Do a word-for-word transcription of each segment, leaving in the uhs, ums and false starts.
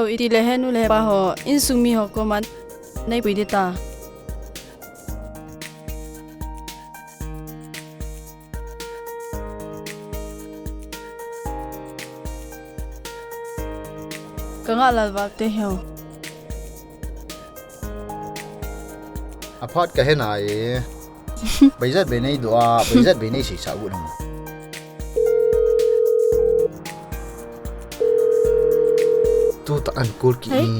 Iti le he nu le he pa ho, insung mi ho koma nei pui ding ta. Ka ngah lal val te heo. Aphat ka he nai. Beijat bei nei doh a, beijat bei nei sei sa u nang. Tu ta an kul ki. Hei.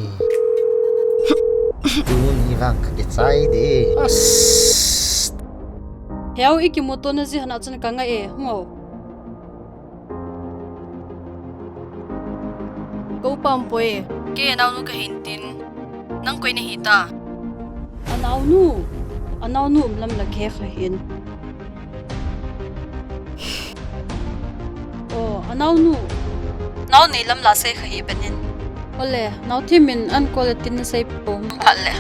Tuni vang ka ke chai de. As. Heo, i kimuto na ji hana chun ka ngai e, hung o. Ko pam poi. Kei a naonu ka hin tin. Nang koi na hi ta. A naonu. A naonu um lam la ke kha hin. Oh, a naonu. Nao nei lam la sei kha hi benin. Ole, nao thimin an ko le tin sei po phat le.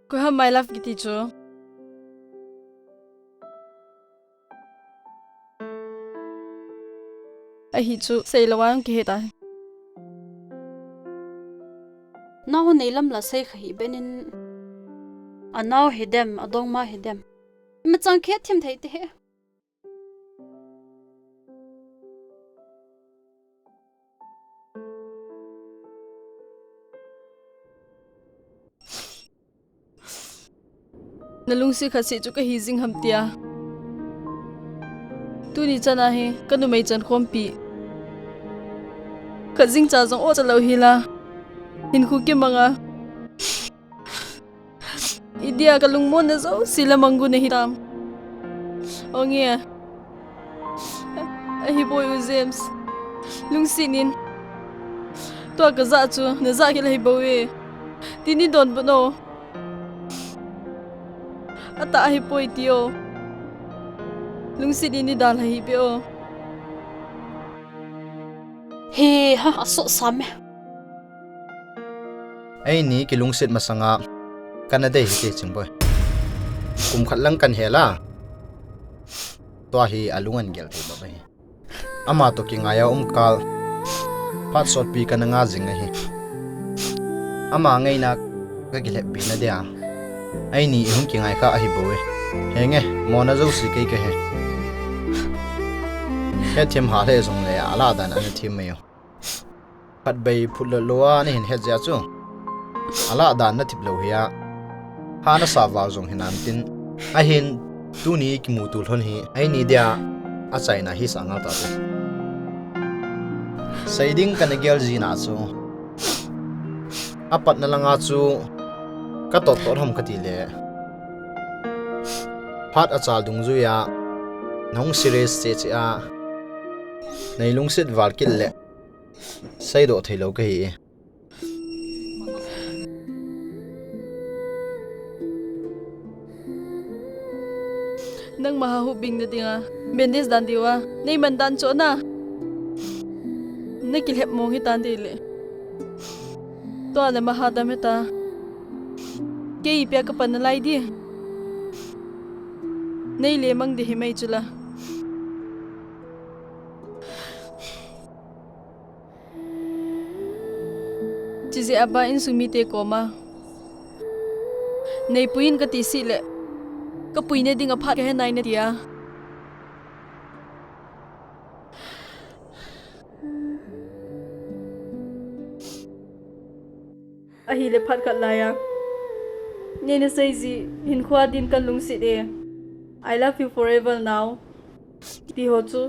Koi ham my love kiti chu. Ahi chu, sei lo ang kihe ta. Nao nei lam la sei kha hi benin. A nao hi dem, a dong ma hi dem. Ma chang khe thim thei te he. Na lungsi kha si chu ka hi jing ham tia. Tuni chana hi ka numei chan khompi. Ka jing cha jong o cha lo hi la. Hin khu ki manga. Idia ka lungmon na jo si la mangu na hi tam. Onge. Ahi boi u James. Lungsi nin. Tua ka za chu, na za ki la hi bo e. Tini don bu no. Ata ahi poi ti o. Lungsi nin ni dal hi be o. He ha, a so sam e. Eini kilungset masanga kana dei hi te Chingboi. Kum khat lang kan hela. Tua hi alung an gel thei lo hi. Ama to kingai a um kal. Phat sotpi kana nga jing ahi. Ama ngaina ka kilhep pi na dia. Eini i hung kingai kha ahi boi. Henge, mona jo si kei ka he. He thim ha le jong le ala dan ana thim mai o. Phat bei phut lo lo a na hin het jia chu. Ala dan na thip lo hi a. Ha na sa val jong hi nan tin. Ahin tuni kimuto lhon hi. Eini dia a chaina hi sa ngal ta chu. Sei ding kana gel jina chu. A patna langa chu ka tot tot ham ka ti le. Phat a chal dungjuia, nahung serious che che a, nei lungset val kit le, seidoh thei lo ka hi e. Nangma ha hubing na dinga, bandage dan diu a, nei man dan chu na. Na kilhep mong hi tan ti le. Tua le maha dam heta. Kei pia ka pan na lai di. Nei le mang di hi mai chu la. Chijeh a ba insung mite koma. Nei puiyin ka ti si le. Ka puina ding a phat ka he nai na tia. Ahile phat khat laiya. Nei na sei ji hin khua din kan lungset e. I love you forever now. Ti ho chu.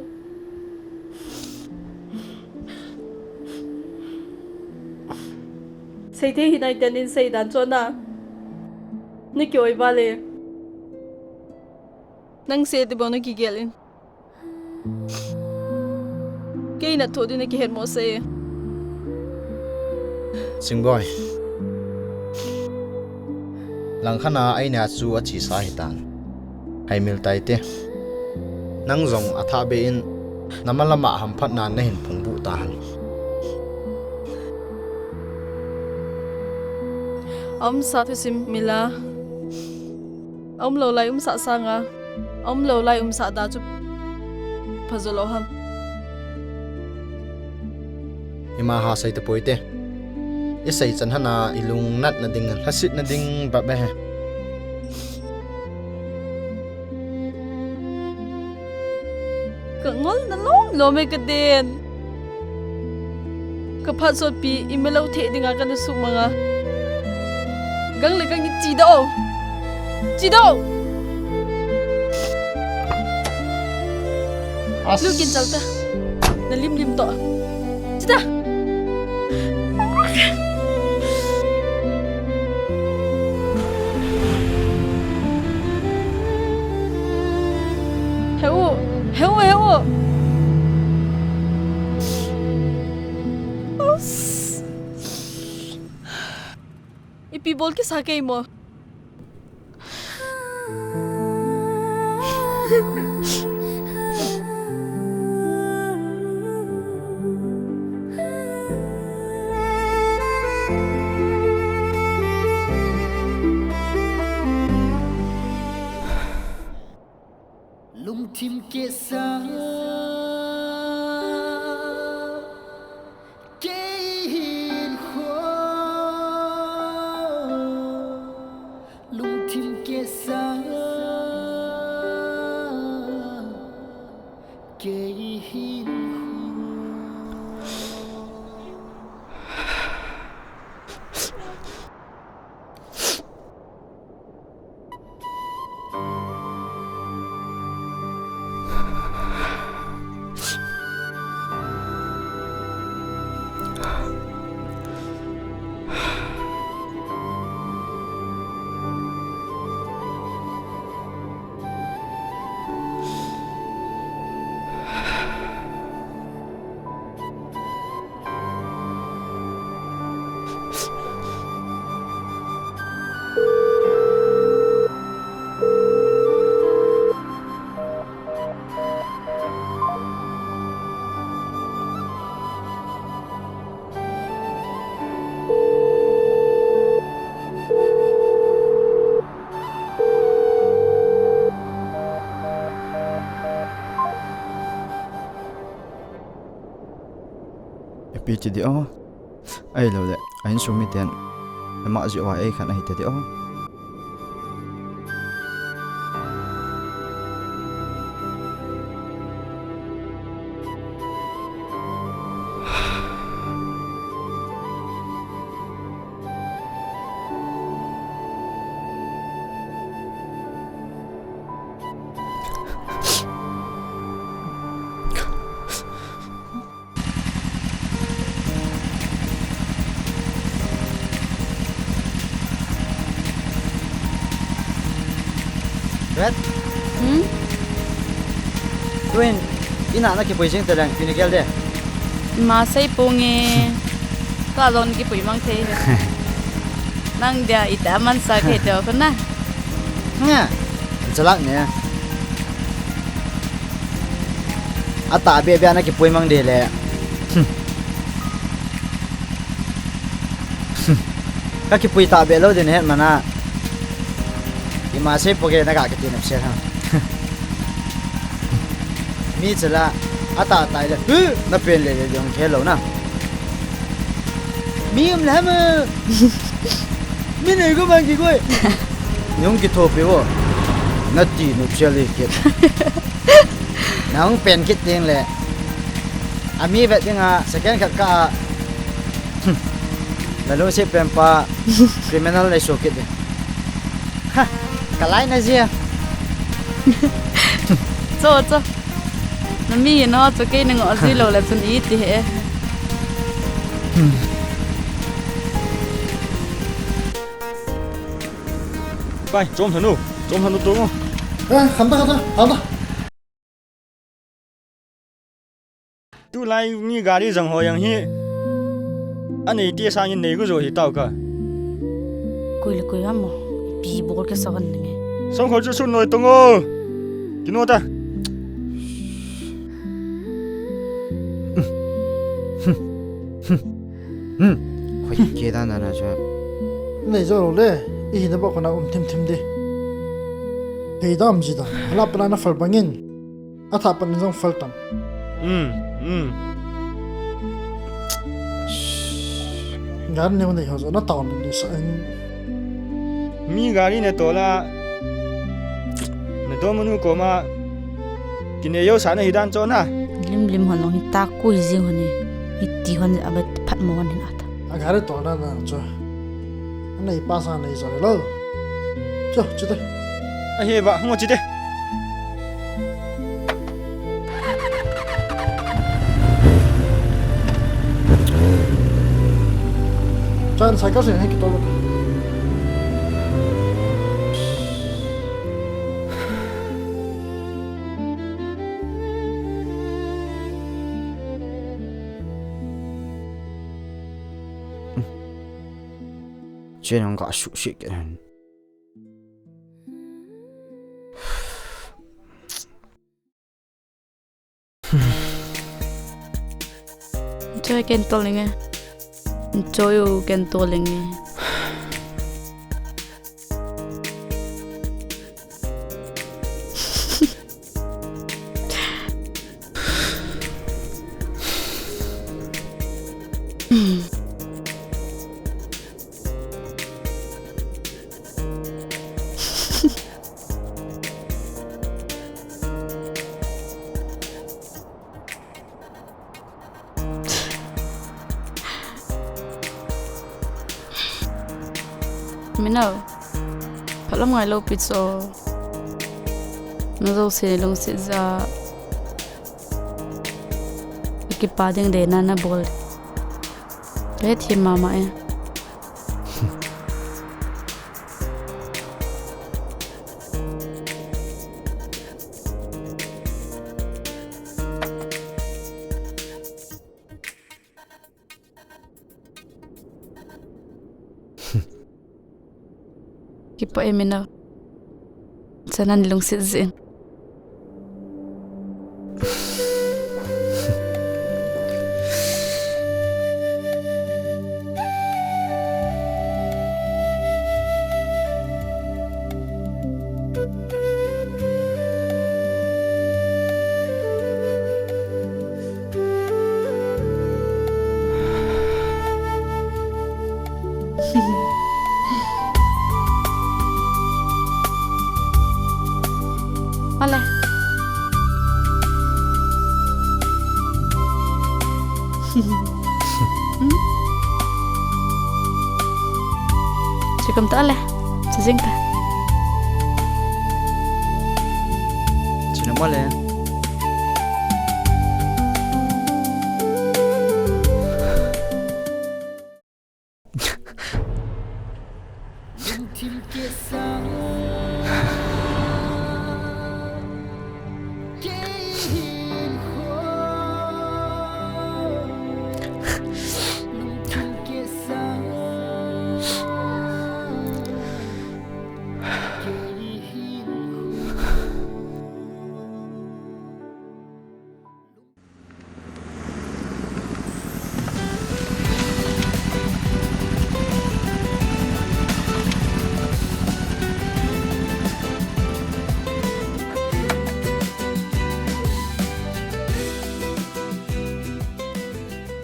Sei thei hi nai ten in sei dan chu na. Ni ki oi ba le. Nang sei ti bo na ki gel in. Kei na tho din na ki het mo sei. Singboi. Langkhat a eini a chu a chi sa hi tan. Hai mil tai te. Nang jong a tha be in Namalama hamphatna nahin phungbuh tahen. Aumsa thusim mila. Aumlou lai umsah sanga aumlou lai umsah da chu phajo lou ham? Ima ha sei tapoi te. Isei chan hana ilung natna ding, lhasetna ding bap e. Ka ngol na lom lom e ka den. Ka phat sotpi i melou thei dinga kana sumanga. Gang le gang i chi da o. Chi da o. As. Lu kin chal ta. Na lim lim to. Chi da. Heu, heu, heu. Ipi bol kisa kei mo. Lungthim kesa kei hin kho. Lungthim kesa kei hin kho. Ipi ti di o. Ahilou le, a insung miten, ama jeh uva eikhen ahi ta di o. Vet? Hmm? Tuin, in a nakipui jing taleng, ipi nagel de? Ima sei ponge. Ka jong nakipui mang thei. Nang dia ita mansa kei teo ko na. Nga. Chalak ne. Atahbeh beh a nakipui mang de le. Hmm. Hmm. Kakipui tahbeh lou din het mana. Ima sei ponge naga kiti nop se ha. Mi chala atah tai le. Hu, napen le le jong khe lou na. Mi um le ham. Mi nei ko mang ki koi. Nung kithopi vo. Nati nop se le kit. Nahung pen kit ding le. Ami vet dinga second khat ka a. Hmm. Nalungset pen pa criminal nei so kit ding. Ha, kalai na jia. Cho, cho. Nami no, cho kei na ngo ji lou le chun iti he. Hmm. Pai, chom thanu, chom thanu tu ngo. Eh, kham ta, kham ta, kham ta. Tulai mi gari jang ho jang hi. Anei ti sangin nei ko jo hi tau ka. Koi le koi ham mo. Ipi bol kisa hon nge. Song kho chu sun noi tong o. Kino ta. Hmm. Khoi ke dan dan a chu. Nei jo lo le. I hina ba khona um thim thim di. Hei dam ji da. Hala pana na phal bangin. Atha pan jong phal tam. Hmm. Hmm. Gar ne ne ho jo na taon ni sa in. Mi gari ne tola. Na do manu koma. Kine yo sa na hidan cho na. Lim lim hon long hi ta ku hi jing hon hi. Hi ti hon a bet phat mo hon hin ata. A gari to na na cho. Nei pa sa nei so lo. Cho, chite. A he ba, ngo chite. Chan cycle se he ki to lo. Chen ang ka su shi ke nan. Cho ken to lenge. Cho yo ken to lenge. Minau, phalam ngai lou pi cho. Na jo se lungset ja. Kipa ding de na na bol. Pe thi mama e. Kipa e Minau. Chanan lungset jin. Ole. Chikom ta ole. Sijing ta. China mole.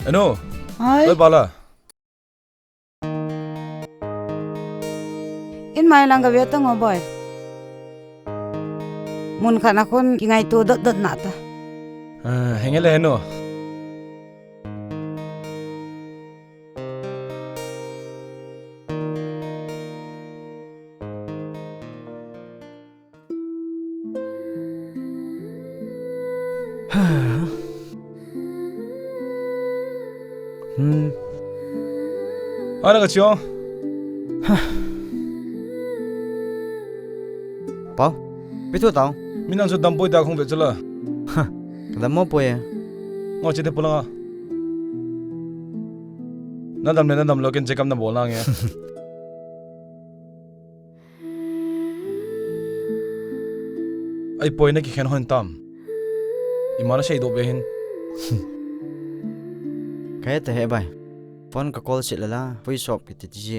Eno. Hai. Oi, Bala. In mai lang ka ve ta ngo boy. Mun khat na khun kingaito dot dot na ta. Ah, henge le no. Hmm. Ana ka chiong. Pau, pi thu tau. Minam chu dam poi ta khong ve chula. Ha, dam mo poi. Ngo che te pulanga. Na dam le na dam lo ken che kam na bol na nge. Ai poi na kikhen hon tam. Ima na sei do be hin. Ka he ta he bai. Phone ka call sit lala, pui sop kiti ti ji.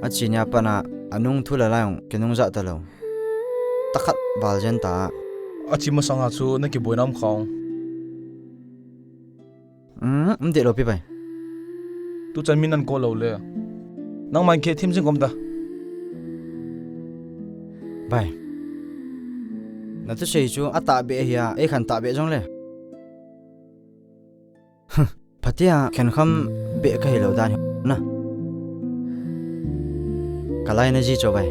Achi nia pana, anung thu lala jong, kinung ja talou. Takhat val jen ta. Achi masanga chu na kiboi nam khong. Um, um, deh lo pi bai. Tu chan min an ko lo le. Nangman khe thim jing kom ta. Bai. Na tu sei chu a ta be hi a, ei khan ta be jong le. Phatia khen kham be ka hi lo dan hi na. Ka lai na ji cho bai.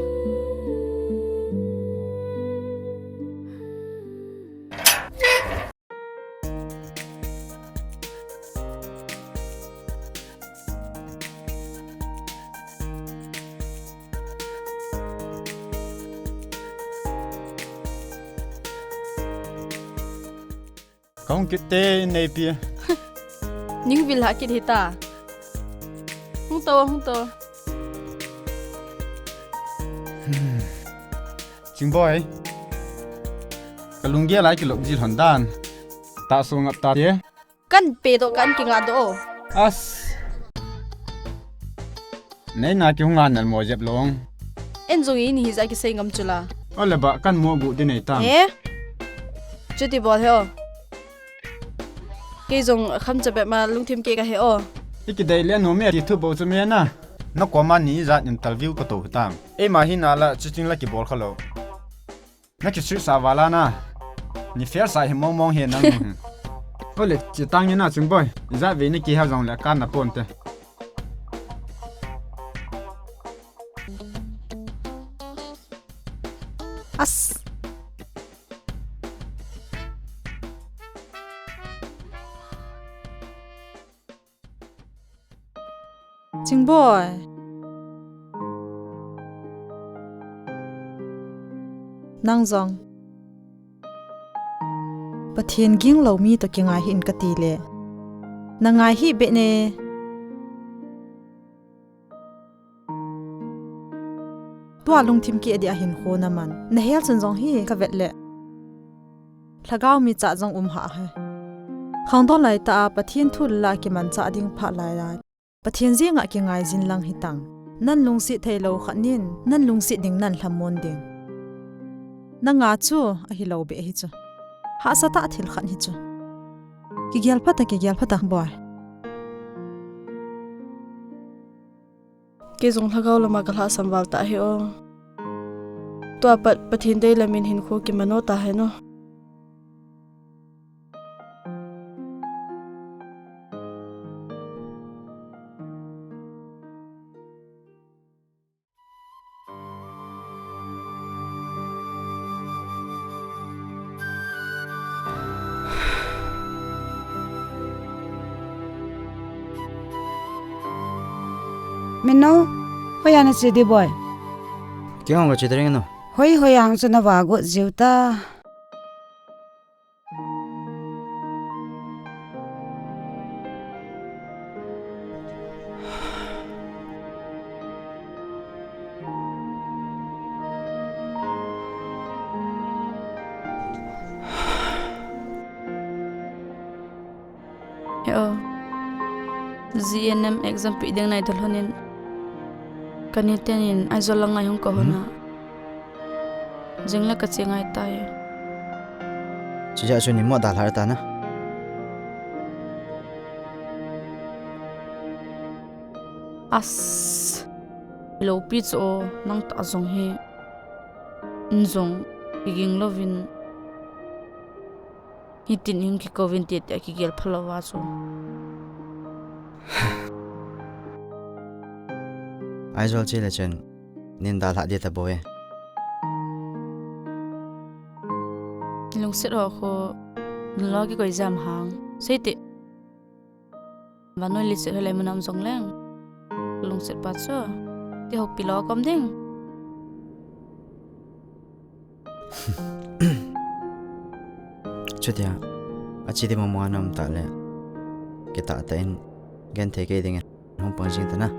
Kong kit te nei pi. Ning vil ha kit hita. Hung to, hung to. Chingboi. Ka lunggel a kilop ji lhon dan. Ta so ngap ta te. Kan pe to kan kinga to. As. Nei na ki hunga nal mo jep long. En jong in hi ja ki sei ngam chula. O le ba kan mo gu di nei ta. He? Chuti bol he o. Kei jong kham cha be ma lungthim ke ka he o. I ki dei le no me ti thu bo chu me na. Na ko ma ni ja interview ka to ta. Ei ma hi na la chuting la ki bol kha lo. Na ki sui sa vala na. Ni fair sa hi mong mong he nang. O le chi tang ni na Chingboi. Ja ve ni ki ha jong le kan na pon te. As. Chingboi. Nang jong. Pathen ging lo mi to ki ngai hin ka ti le. Na ngai hi be ne. Tua lungthim ki adi a hin kho na man. Na hel chun jong hi ka vet le. Lhagao mi cha jong um ha he. Khangdon lai ta a Pathen thu la ki man cha ding pha lai lai. Pathen jing a ki ngai jin lang hi tang. Nan lungsit thei lo khat nin, nan lungsit ding nan lhamon ding. Na nga chu a hi lo be hi chu. Ha sa ta thil khat hi chu. Ki gel pha ta, ki gel pha ta, boi. Kei jong lhagao lama ka lhasam val ta hi o. Tua pat Pathen dei lamin hin kho ki mano ta hi no. Mino, hoiya na che di boi? Kei hung ka che di ring no. Hoi, hoiya hung chu na va got jiu ta. He o, G N M exam pe ding nai ta lhonin. Ka ni tenin Aizawl lang ngai hung ka hon a. Hmm? Jing le ka che ngai tai. Chuti a chu ni mo dalha ta na. As. Lo pi chu o, nang ta jong hi. N jong, kiging lovin. Hitin hung kikou vin ti ti a kigel phalou va chu. Aizawl che le chen, nin dalha di ta bou e. Lungset ho khu, nlo kikoi jam hang. Sei ti. Vannoi leiset helai mun a um jong leng. Lungset pa chu. Ti houpi lou a kom ding. Chutia, achi di mama na um ta le. Kitah tah in, genthei kei dingin, hung pang jing ta na.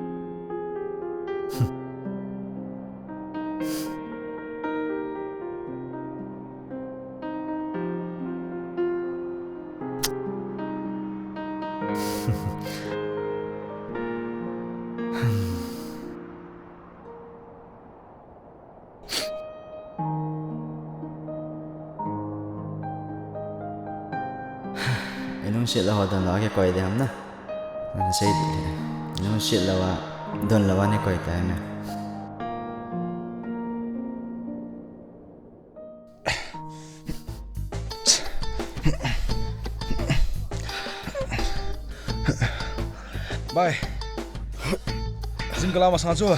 Lungset lou ho don lou a kikoi ding ham na. Nasei ding. Lungset lou a, don lou a nei koi ta me. Bai. Gym kala masang chu.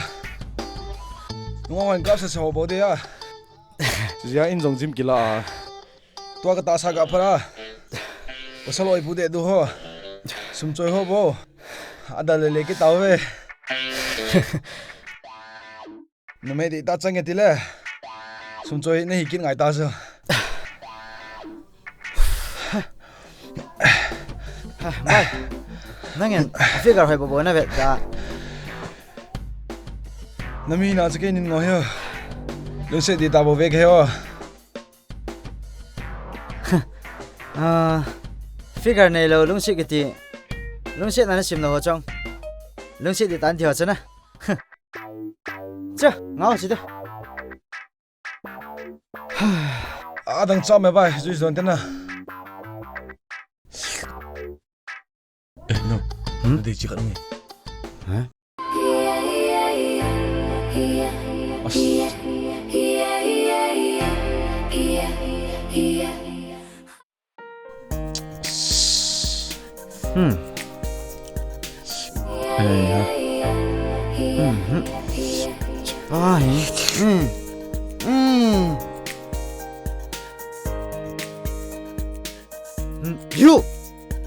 Nunga wan kap sa sa ho bou de a. Jia in jong gym kila a. Tua katahsa ga phat a. Pasal oi bu de du ho. Sum choi ho bou. Ada le le kit tauve. Numei dei ta chang e tile. Sum choi nahi kit ngai ta chu. Bai. Nangin figure hoi bou bou na vet ta. Nami na chu keinin ngoi ho. Lungset ding ta bou ve ke ho. Ah, figure neilou lungset kiti. Lungsetna nasim lou ho chong. Lungset ding tan ti ho chu na. Cha, ngau si de. Adang cha me bai, jui zon te na. Eh, no. Hmm? Dei chi khat nge. Ha? As. Hmm. Eh, ha. Hmm, hmm. Ai. Hmm. Hmm. Hmm. Yu.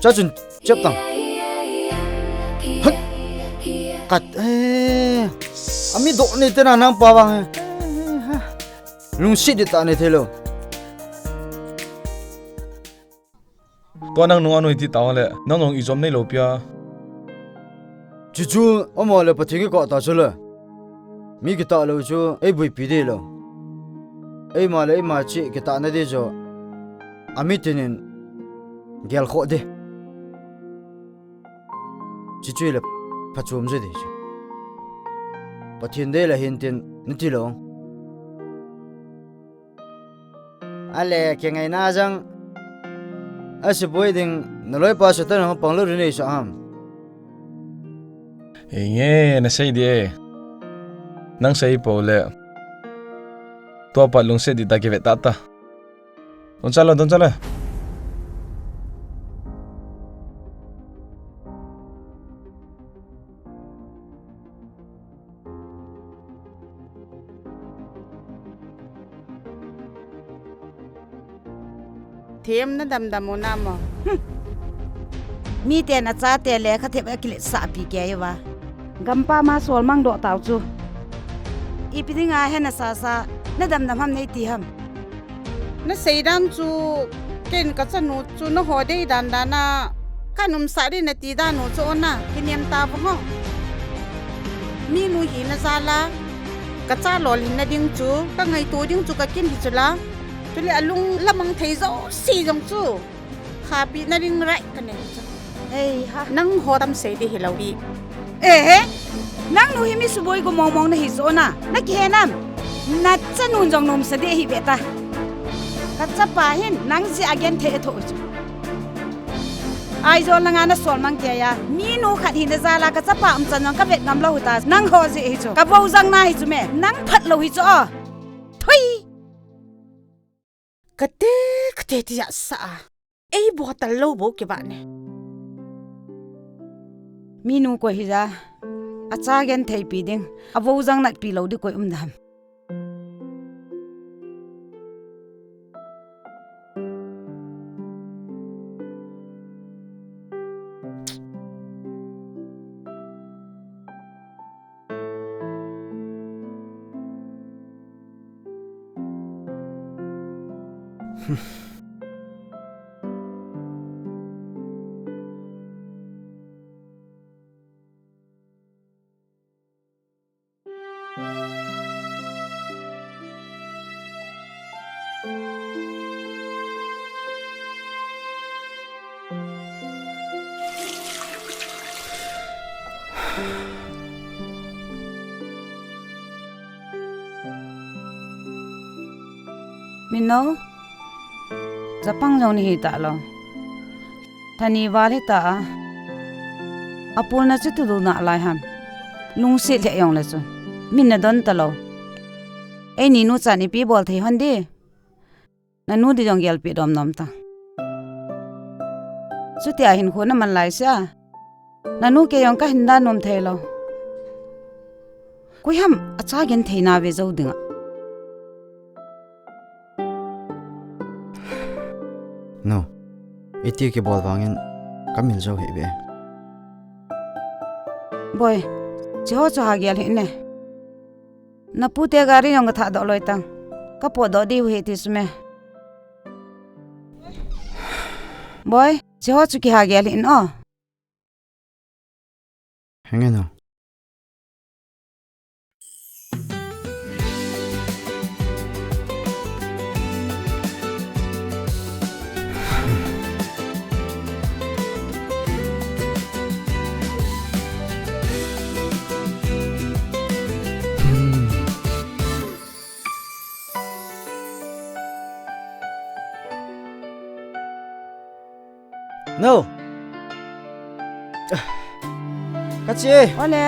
Cha chun chep tang. Hak. Kat. Eh. Ami do ni te na nang pa bang. Lungset ding ta nei thei lou. Tua nang nung a nui ti tao le, nang nung i jom nei lou pia. Chuchu, ama le Pathen kikah ta chu le. Mi kitah lou chu, ei buipi ding lou. Eima le eima chi kitah na ding chu. Ami tinin, gel khoh ding. Chuchu le, phachom je ding chu. Pathen dei le hin tin, nati lou. Ale, kingaina jang. Asiboi ding, naloipa Satan ho pang lou ri nei sa ham. Ei nge, nasei ding e. Nang sei pou le. Tua pat lungset ding ta kive ta ta. Don cha lou, don cha lou. Them na damdam u na mo. Hmm. Miten achate lekha thep akiletsah pi kei uva. Gampa ma solmang doh tau chu. Ipi dinga hena sasa, na damdam ham nei ti ham. Nasei dan chu, ken kachanu chu naho dei dan dan a, kanumsah ding nati dan u chu ona, kinem ta bang ho. Minu hina jal a, kacha lolhinna ding chu, kangaito ding chu kakin hi chu la. Chule alung lamang thei jouse jong chu, khapina ding right kanei chu. Hei ha. Nangho tamsei ding hilou hi. Ehe. Nangnu hi mi suboi gu mongmong nahi chu ona. Nakihe nam. Nachanun jong nomsa ding ahi ve ta. Kachapa hin nang jeh a genthei athoh chu. Aizawl langa nasolmang kei a. Minu khat hina jal a kachapa umchan jong kavet ngam lou hita. Nangho jeh hi chu. Kavou jang nahi chu me. Nang phat lou hi chu o. Thui. Kate, kate tijat sah a. Ei bottle lou bou kibah ne. Minu koi hija, acha gentheipi ding, avou jang natpi lou ding koi um dem. Minu, japang jong nahi talou. Thani val hita a. Apulna chu tulu na lai ham. Lungset lheh jongle chun. Min nadon talou. Eini nu chan ipi bol thei hon di. Nanu di jong gelpi dom nom ta. Chutia hinkho naman lai sia. Nanu kei jong kahin da nom thei lou. Koi ham acha genthei na ve jou dinga. No. Iti kibol vangin kamil jou hih ve. Boi, cheho chu hagel hih in e. Napu te gari jong kathah doh loi tang. Kapot doh diu hi ti chu me. Boi, cheho chu kihagel hih in o. Henge no. No. Kachi. Ole.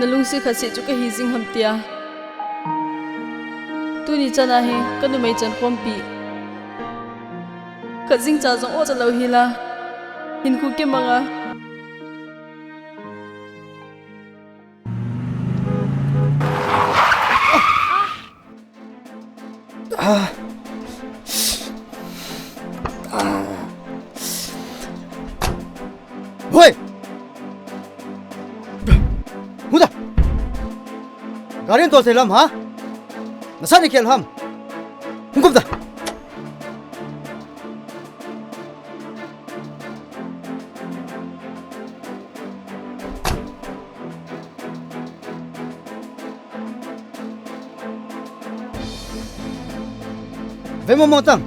Nalungset khat seh chu kahi jing ham tia. Tuni chana hi kanumei chan khompi. Khat jing cha jong o cha lou hi la. Hinkho kimang a. Hoi! Hung ta! Gari in to se lam ha? Nasa ni khel ham? Hung kum ta! Ve mo mo tang.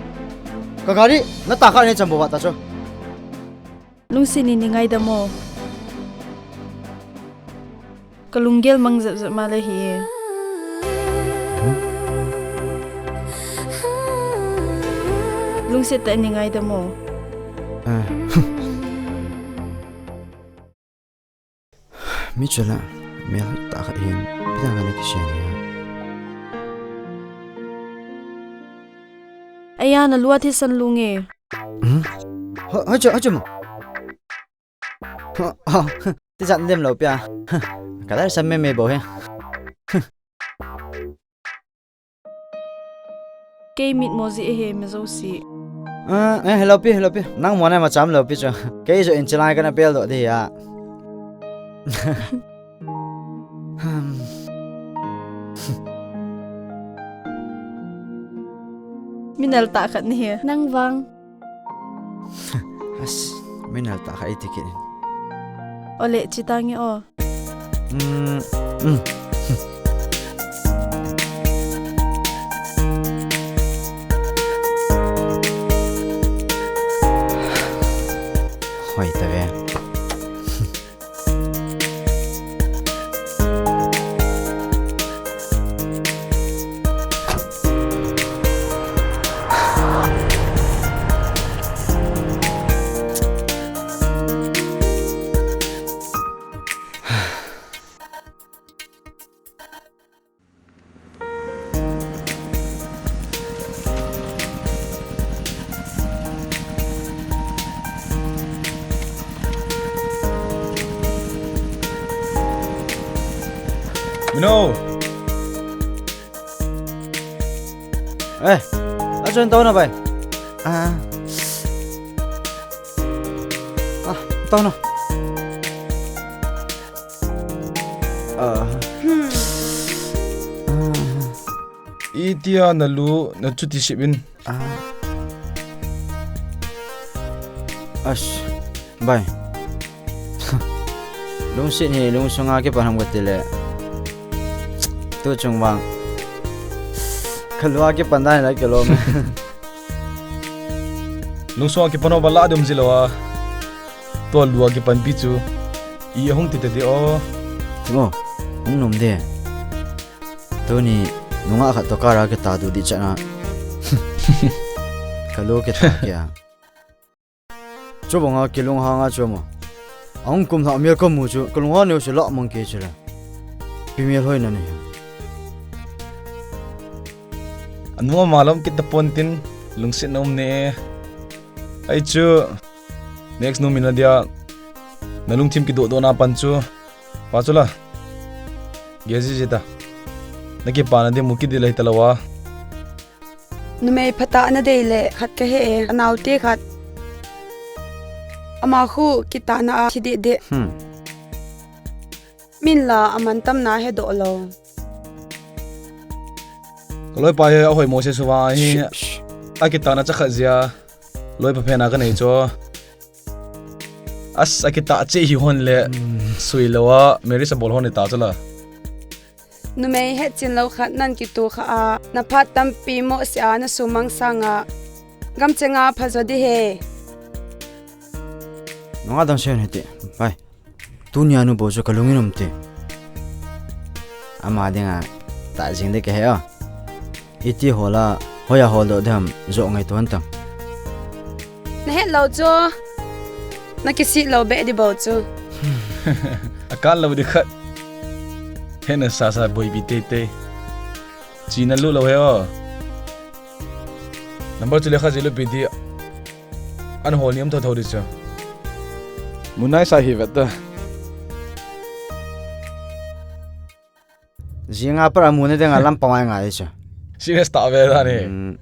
Ka gari na ta kha ne cham bo wa ta cho. Lungset in nei ngaidam o. Ka lunggel mang jep jep ma le hi e. Lungset tah in nei ngaidam o. Ah. Mi chun a, mel hoi tah khat hin, ipi dinga na kisei a. Aya, na lu a thisan lung e. Hmm? Ho, ho chu, ho chu mo. Ho, ho, tijat dem lou pia. Ka dar san me me bou hi. Kei mit mo ji e he mi jouse. Ah, eh, hello pi, hello pi. Nang mo na ma cham lou pi chu. Kei jo in chilai kana pel doh di a. Hmm. Mi nal tah khat nahi. Nang vang. As, mi nal tah khat iti kit in. Ole, chi tange o. Mm, mm. Hoi ta ve. Mino. Eh, a chun tao na bai. Ah. Ah, tao na. Ah. Hmm. Ah. Itia nalu na chuti sibin. Ah. Ash, bai. Lungset hi lungsunga kipan ham kati le. Tu chung vang. Kalua kipan dan la kilom. Lungsunga kipan o bala dum jilou a. Tua lua kipan pi chu. I hung ti te de o. Mo. Hung nom de. Tuni, nungah khat toh kara kita du di chana. Kalu kita kia. Chubanga kilunghanga chuma. Ahung kum lha mel kamu chu, kalunga neu se la mang ke chila. Pi mel hoi na ni. Anu ama lom kita pon tin, lungset na um ne. Ai chu, next nu min na dia, na lungthim kidoh doh na pan chu. Pa chu la. Ge ji ji ta. Na kipa na de mu kidi lai ta lawa. Numei phatah na dei le khat ka he e, a naute khat. Ama khu kitahna a thi deh deh. Hmm. Min la a mantam na he doh lo. Ka loipa hi a hoi mo se suwa hi. Shh, shh. A kitahna cha khat jia. Loipa phe na ka nei cho. As a kitah che hi hon le. Hmm. Sui lo a, Mary sa bol hon ni ta cho la. Numei hetchin lo khat nan kitu kha a, na phat tampi mo se a na sumang sanga, gam chenga pha jo di he. Nunga dang sen hiti, bai. Tunia nu bo chu ka lungin um ti. Ama dinga, ta jing de ka he a. Iti hola, hoya hol do dem, jo ngai tuan tam. Na het lo chu. Na kisit lo be di bo chu. A kan lo di khat. He na sa sa boi bi te te. Chi na lu lo he o. Number chu le kha ji lu pi di. An hol ni um tho tho di chu. Munai sa hi vet ta. Jinga para mu ne denga lam pa ngai ngai chu. Serious ta ve da ni. Hmm.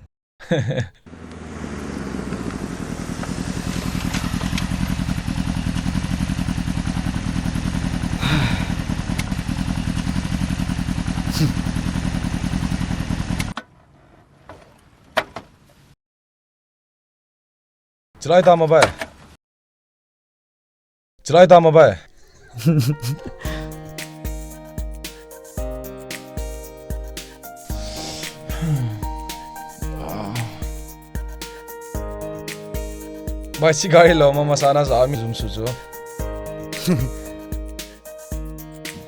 Chilai ta ma bai. Chilai ta ma bai. Bai, si gari lo ma, masana sa mi zum su chu.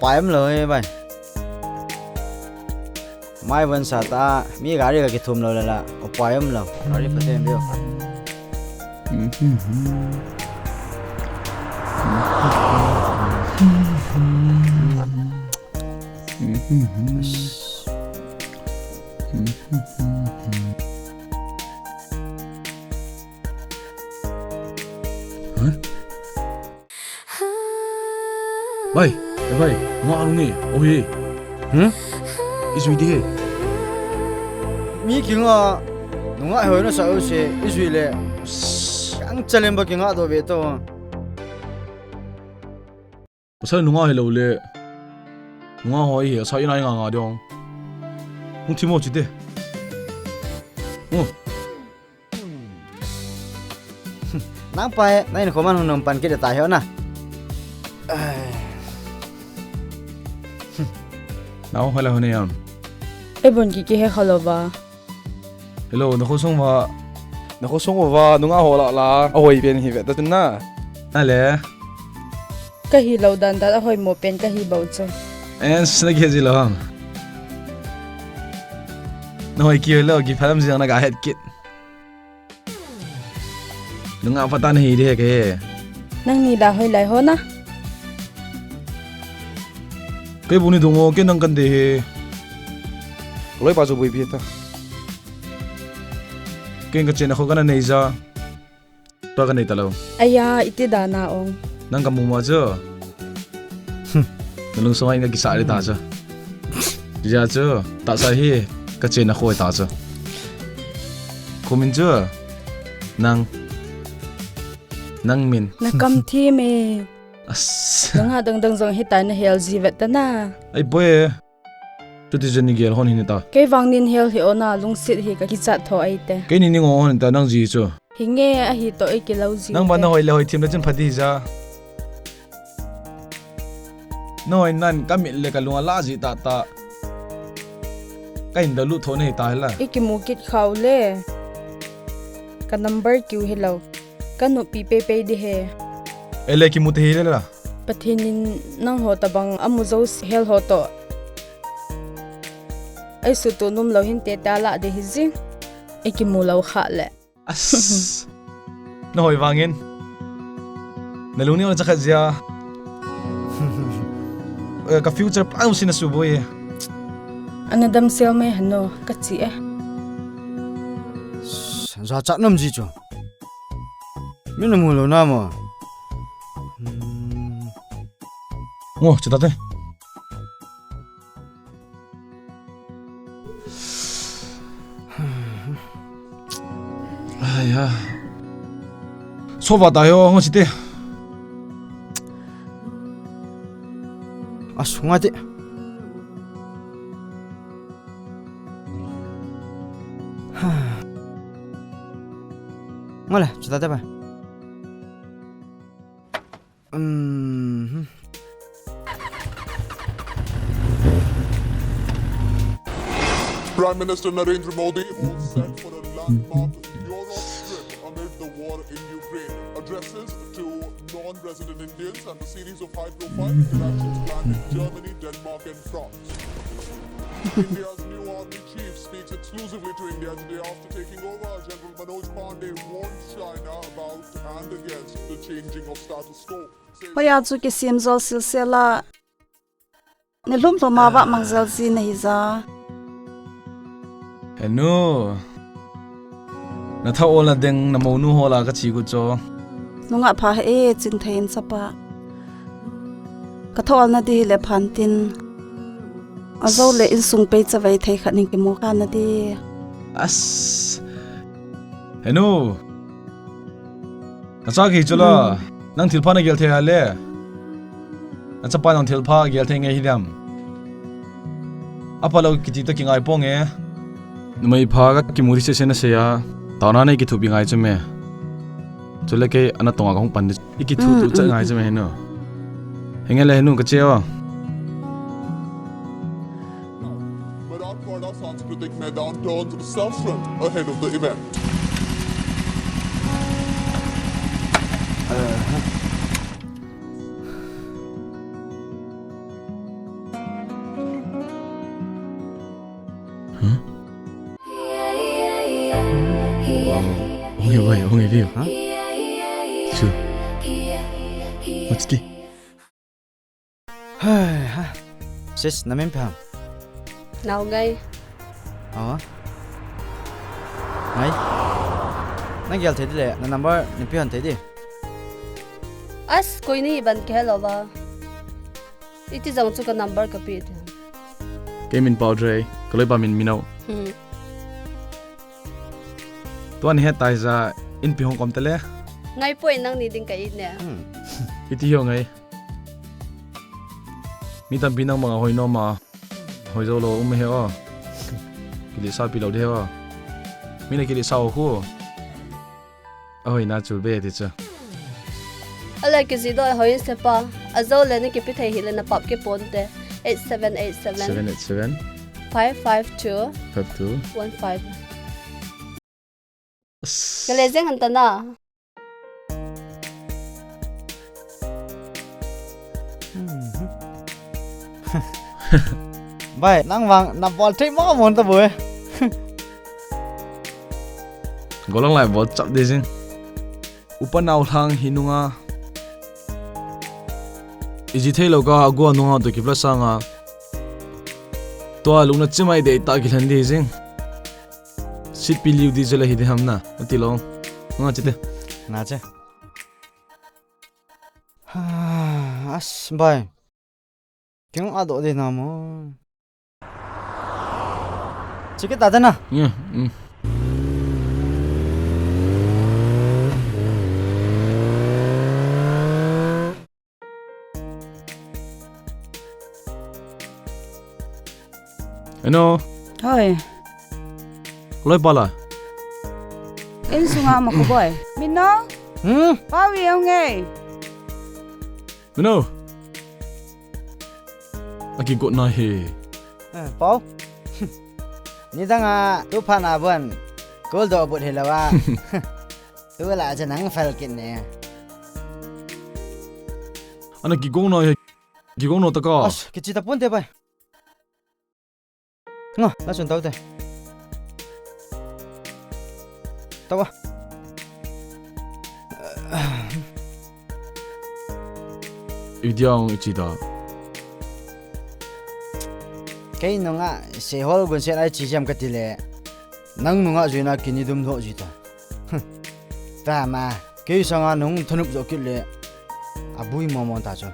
Pai um lo e bai. Mai van sa ta, mi gari ka kithum lo le la, upai um lo, gari pa tem biu. Huh? Bai, eh bai, nunga anu nge, o hi. Hmm? Ijui di he. Mi kinga, nunga hoi na sa o se, ijui le. Ang chalen ba kinga do be to. Pasal nunga he lo le. Nunga hoi he, sa ina nga nga dong. Hung thimo chi te. Oh. Nang pai, na in khoman hung nung pan kit ta heo na. Ai. Nau, hello, hone yam. E bon ki ki he hello ba. Hello, na khosung va. Na khosung va, nunga hola la. A hoi pen hi ve ta tun na. Na le. Ka hi lo dan dan a hoi mo pen ka hi bo chu. En sna ki ji lo ham. Na hoi ki lo ki phalam ji na ga het kit. Nunga patan hi de ke. Nang ni da hoi lai ho na. Ke bu ni dungo ke nang kan de he. Loi pa chu bui pi ta. Ke ka chen kho kana nei ja. Tua ka nei ta lo. Aya, iti da na ong. Nang ka mu ma chu. Na lungsunga in ka kisa ri ta chu. Jia chu, ta sa hi, ka chen na khoi ta chu. Kho min chu? Nang. Nang min. Na kam thi me. As. Nang ha dang dang jong hitia na hel ji vet ta na. Ai boy. Chuti jeni gel hon hin ta. Kei vang nin hel hi ona lungset hi ka kichat tho ai te. Kei ni ning hon ta nang ji chu. Hinge ahi to ei kilou ji. Nang ban na hoi le hoi thim le chun pha di ja. Noi nan ka mit le ka lung a la ji ta ta. Ka in da lu tho nei ta la. I kimu kit khau le. Ka number kiu hi lo. Ka nupi pe pe di he. E le kimu te hi le la. Pathen in nang ho ta bang amu jo hel ho to. Ai su tu num lo hin te ta la de hi ji. I kimu lo kha le. As. Na hoi vangin. Na lung ni ona chakhat jia. Eh, ka future pa usi na su boy. Ana dam sel mai hano ka chi e. Za chat nam ji chu. Mi na mu lo na mo. Hmm. Ngo, chata te. Ai ha. Sova ta yo, ngo chite. Asu nga te. Ngole, chita te ba. Mhm. Prime Minister Narendra Modi all set for a landmark Europe trip amid the war in Ukraine. Addresses to non-resident Indians and a series of high-profile interactions planned in Germany, Denmark and France. India's new army chief speaks exclusively to India today after taking over. General Manoj Pandey warns China about and against the changing of status quo. Hoiya chu kisem jol silsela. Ni lum lum a va mang jol ji na hi ja. Henu. Na tha ol na deng na monu hola ka chi gu cho. Nunga pha he e chin thei in chapa. Ka tha ol na di le phan tin. A zo le insung pei chavai thei khat ning kimu kha na di. As. Henu. Na cha ki chula. Hmm. Nang thilpha na gel thei ha le. Na chapa nang thilpha gel thei nge hi diam. Apa lo kiti to kingai ponge. Numei pha ka kimu di se se na se ya. Taona nei kithupi ngai chu me. Chule kei ana tonga ka hung pan di. I kithu tu cha ngai chu me henu. Henge le henu ka che o. Marathwada Sanskritik Maidan turns saffron ahead of the event. Hung e, hung e, hung e, view. Chu. What's ki? Hai, ha. Sis, na min ipi ham? Naongai. Aw. Ngai. Na gel thei di le, na number nei pe hon thei di. As, koi ni ban ke lo ba. Iti jong chu ka number ka pe di. Kei min Paudrei, ka loipa min Minao. Hmm. Tuan het tai ja in pi hong kom te le. Ngai poi nang ni ding ka it ne. Hmm. Iti ho ngai. Mi tampi nang banga hoi nom a. Hoi jou lou um he o. Kilisa pi lou de o. Mi na kilisa o khu. Ahoi na chu be ti chu. Ala kijih doh hoi in sepa. Ajou le na kipe thei hile na pap kipon te. Eight seven eight seven. Seven eight seven. Five five two. Five two. One five. Ka le jeng han ta na. Bai, nang vang, na bol thei mo mo ta boi. Golang lai bol chap de jing. Upa nau hlang hi nunga. Iji thei lo ka agua nunga to kipla sanga. Tua lungna chimai de ta kilan de jing. Sit pi liu di jela hi de ham na. Ati lo. Nga chite. Na che. Ha, as bai. Keng ado de na mo. Chike ta de na. Yeah, mm. Eno. Hoi. Loi pala. Insunga ma ko boy. Mino? Hmm? Pawi ang eh. Mino. Aki got na he. Eh, Pau. Nidanga tu phat na bon. Kol do but he lawa. Tu la cha nang fal kin ne. Ana kigong na he. Kigong na ta ka. As, kichi ta pun te bai. Nga, na sun tau te. Tau a. Idiang ichi da. Kei nunga, se hol gun se nai chi jam ka ti le. Nang nunga juina kini dum do ji ta. Ta ma, kei sanga nung thanup jo kit le. Abui mo mo ta chu.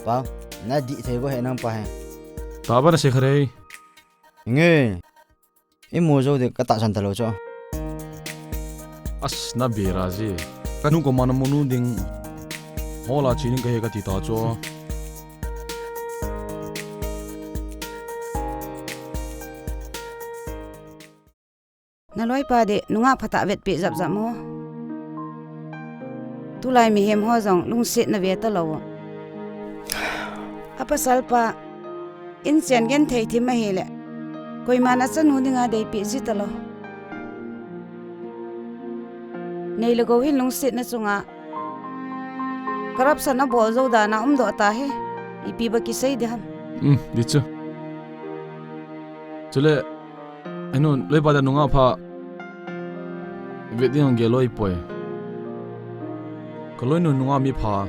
Pau, na di thei go he nang pa he. Ta ba na se khare. Nge. I mu jo de ka ta san ta lo cho. As na bera ji. Ka nu ko mana mu nu ding. Hola chi ning ka he ka ti ta cho. Na loipa de nunga phatah vetpi jap jap mo. Tulai mihem ho jong lungsetna ve talou. Apasal pa inchen genthei thim ahile. Koiman achanu dinga deipi ji talou. Nei le gou hin lungsetna chunga corruption abol jou dan a umdoh ta hi. Ipi ba kisei ding ham. Um, di chu. Chule, enu, loipa de nunga pha. Vet ding ang gel loi poi. Ka loinu nunga mi pha.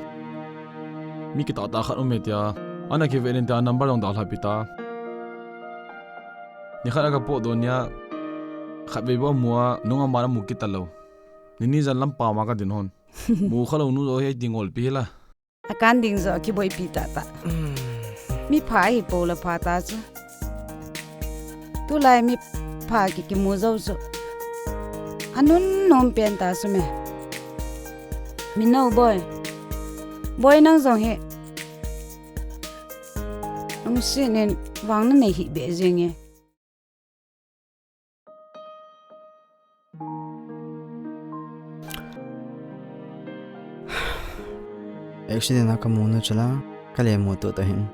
Mi kitah tah khat um e tia. Ana kivet in tia number dong dalha pi ta. Nikhat a ka potdoh nia. Khatvei bou amu a, nunga man amu kit talou. Nini jan lam pam a ka din hon. Mu khalou nu jo hi ding ngolpi hi la. Akan ding jo kiboipi tah tah. Mi pha hi po la pha ta chu. Tulai mi pha ki kimu jou chu. Anun nom pen ta chu me. Mino boy. Boy nang jong hi. Lungset in vang na nei hi be jing e. Accident a ka mu nu chu la, ka le mu tu ta hin.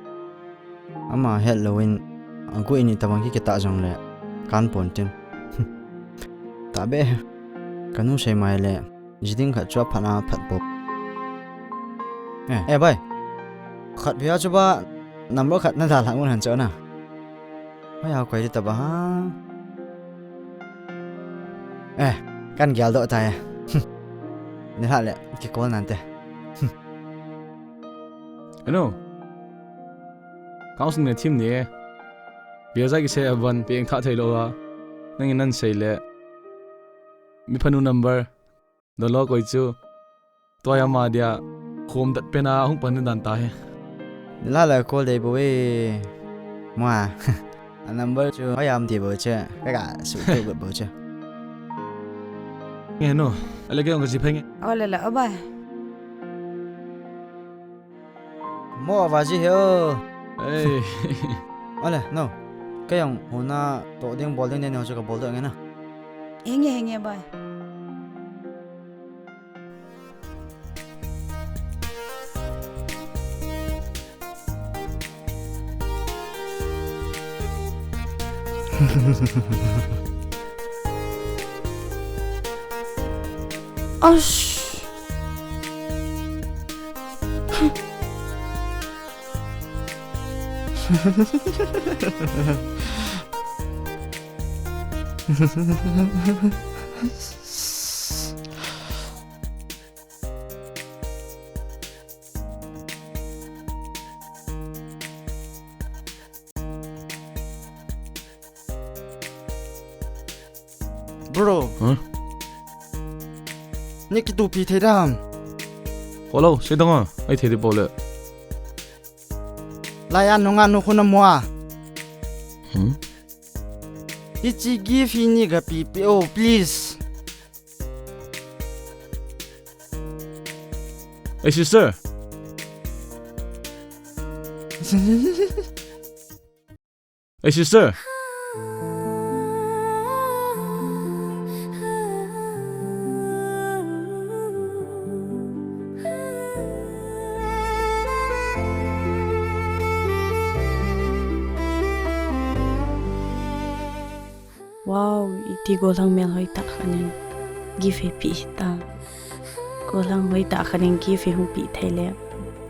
Ama het lou in, a gu ini tabang ki kita jong le, kan pon tin. Ta be, ka nu sei mai le, Jiding khat chu aphat na phat po. Eh, eh, bai. Khat via chu ba number khat na dalha ngun han chu na. Hoi a koi ta ba ha. Eh, kan gel doh ta e. Ni ha le, ki call nan te. Hello. Counseling ne thim ni e. Bia za ki se avan, pieng tha thei lo a. Nang in nan sei le. Mi phanu number. Dolo koi chu. Tua ama dia khom dat pena hung pan dan ta he. La la call dei bo e. Ma. A number chu hoi am ti bo che. Ka ka su tu bo che. Nge no. Ale ke ong ka ji pheng. Ole la oba. Mo va ji he o. Ei. Ale no. Ka jong huna to ding bol ding ne no chu ka bol do nge na. Henge henge bai. Ash. Bro. Huh? Ni kitupi thei dam. Hello, sei dong a. Ai thei di bole. Laya nunga nu khuna mua. Hmm? Ichi give hi ni ga pi pi, oh, please. Hey, sister. Hey, sister. Wow, iti gollhang melhoi tah khat in gift hi pe hita. Gollhang hoi tah khat in gift hi hung pe thei le.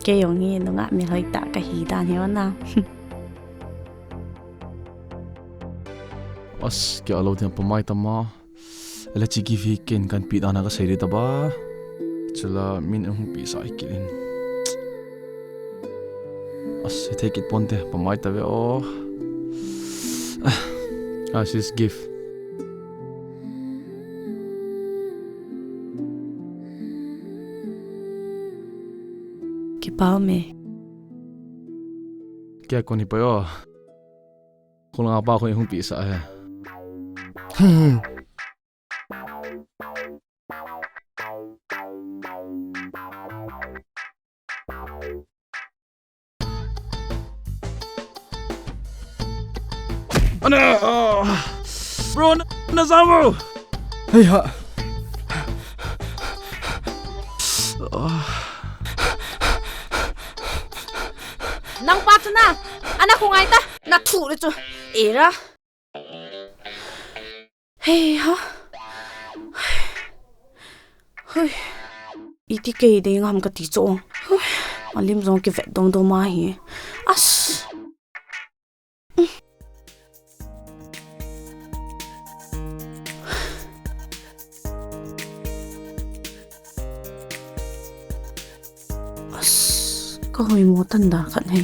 Kei jong hi nungah melhoi tah kahi dan hi o na. As, kei a lou ding pamai tama. Ele chi gift hi ken kan pe dan a kasei ding taba. Chule min ahung pe sa kit in. As, thei kit ponte, pamai tave o. Ah, ah, this gift. Kipa ume. Kei a kon hi pai o. Khulanga pa khun hung pe sa he. Ana, ah, bro, na, na zamu. Hey ha. Nang pa chu na, ana khungai ta, na thu le chu. Era. Hei ha. Hui. Iti kei dei ngam kati chu. Hui. Alim jong kivet dom dom ahi. As. As, ka hoi mo tan da khat hei.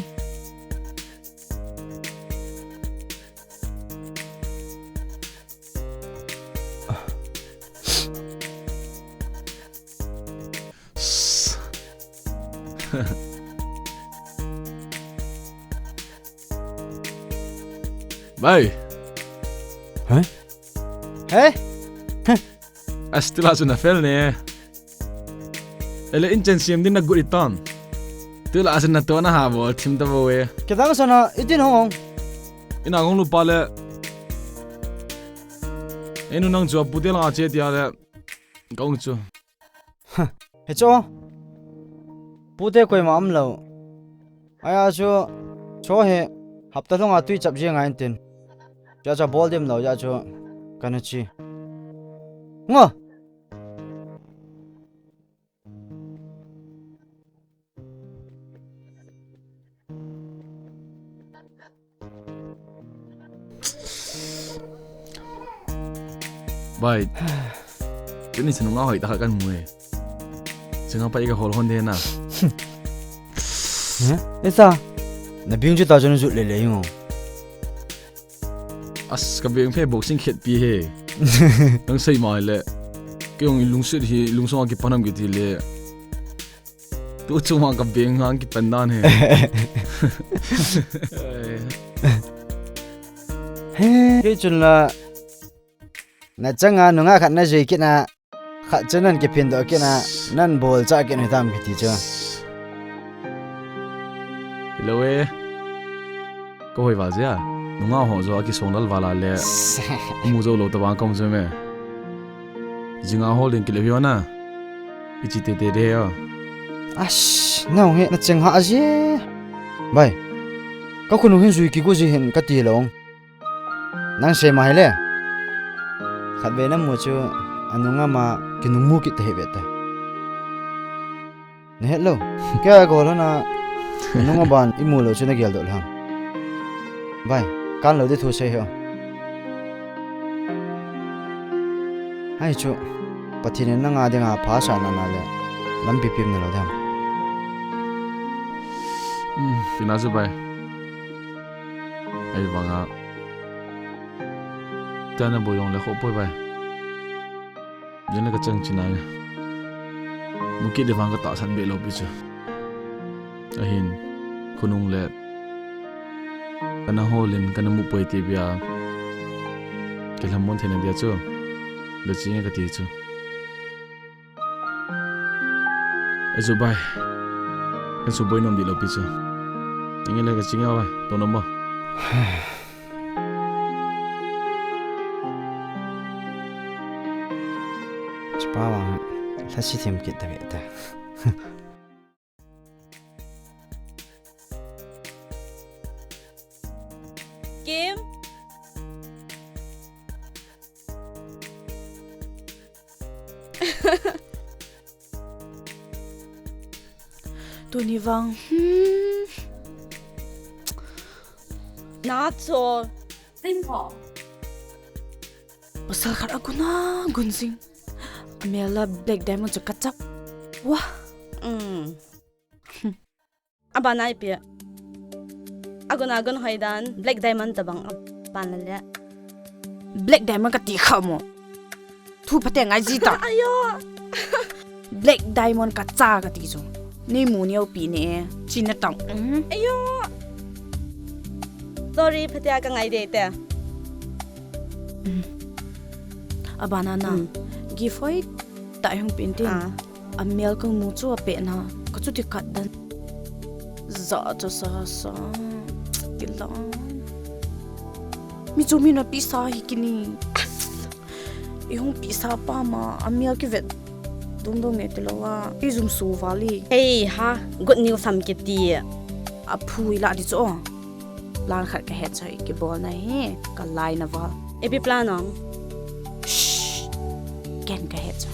Bhai. Hei? Hei? As, tula chu na fel ne. Ele in chen siam din na gut i ton. Tula chu na to na ha bol thim ta bo e. Ke dang sana itin hong hong. Ina hong lu pa le. Enu nang chu pu te la che tia le. Ka hong chu. He cho. Pute koima um lou. Aya chu, cho he, hapta lhunga tui chap jeng a intin. Cha cha bol dim lou, ya chu, kana chi. Ngo. Bhai, tuni chu nungah hoi tah khat kan mu e. Chunga pa i ka hol hon de na. Heh? Esa, na bing chu ta chun jut le le ngo. As, ka beng phe boxing khet pi he. Nang sei mai le. Kei jong i lungset hi, lungsong a kipan ham kiti le. Tu chunga ka beng hang kipan dan he. He, kei chun la, na changa nungah khat na jui kit na, khat chu nan kiphin doh kit na, nan bol cha kit na tam kiti chu. Hello e. Ka hoi val jia. Nungah ho jo a kisong lal val a le. Mu jo lou ta bang kom chu me. Jinga hol ding kile hi o na. I chi te te de o. Ash, nang he na cheng ha ji. Bhai. Ka khunung hin jui kigu ji hin kati lou. Nang sei mai le. Khat ve na mu chu anung ama kinung mu kit ta he ve ta. Na het lou. Kei a gol hon a, nung aban i mu lou chu na gel doh lou ham. Bhai, kan lou di thu sei he o. Hai chu, Pathen in nanga dinga pha sa na na le, lampi pem na lou di ham. Hmm, tina chu bhai. Ei vang a. Tana boi jong le kho poi bhai. Jeng le ka chang china nge. Mu kit di vang ka tahsan be lou pi chu. Ahin, khunung le. Kana hol in, kana mu poi ti bia. Kilhamon theina dia chu. Ka chi nge ka ti chu. Ei chu bhai. Ka chu boi nom di lou pi chu. Jeng le ka chi nge bhai. To nom bhai. Pa vang, lhasi them kit ta ve ta. Kim. Tuni vang. Hmm. Na cho. Pasal khat agun agun jing. Amel a Black Diamond chu kachap. Wah. Hmm. Abana ipi. Agun agun hoidan Black Diamond tabang abana le. Black Diamond kati kha mo. Thu phate ngai ji ta. Ayo. Black Diamond kacha kati chu. Nei mu neo pi ne. China tang. Mhm. Ayo. Sorry, phate ka ngai de te. Abana na. Hmm. Gift hoi ta hung pin tin. Ah. Amel ka mu chu apeh na, ka chuti khat dan. Za chu sa sa. Kilang. Mi chu mi na pisa hi kini. I hung pisa pa ma, amel kivet. Dum dum nge ti lo a. I zum su vali. Hei ha, good news ham kiti. Aphu i la di chu o. Plan khat ka het chu, i kibol na hi, ka lai na val. Ipi plan ong? Shh. Ken ka het chu.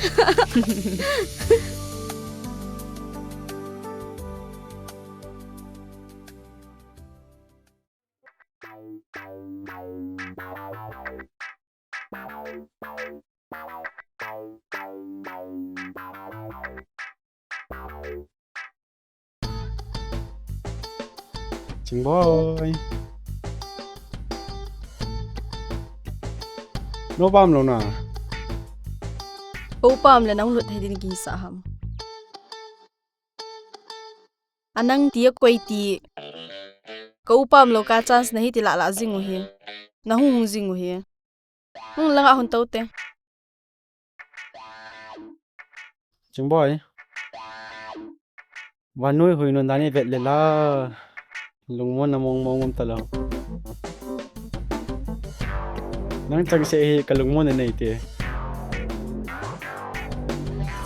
Chingboi. No pam lo na. Ko pam le nang lut thei din kisa ham. Anang ti a koi ti. Ko pam lo ka chance na hi ti la la jing u hi. Na hung hung jing u hi. Hung langa hung to te. Chingboi. Vannoi hui nun dan i vet le la. Lungmon na mong mong um ta lo. Nang chang se hi ka lungmon na nei te.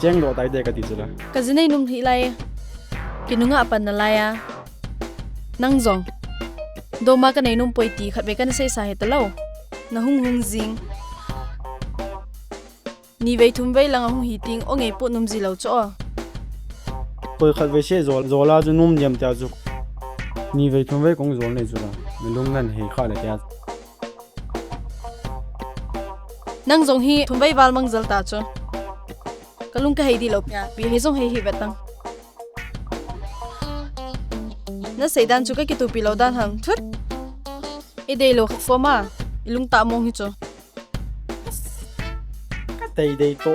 Cheng lo tai te ka ti chu la. Ka ji nei num hi lai. Ki nunga pan na lai a. Nang jong. Doma ka nei num poi ti khat ve ka na sei sa he ta lo. Na hung hung jing. Ni vei thum vei lang a hung hi ting o ngei pu num ji lo chu o. Poi khat ve se jol, jol a chu num diam tia chu. Ni vei thum vei kong jol nei chu la. Mi lung nan hei kha le tia. Nang jong hi thum vei val mang jal ta chu. Ka lung ka hei di lo pia. Pi hei jong hei hi vet tang. Na sei dan chu ka kitupi lo dan ham. Thut. I dei lo khat form a. I lung ta mong hi chu. Ka dei dei to.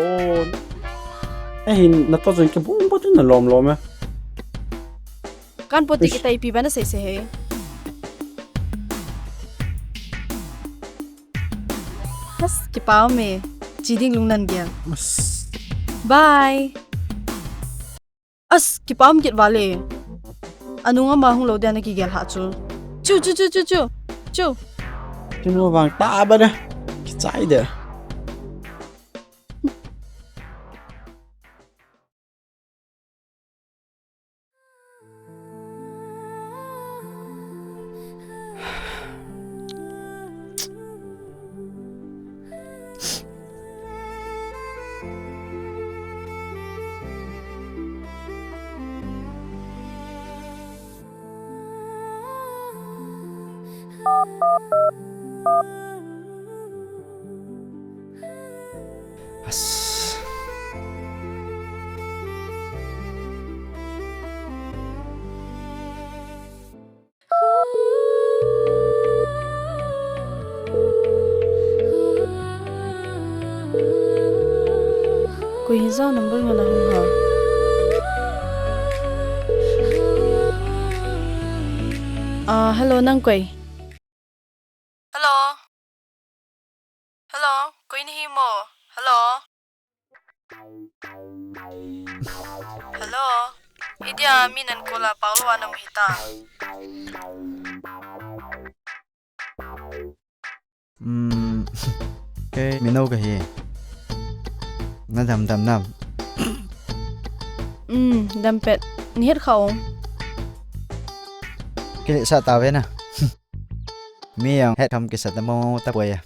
Eh, hin na to jong ki bum bum na lom lom e. Kan poti ki tai pi ba na sei sei he. Has, kipa me. Chi ding lung nan gel. Bye. As, kipa um kit vale. Anung ama hung lo dia na kigel ha chu. Chu, chu, chu, chu, chu. Chu. Kinu vang ta ba da. Kichai de. As. Koi hi jao number ngala hung ha. Ah, hello, nang koi? Hello? Hello? Koi nahi mo? Hello? Hello? Idia mi nan call a pao lo wa nang hita. Hmm, kei Mino kahi. Na dam dam nam. Um, dam pet. Ni het kha ong. Kile sa ta ve na. Mi jong het kham kisa ta mo ta poi a.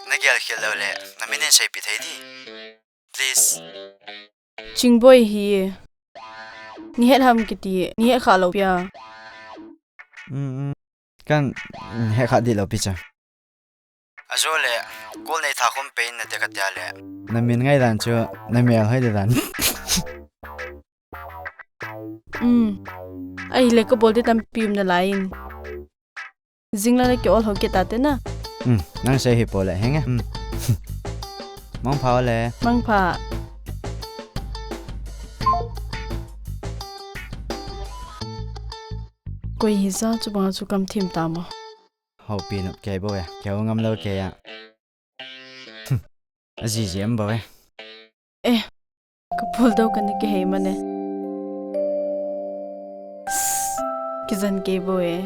Na gel khel lou le, na min in seipi thei di. Please. Chingboi hi. Ni het ham kiti, ni het kha lou pia. Um, um. Kan het kha di lou pi cha. Ajo le, kol nei tha khum pe in na te ka tia le. Na min ngai dan chu, na mel hoi de dan. Um. Ai le ka bol de tampi um na lai in. Jing la le ke ol ho ke ta te na. Um, nang sei hi po le, henge. Um. Mangpha le. Mangpha. Koi hi ja chu bang chu kam thim ta mo. Houpi nop kei bou e, kei ngam lou kei a. Aji ji em bou e. Eh, ka pul dou ka ni kei hei mane. Kijan kei bou e.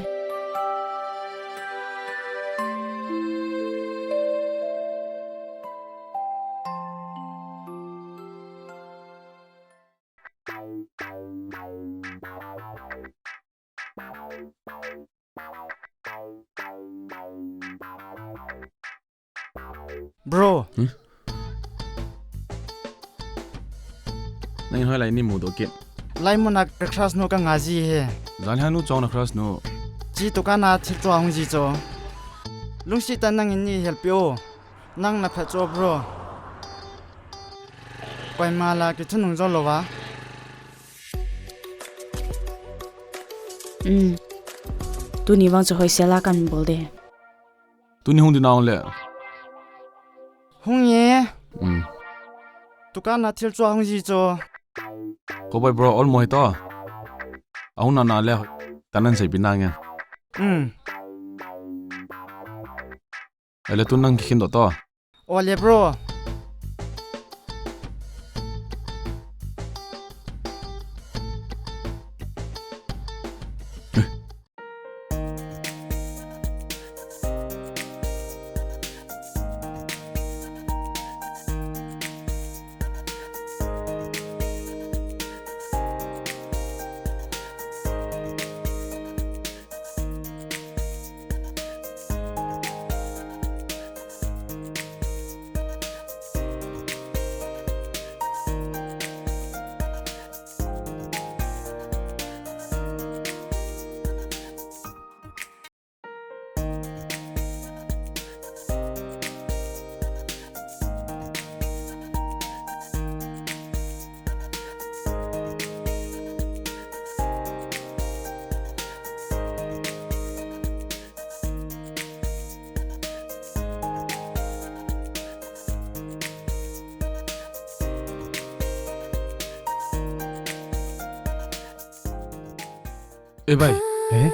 Bro. Hmm? Nang hoi lai ni mu do kit. Lai mu na ka crush nu ka nga ji he. Jan ha nu chong na crush nu. Chi to ka na thil chua hung ji cho. Lungsi ta nang in ni help yo. Nang na pha cho bro. Koima la kithunung jo lou va. Um. Tuni vang chu hoisel a kan bol de. Tuni hung di nau le. Hung e. Um. Tuka na thil chua hung ji cho. Ko bai bro, ol mo hi to. Ahung na na le. Tanan sei pi na nge. Um. Ele tu nang kikhin do to. Ole bro. E bai. Eh?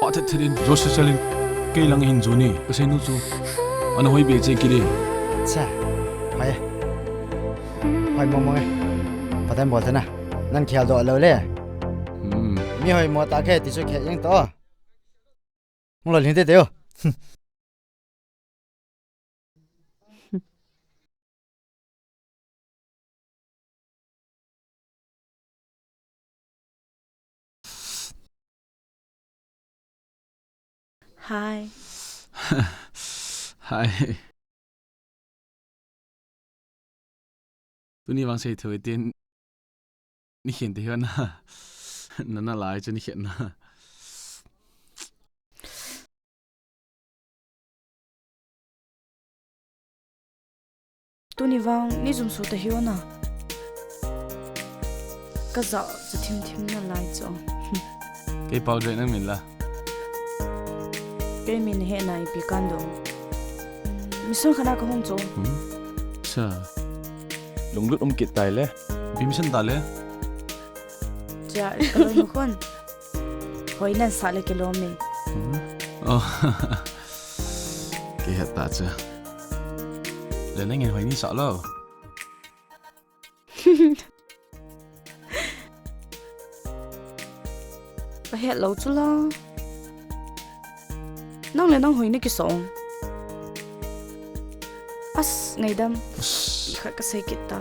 Pa thet thet in, Joseph Selin, kei lang hin Juni, ka sei nu chu. Ana hoi be che kiri. Cha, hoi. Hoi mo mo nge. Patan bol tana. Nang khial do lo le. Hmm. Mi hoi mo ta khe ti chu khe yeng to. Hung lo ling te te o. Hi. Hi. Tuni vang sei thei tin ni khen te hian na na lai chu ni khen na. Tuni vang ni zum su ta hiu na. Ka za za thim thim na lai chu. Kei pau dre na min la. Kei min he na ipi kan do. Mi sun khana ka hung chu. Hmm? Sa. Lunglut um kit tai le. Bi mi sun ta le. Cha, ka lo mu khon. Hoi nan sa le ke lo mi. Hmm? Oh. Kei het ta cha. Le nang hoi ni sa lo. Ka het lo chu la. Nang le nang hoi na kisong. As, ngaidam. As. Ipi khat kasei kit ta.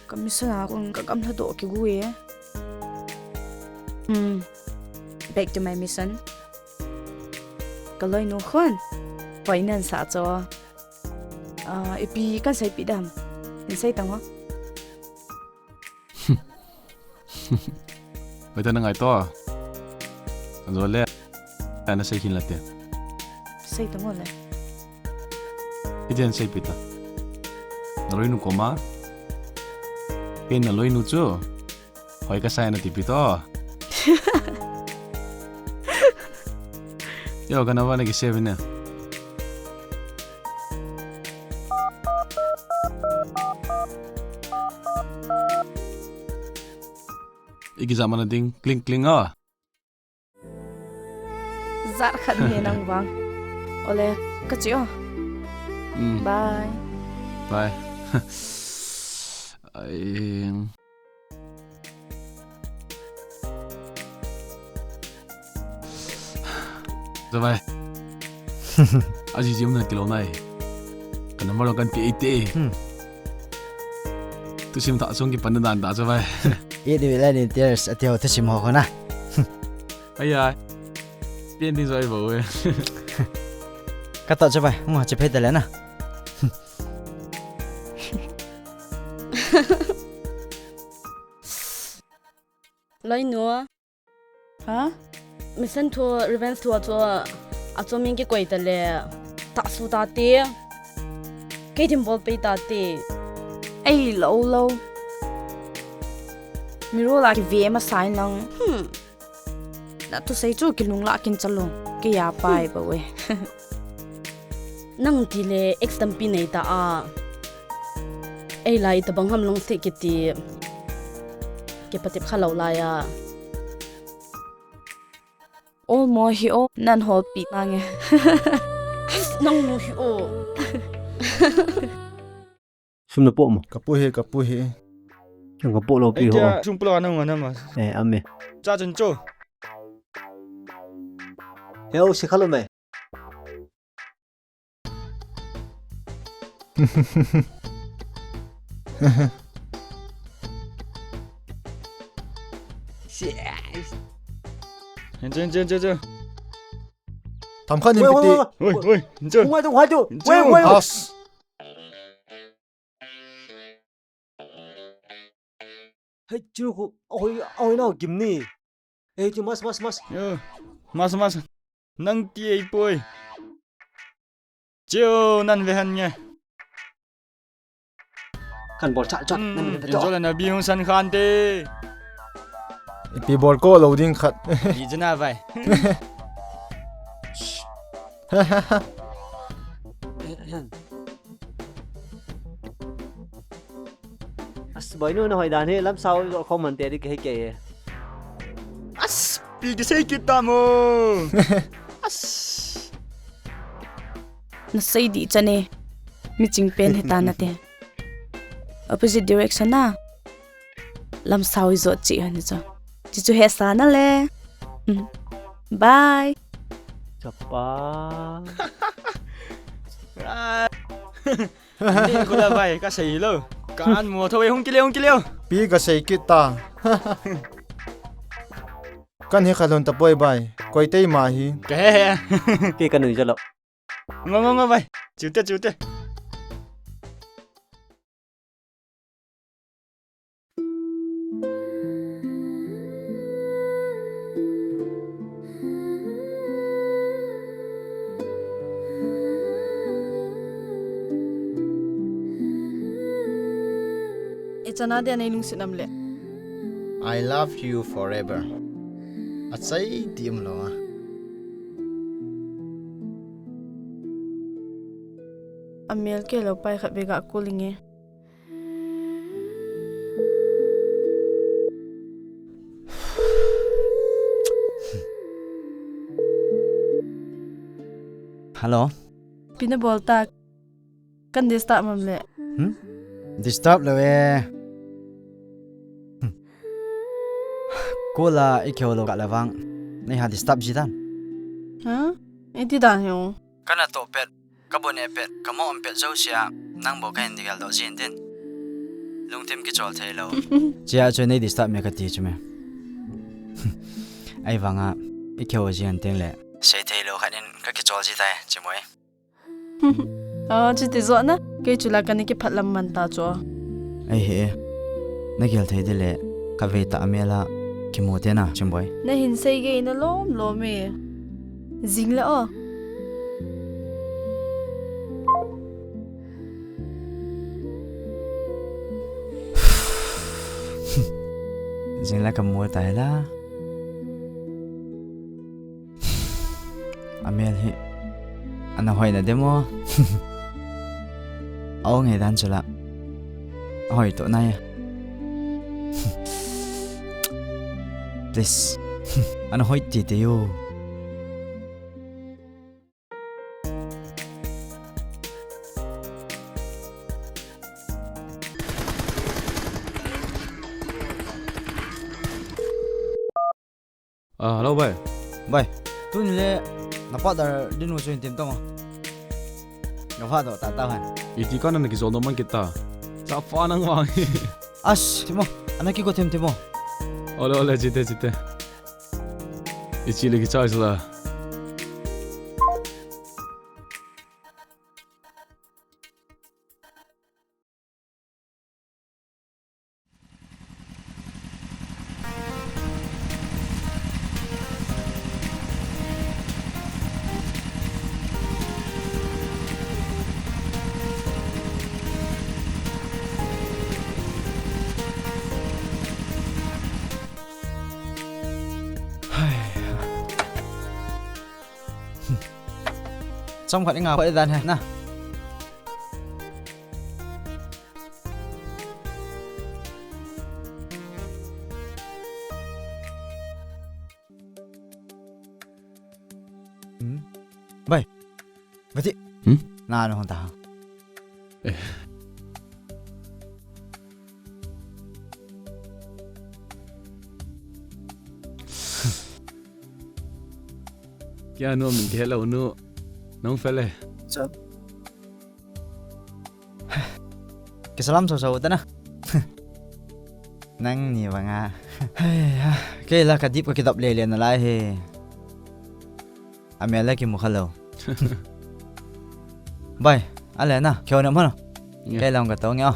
Ka mission a kon ka gamla doh kigu e. Hmm. Back to my mission. Ka loinu khun. Hoi nan sa cho. Ah, ipi kan seipeh dam. Hin sei tang o. Hoi ta na ngai to. Ajo le. Ana sei hin la te. Sei tang o le. Iti an seipeh ta. Na loinu koma. Ken na loinu chu. Hoi kasa e nati pi to. Yo, kana vana kise bine. Iki jamana ding, kling kling a. Jat khat ni nang vang. Ole, ka che o. Mm. Bye. Bye. Ai. Cho bhai. Aji jim na kilo nai. Ka number lo kan pe ite. Hmm. Thusim thah sung kipan dan da cho bhai. Eight million tears ati ho thusim ho kona. Ai ai. Pian ding joi bo e. Ka to cho bhai. Mo che phe ta le na. Loinu. Ha? Mission thu, revenge thu a chu, a chu min kikoi ta le, tahsu ta te. Kei thim bol pei ta te. Ei, lo, lo. Mirol a kive masa in lang. Hmm. Na thusei chu kilung la kin chalung. Kei a pai ba we. Nang ti le ex tampi nei ta a. Ei lai tabang ham long se kiti. Kei patep kha lo lai a. Ol mo hi o, nan hol pi nange. Nang nu hi o. Sum na po mo. Ka po hi, ka po hi. Nang ka po lo pi ho. Sum po lo na nga na ma. Eh, ame. Cha chun cho. He o, si khalo mai. Yes. Jen, jen, jen, jen. Tham khan hin piti. Oi, oi, jen. Hung ai tu, hung ai tu. Jen. Wei, wei. As. Hei, chu khu, ahoi, ahoi nau gim ni. Hei, chu mas, mas, mas. Yo, mas, mas. Nang ti ei poi. Chiu, nan ve han nge. Kan bol cha, cha, hmm, nan ve cha. Injol na bi hung san khan te. Ipi bol ko lo ding khat. Di jana vai. As, boinu na hoi dan hi, lamsao jo khom man te di ke ke. As, pi kisei kit ta mo. As. Na sei di chane. Mi ching pen he ta na te. Opposite direction na. Lamsao i jo chi han jo. Chi chu he sa na le. Hmm. Bye. Chapa. Ni ko la vai, ka sei lo. Kan mo tho e, hung kile, hung kile. Pi ka sei kit ta. Kan hi khalon ta poi bai. Koi tei ma hi. Ke he he. Ke ka nui jalo. Ngo, ngo, ngo bai. Chute, chute. Ichan a dia nei lungset nam le. I love you forever. Achai ti um lo a. Amel ke lo pai khat be ga call inge. Hello. Pi na bol ta. Kan disturb mam le. Hmm? Disturb lo e. Hmm. Call a i keu lo ka la vang. Nei ha disturb ji dan. Ha? Iti dan hi o. Kana to pet. Ka bu neh pet, ka mo um pet jousea, nang bou ka hin gel doh jin tin. Lungthim kichol thei lou. Chia chu nei disturb me ka ti chu me. Ahivanga, i kihou jin tin le. Sei thei lou khat in ka kichol ji tai, Chimoi. Ah, chuti joh na. Kei chu la kana kiphat lam man ta chu. Ahi e. Na gel thei ding le ka vei ta a mel a kimu te na, Chimboi. Na hin sei gei na lom lom e. Jing le o. Jing le ka mu ta la. A mel hi ana hoi na demo. Au nge dan chu la. A hoi to na ya. Please. Ana hoi ti te yo. Ah, hello, bai. Bai, tuni le na partner ding u chu hin tem tang o. Nga pha doh ta ta han. Iti kana na kijol doh man kita. Cha pha nang vang. As, timo. Ana kigo them timo. Ole, ole, chite, chite. Ichi le kichai sala. Chomkhat i ngah phot dan he na. Hmm? Bai. Bati. Hmm? Na, na hon ta. Eh. Kya nu min kihe lou nu. Nang fele. Cha. Kisalam so so ta na. Nang ni vanga. Hei ha. Kei la ka dip ka kidap le le na lai he. A mel la kimu kha lou. Bai, a le na. Kyo na mano. Nge. Kei la ka tong ya.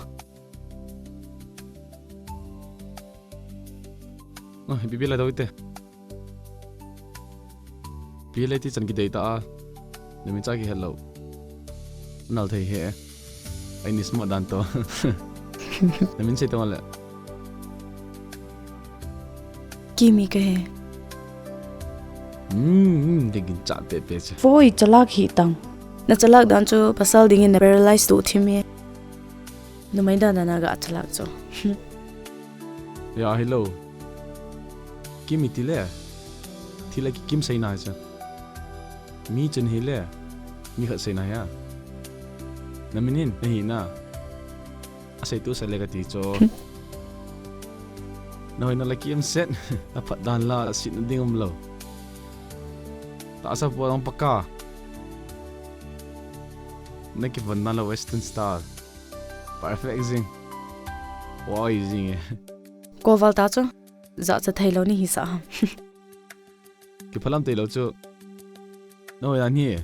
No, ipi ipi la dau ite. Ipi le ti chan kidei ta a. Na min cha kihe lou. Nal thei he. Ai ni sma dan to. Na min sei to le. Kimi ka he. Hmm, hmm, degin cha pe pe che. Foi chalak hi tang. Na chalak dan chu pasal dingin na paralyze tu thim e. Numei dan dan a ga chalak chu. Ya, hello. Kimi ti le. Thi le ki kim sei na cha. Mi chen hi le. Mi khat sei na ya. Na min hin, na hi na. A sei tu sei le ka ti cho. Na hoi na la ki em set. Na phat dan la sit na ding um lo. Ta sa po dang paka. Na ki von na la Western Star. Perfect zing. Wai zing e. Ko val ta cho. Za cha thei lo ni hi sa ham. Kiphalam tei lo chu. No ya ni.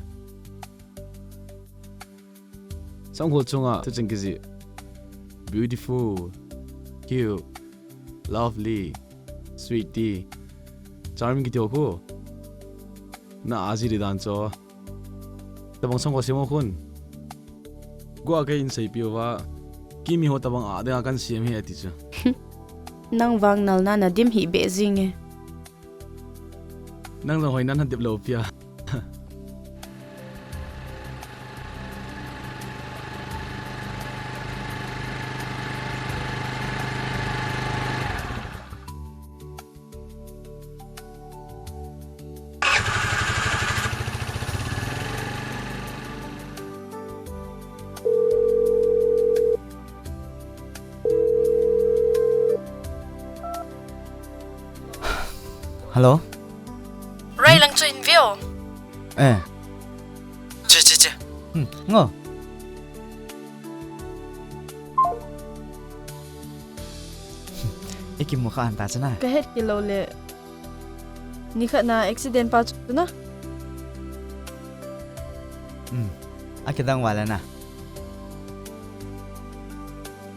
Sangkhol chunga thu ching kiji. Beautiful, cute, lovely, sweetie, charming kiti ho khu. Na aji ri dan cho. Tabang sangkhol simo khun. Gua ka in sei piu va. Kimi ho tabang a de kan siam hi ati chu. Nang vang nal na na dim hi be zing e. Nang jong hoi nan han dip lo pia. Hello? Rai lang chu in view. Eh. Che, che, che. Hmm, ngo. Ikimu kha anta chana. Ka het kilou le. Nikhat na accident pa chu na. Hmm. Akidang vale na.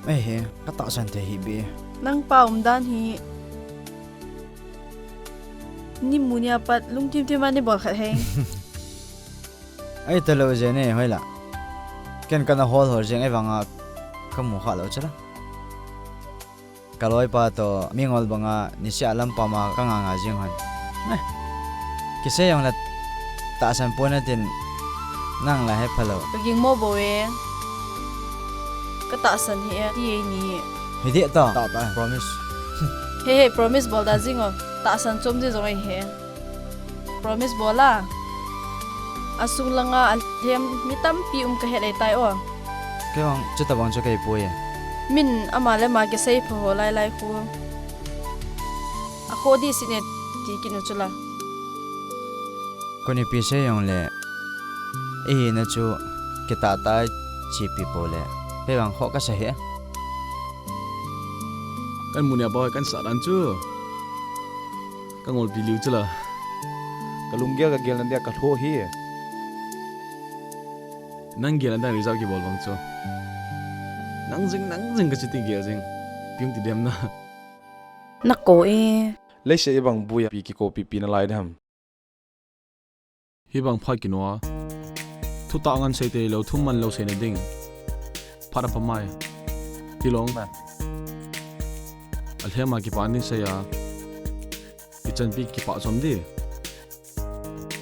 Ehe, ka tahsan thei hi be. Nang pa umdan hi. Ni mu ni apat lungthim thim a ni bol khat heng. Ai, talou jeng e, hoila. Ken kana hol hol jeng e vanga kamu kha lou chula. Ka loipa to mingol banga niseh a lam pama ka nga nga jing hon. Eh. Kisei jongle tahsan pon natin nang la he phalou. Ka ging mo bo e. Ka tahsan hi e, ti e ni. Hi de ta. Ta ta, promise. He he, promise bol da jing o. Tahsan chom di jong e he. Promise bol a. Asung langa alhem mi tampi um ka het e tai o. Kei vang, chuta bang chu kei poi e. Min ama le ama kisei pha ho lai lai khu. Akho di si ne ti kinu chula. Koni pi sei jongle. Ihi na chu kitah tah chipi po le. Kei vang kho ka sa he. Kan mu nia ba kan sa dan chu. Ka ngolpi liu chula. Ka lunggel ka gel nan dia ka lho hi. Nang gel nan dia result kibol bang chu. Nang jing, nang jing ka chiti gel jing. Piung ti dem na. Na ko e. Leise i bang buya pi kiko pi pi na lai dem. Hi bang phat kinoa. Thutah ngan sei te lo, thum man lo sei na ding. Phat a pamai. Tilong. Alhem a kipa ni sei a. I chanpi kipa chom di.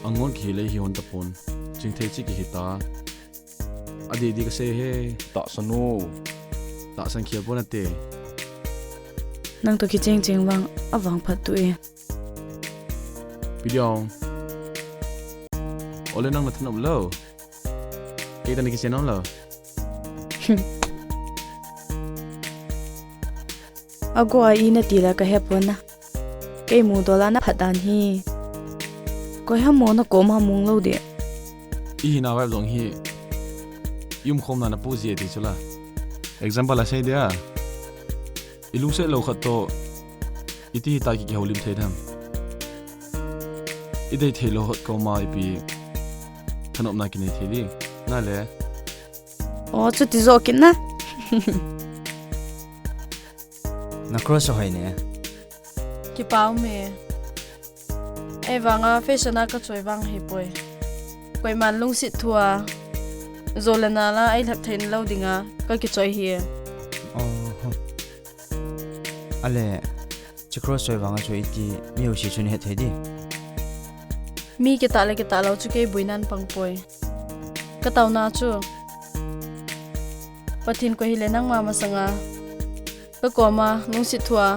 Angon kihi le hi hon tapon. Chingthei chi kihi ta. Adih dih ka sei he. Tahsan o. Tahsan khel pon ate. Nang to kicheng cheng vang, avang phat tu e. Video. Ole nang na thanop lo. Kei ta na kichen lo. Ago a i na ti la ka he pon na. Kei mu dola na phat dan hi. Koi ham mo na koma mung lo de. I hi na vibe jong hi. I um khom na na pu ji e ti chula. Example a sei dia. I lungset lo khat to. I ti hi ta ki kihoulim thei dem. I dei thei lo khat koma ipi. Thanop na kinei thei di. Na le. O, chuti jo kin na. Na crush hoi ne. Kipa um e. Ei vanga fashion a ka choi vang hi poi. Koiman lungset thua. Jou le nal a ei lhep thei na lo dinga ka kichoi hi. Oh. Ale, chi crush choi vanga chu iti mi ho si chun het thei di. Mi kitah le kitah lo chu kei bui nan pang poi. Ka tauna chu. Pathen koi hile nangma masanga. Ka koma lungset thua.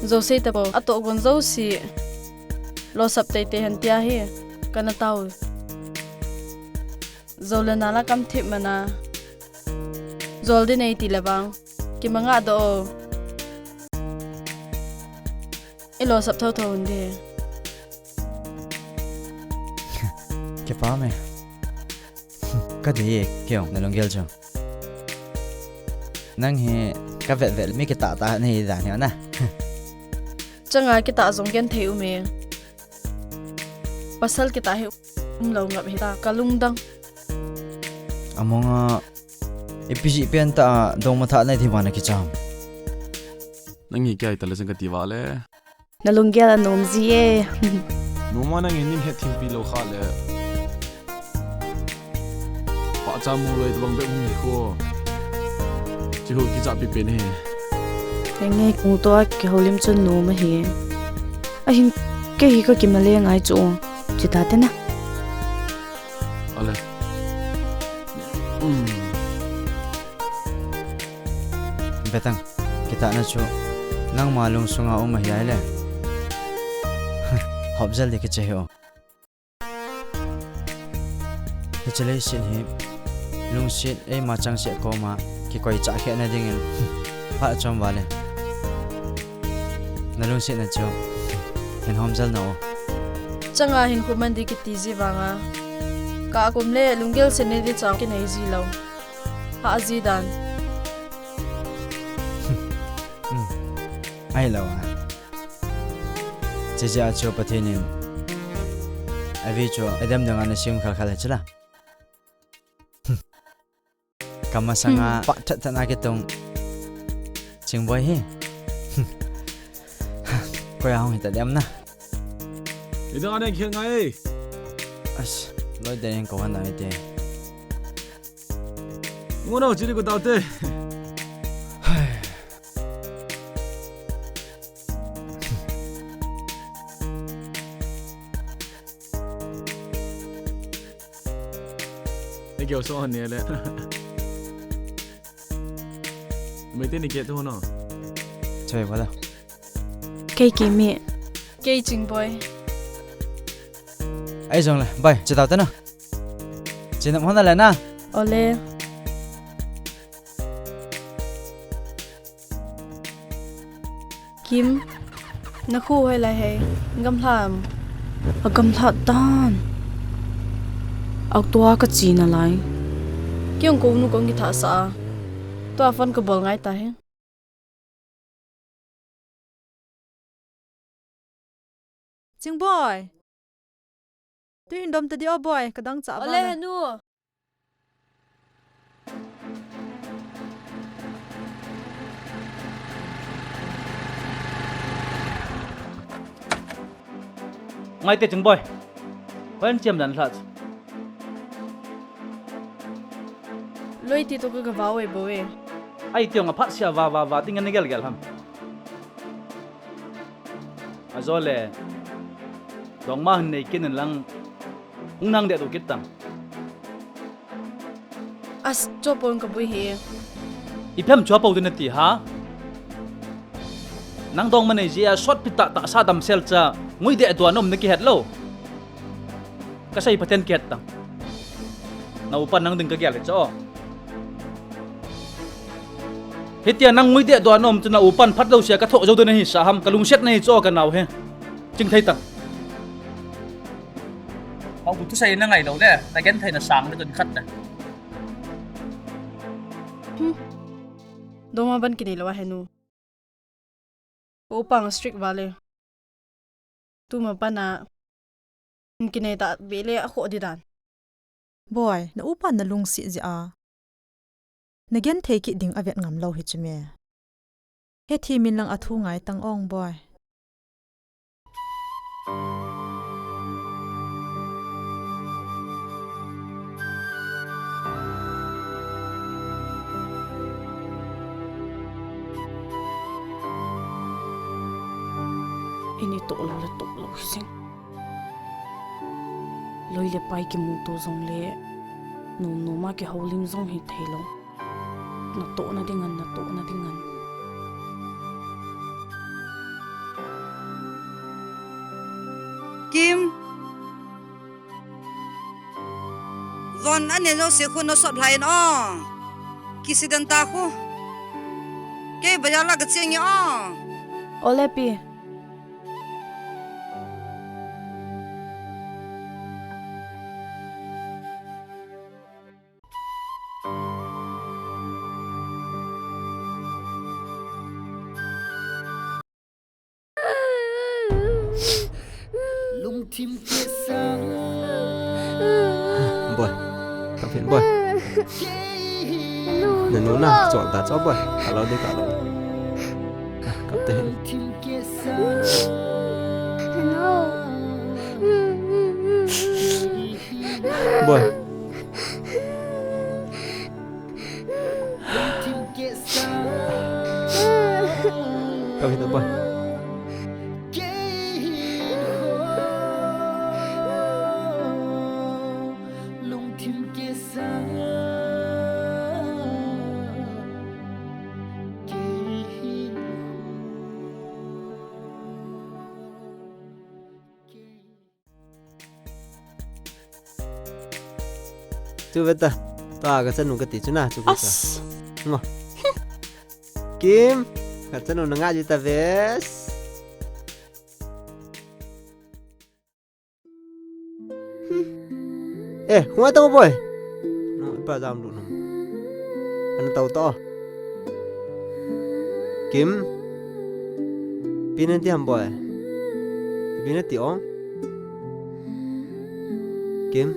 Jou sei ta po, atoh gon jou si. Losap tei tei hen tia hi, kana tau. Jou le nal a kam thip mana. Jol di nei ti le vang. Kimanga do o. I losap tho tho un di. Kipa me. Ka dei e, kei ong, na lunggel chu. Nang hi ka vet vet mi kitah tah nei dan hi na. Changa kitah jong gen thei um e. Pasal kitah hi um lo ngap hi ta, ka lungdang. Amonga, ipi ji pen ta, dong ma tha nei thi vana kicham. Nang hi kei ta le jang ka ti va le. Na lunggel a nom ji e. Noma nang in nim het thim pi lo kha le. Pa cha mu loi tabang be mu ko. Chi ho ki cha pi pen he. Enge ku to a kihoulim chun nom ahi. Ahin kei hi ka kimale ngai chu. Chi ta te na. Ale. Um. Betang, kitahna chu nangma lungsunga um ahi ai le. Hop jel di kiche hi o. Hiche leiset hi lungset eima changse koma kikoi chah khehna dingin phat chom vale. Na lungsetna chu hin hom jel na o. Changa hin khu man di kiti ji vanga. Ka kum le lunggel se nei di chang kinei ji lou. Ha ji dan. Hmm. Ai lou a. Cheche a chu Pathen in. Avi chu Adam dang ana sim khal khal chula. Kamasanga, hmm, pah that that na kitung. Chingboi hi. Koi ahung hita dem na. Ida ane khel ngai. As, loi de ko han dai te. Ngono chiri ko tau te. Hai. Nei keu so ne le. Meitei ni ke tu no. Choi wala. Kei Kimi. Kei Chingboi. Ai jong le, bai, che tau ta na. Chin nam hon le na. Ole. Kim, na khu hoi lai hei, gamhlam. A gamhlat dan. Auto a ka chi na lai. Kiang ko nu kong ki tha sa. Tua phone ka bol ngai ta he. Chingboi. Tuhin dom ta di o boi, ka dang cha. Ole, nu. Ngai te Chingboi. Hoi an chiam dan hlat. Loi ti to ka ga vau e bo e. Ai tiang a phat sia va va va ting an gel gel ham. Ajo le. Dong ma hun nei kin lang. Hung nang de tu kit tang. As, chopon ka bui hi. Iphem chopon din ati ha. Nang dong ma nei jia sot pi ta ta sa dam sel cha. Ngui de dua nom na kihet lou. Ka sei Pathen kihet tang. Na upan nang ding ka gel hi cho. Hitia nang ngui de dua nom chu na upan phat lou sia ka tho jo de na hi sa ham ka lungset na hi cho ka nau he. Ching thei tang. Hau bu tu sai na ngai lou le, na gen thei na sang le tun khat na. Hmm. Doma ban kinei lou a he nu. Ko pang strict vale. Tuma pana. Kinei ta be le a kho di dan. Boi, na upan na lungsi ji a. Na gen thei kit ding a vet ngam lou hi chu me. He thi min lang a thu ngai tang ong boi. Ini to lo le to lo sing. Loi le pai kimu to jong le. Nom nom a kihoulim jong hi thei lou. Na toh na ding an, na toh na ding an. Kim. Von ane jo se khu na sot lai in o. Kisi den ta khu. Kei bazar la ka cheng e o. Ole pi. Lungthim kesa. Boi. Ka phin boi. Na nu na, chol ta cho boi. Ka lo de ka lo. Ka te. Lungthim kesa. Boi. Ka hita pa. Chu veta. Tua ka chanu ka ti chu na chu ko cha. As. Ngo. Kim, ka chanu na nga ji ta ves. Eh, hung ngai tang o boy. No, ipa jam lut nom. Ana tao tao. Kim. Ipi nati ham boy. Ipi nati ong. Kim.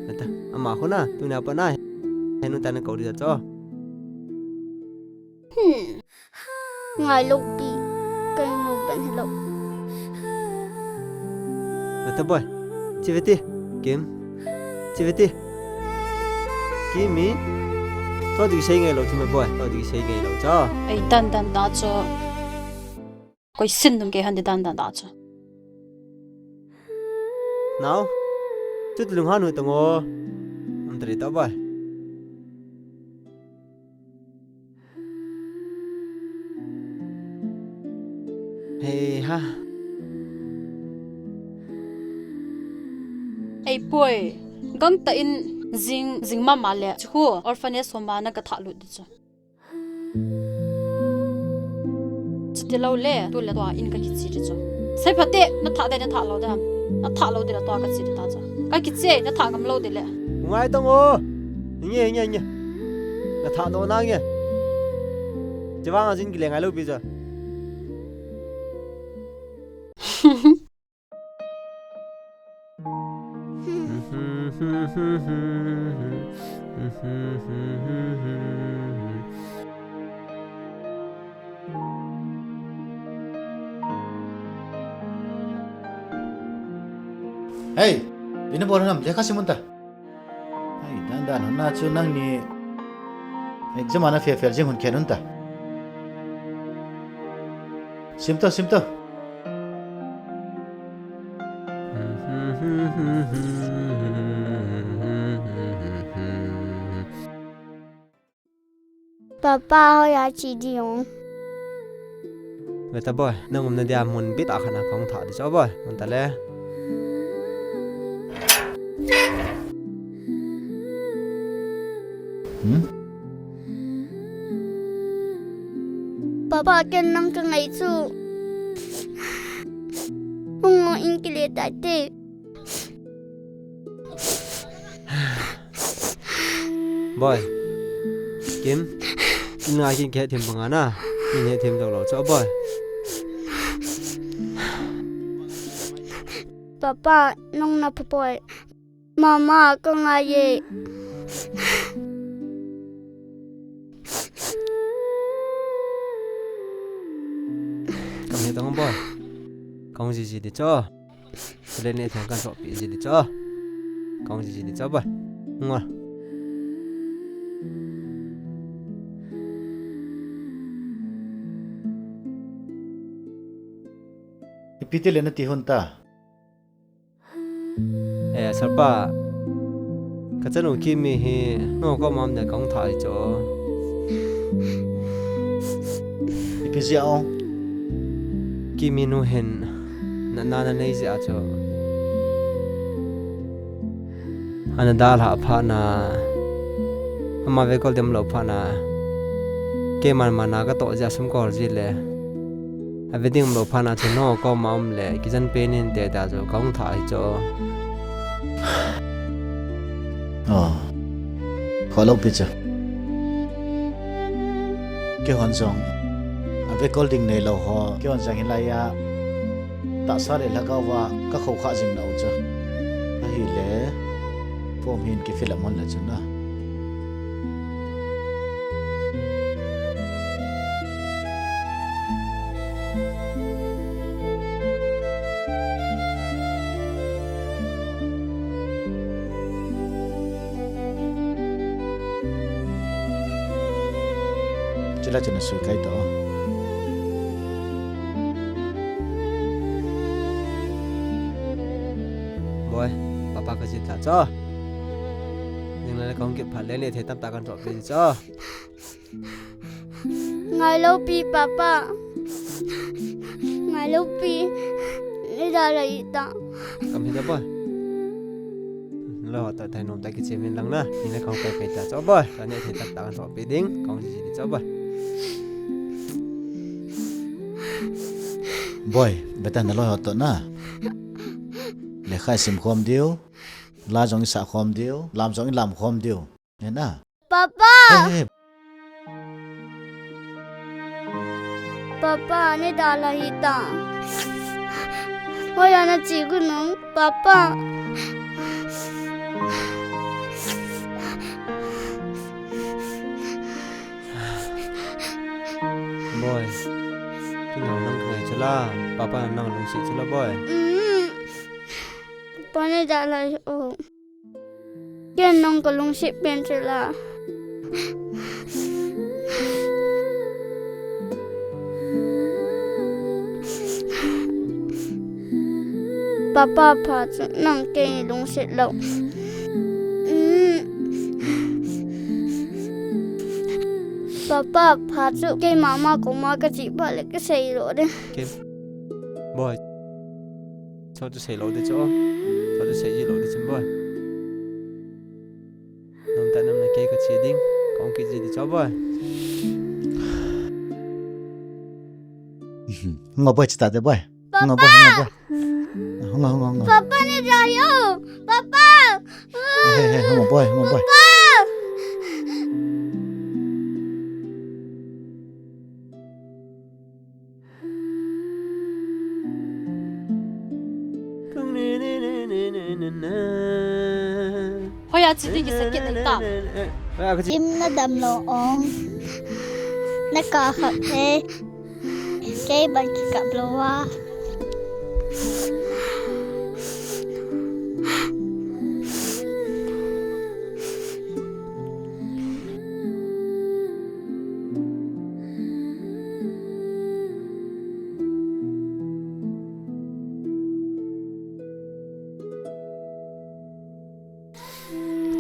Ata, ama khu na, tuni a pat na. Henu tana kau di ta cho. Hmm. Ngai lou pi. Kei nu ben hello. Ata boy. Chi ve ti. Kim. Chi ve ti. Kimi. To di sei ngai lou chu me boy. To di sei ngai lou cho. Ei dan dan da cho. Koi sin dum ke han di dan dan da cho. Nao. Tut lung han hu tang o. Am tari ta boy. Hei ha. Ei poi, gangtah in jing, jing mama le, chu khu orphanage home a na ka thah lut di chu. Chuti lou le, tu le tua in ka kiche di chu. Sei phat te, na thah de, na thah lou de ham. Na thah lou de le tua ka che di ta chu. Ka kiche, na thah ngam lou de le. Ngai tang o. Nge, nge, nge. Na thah doh na nge. Chevang a jin kile ngai lou pi chu. Hei, ipi na bol ham, lekha sim un ta. Ai, dan dan, hon na chu nangni exam a na fail fail jing hon khen un ta. Sim to, sim to. Papa, hoiya che di ong. Ve ta boy, nang umna dia mun bit a khat na kahung thah di cho boy, mun ta le. Hmm? Papa, ken nang ka ngai chu. Hung o, in kile tai te. Boy. Kim. In ngai kin ke them banga na. In he them jong lou cho boy. Papa, nang na pha poi. Mama, ka ngai e. Kam he tong boy. Kong ji ji di cho. Chule neh theng kan sohpeh ji di cho. Kong ji ji di cho boy. Ngol. Ipi ti le nati hon ta. Eh, Sarpa. Ka chanu Kimi hi, nang koma um le kahung thah hi cho. Ipi jeh a ong. Kimi nu hin, natna na nei jeh a cho. Ana dalhah phat na, ama vekol ding lou phat na, keiman mana ka toh jeh a sum ka hol ji le. A ve ding um lou phat na chu nang koma um le, kijen pen inte tia chu kahung thah hi cho. Oh. Kholou pi chu. Keihon jong. A vekol ding neilou ho. Keihon jong hilai a. Tahsa le lhagao va ka khoukhah jing nau chu. Ahile. Form hin ki fill up mon le chu na. Chule chun asui kai to. Boy, papa ka jin ta cho. Jing le kong kit phat le neh thei tamtah kan sohpeh cho. Ngailou pi, papa. Ngailou pi. Ni da la ita. Kam hi da boy. Lo ta thai nom ta kiche min lang na. Ni na kong pai pai ta cho boy. Ta neh thei tamtah kan sohpeh ding. Kong ji ji di cho boy. Boy, beta na lo to na. Le Kha i sim khom diu, la jong i sa khom diu, lam jong i lam khom diu. Hena. Papa! Hey, hey. Papa, nei dalha hita. Hoiya na che gu nung, Papa. Boy, kei nang nang ngai chula, Papa nang lungset chula, boy. Mm. Papa nei dalha o. Ken nang ka lungset pen chula. Papa pha chu nang kei lungset lou. Mm. Papa pha chu kei mama koma ka che pha le ka sei lou de. Ken. Boy. Cho chu sei lou de cho. Cho chu sei ji lou de chim boy. Nam ta nam na kei ka che ding. Ka ong kit ji de cho boy. Hung o boy, che ta de boy. Hung o boy, hung o boy. Hung o, hung o, hung o. Papa nei dalha o. Papa. Hey, hey, hey, hung o boy, hung o boy. Papa. Hoiya che ding kisei kit nai tam. Hoiya ka che. Im na dam lou ong. Na ka kha e. Kei ban kikap lou a.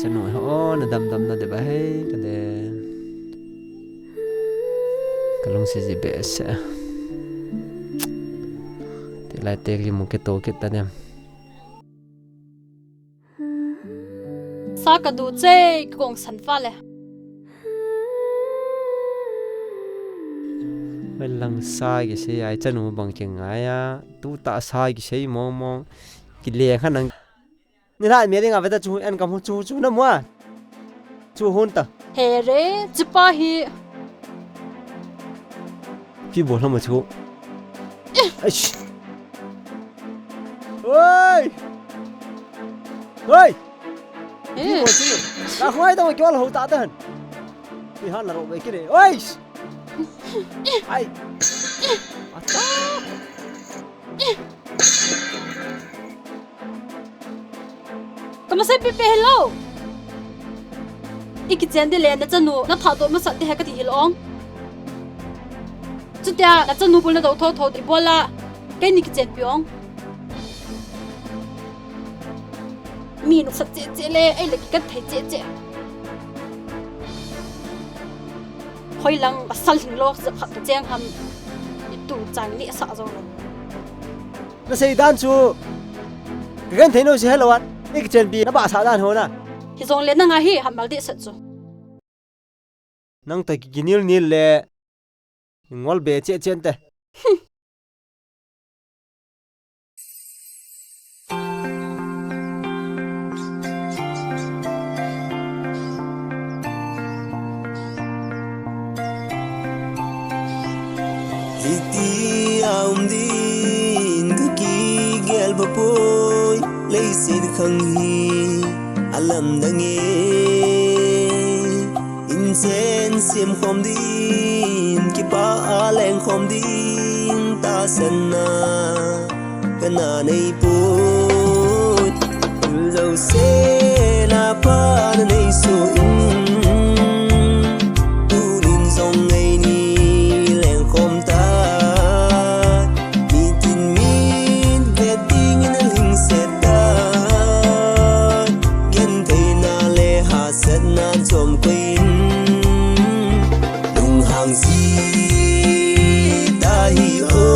Chanu ho na dam dam na de ba hei ka de. Ka lungset ji behseh. Ti lai te ki mu ke to ke ta dem. Sa ka du che, ka kong san fa le. Hoi lang sa kisei ai chanu bang kingai a, tu ta sa kisei mong mong, kile kha nang. Ni la me ding a ve ta chu en kam chu chu na mu a. Chu hun ta. He re, chi pa hi. Pi bol hlama chu. Eish. Oi! Oi! Pi bol chu. La khoi ta ma kyo la ho ta ta han. Pi han la ro ve ki re. Oi! Ai. Acha. Ka masei pepe hilou. I kichen di le na chanu na thahdoh masat di he ka ti hilou ong. Chutia na chanu bul na do tho tho di bola. Kei ni kichen pi ong. Mi nusat che che le ei le ki kan thei che che. Hoi lang pasal hing lou sa khat ka cheng ham. I tu chang ni sa zo lo. Na sei dan chu ka gen thei no si hello at. I kichen pi na ba sa dan ho na. Hi zong le na nga hi ham mal di sat chu. Nang ta ki nil nil le ngol be che chen te. Hiti a um din ka kigel ba poi, leiset khang hi a lamdang e. Inchen siam khom din, kipa a leng khom din, tahsanna ka na nei poi. Ul zo se na pa na nei so in, tunin zong ngei ni leng khom ta. Nitin min vet dingin a lhingset ta. Gentheina le hahsatna chom koiin, lunghang zi ta hi o,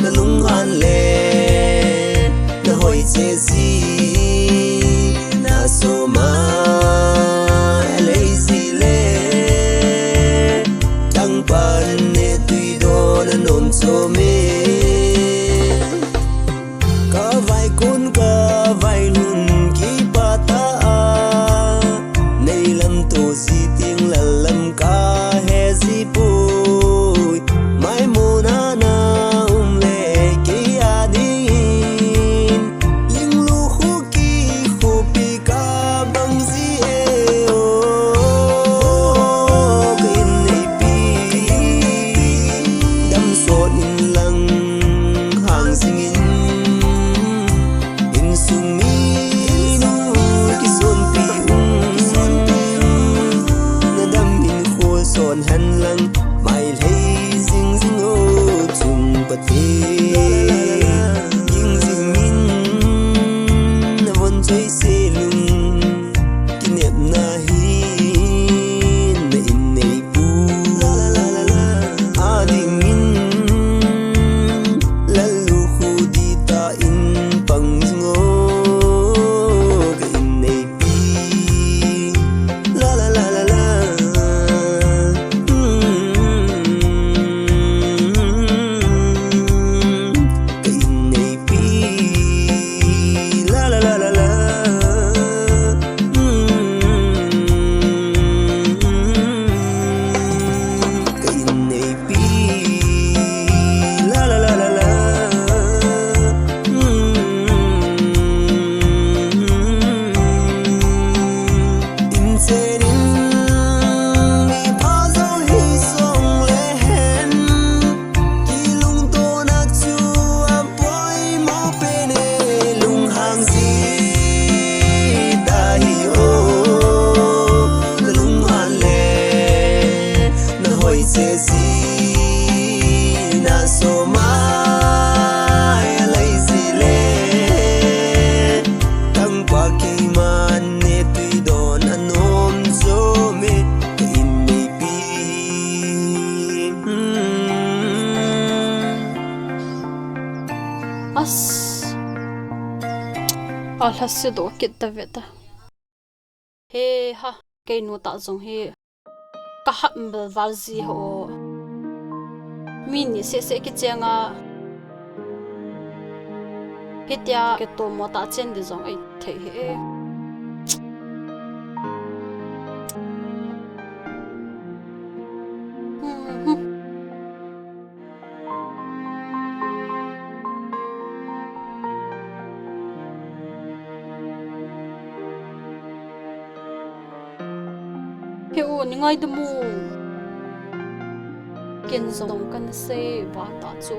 na lunghan le na hoi che zi, na soma lei zi le, tang pan ne tui do na nom chom e. Ka vai ko Ging jingin na von choi se lung, kinepna hin na in neipu. Adingin lalu khu di ta in pang jing o, ka in nei As. Alhase doh kit ta ve ta. He ha, kei nu ta jong hi. Ka hap bel val ji ho. Mi ni seh seh kicheng a. Hitia kei tomo ta chen di jong ahi thei hi. He u, ni ngaidam u. Ken jong kana sei vang ta chu.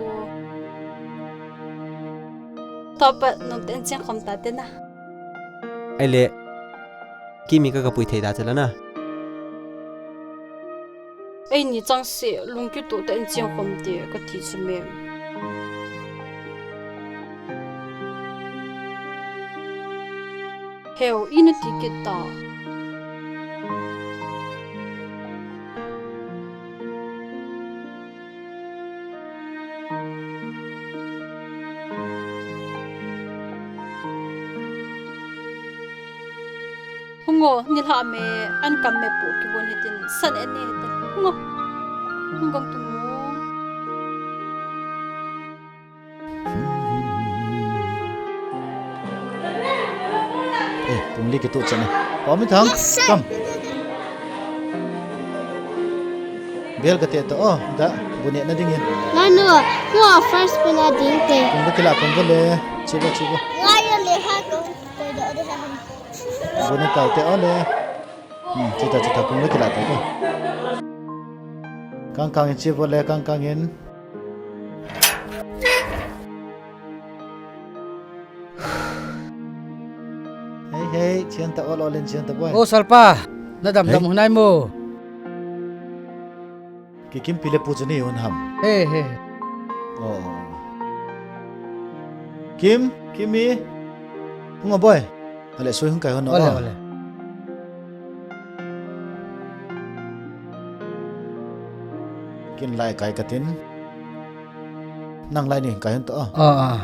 Tua pat nang ten cheng khom ta te na. Ai le. Kimi ka ka pui thei ta chela na. Eini chang se lungkitoh tah in cheng khom te ka ti chu mem. Heu, ina ti kit ta. Hung o, nilhah me, an kam me pu kivon hitin, san en ni hitin. Hung o. Hung gong tung o. Eh, pung li kitoh chan e. Pa mi thang, kam. Bel ka te to, oh, da, bu ne na ding e. Nanu, who are first puna ding te. Pung li kila, pung li le, chiba, chiba. Why you le ha ko, ko da da ha. Bu ne kau te, oh, le. Hmm, chita, chita, pung le kila te to. Kang kang in chiba le, kang kang in. Hei, hei, chian ta ol ol in chian ta boi. O Salpa, na dam dam hunai mo. Ki Kim pi le pu chu ni hun ham. He, he. Oh. Kim, Kimi. Hung o boi. Ale, sui hung kai hon o. Ole, ole. Kin lai kai katin. Nang lai ni kai hon to. Ah, ah.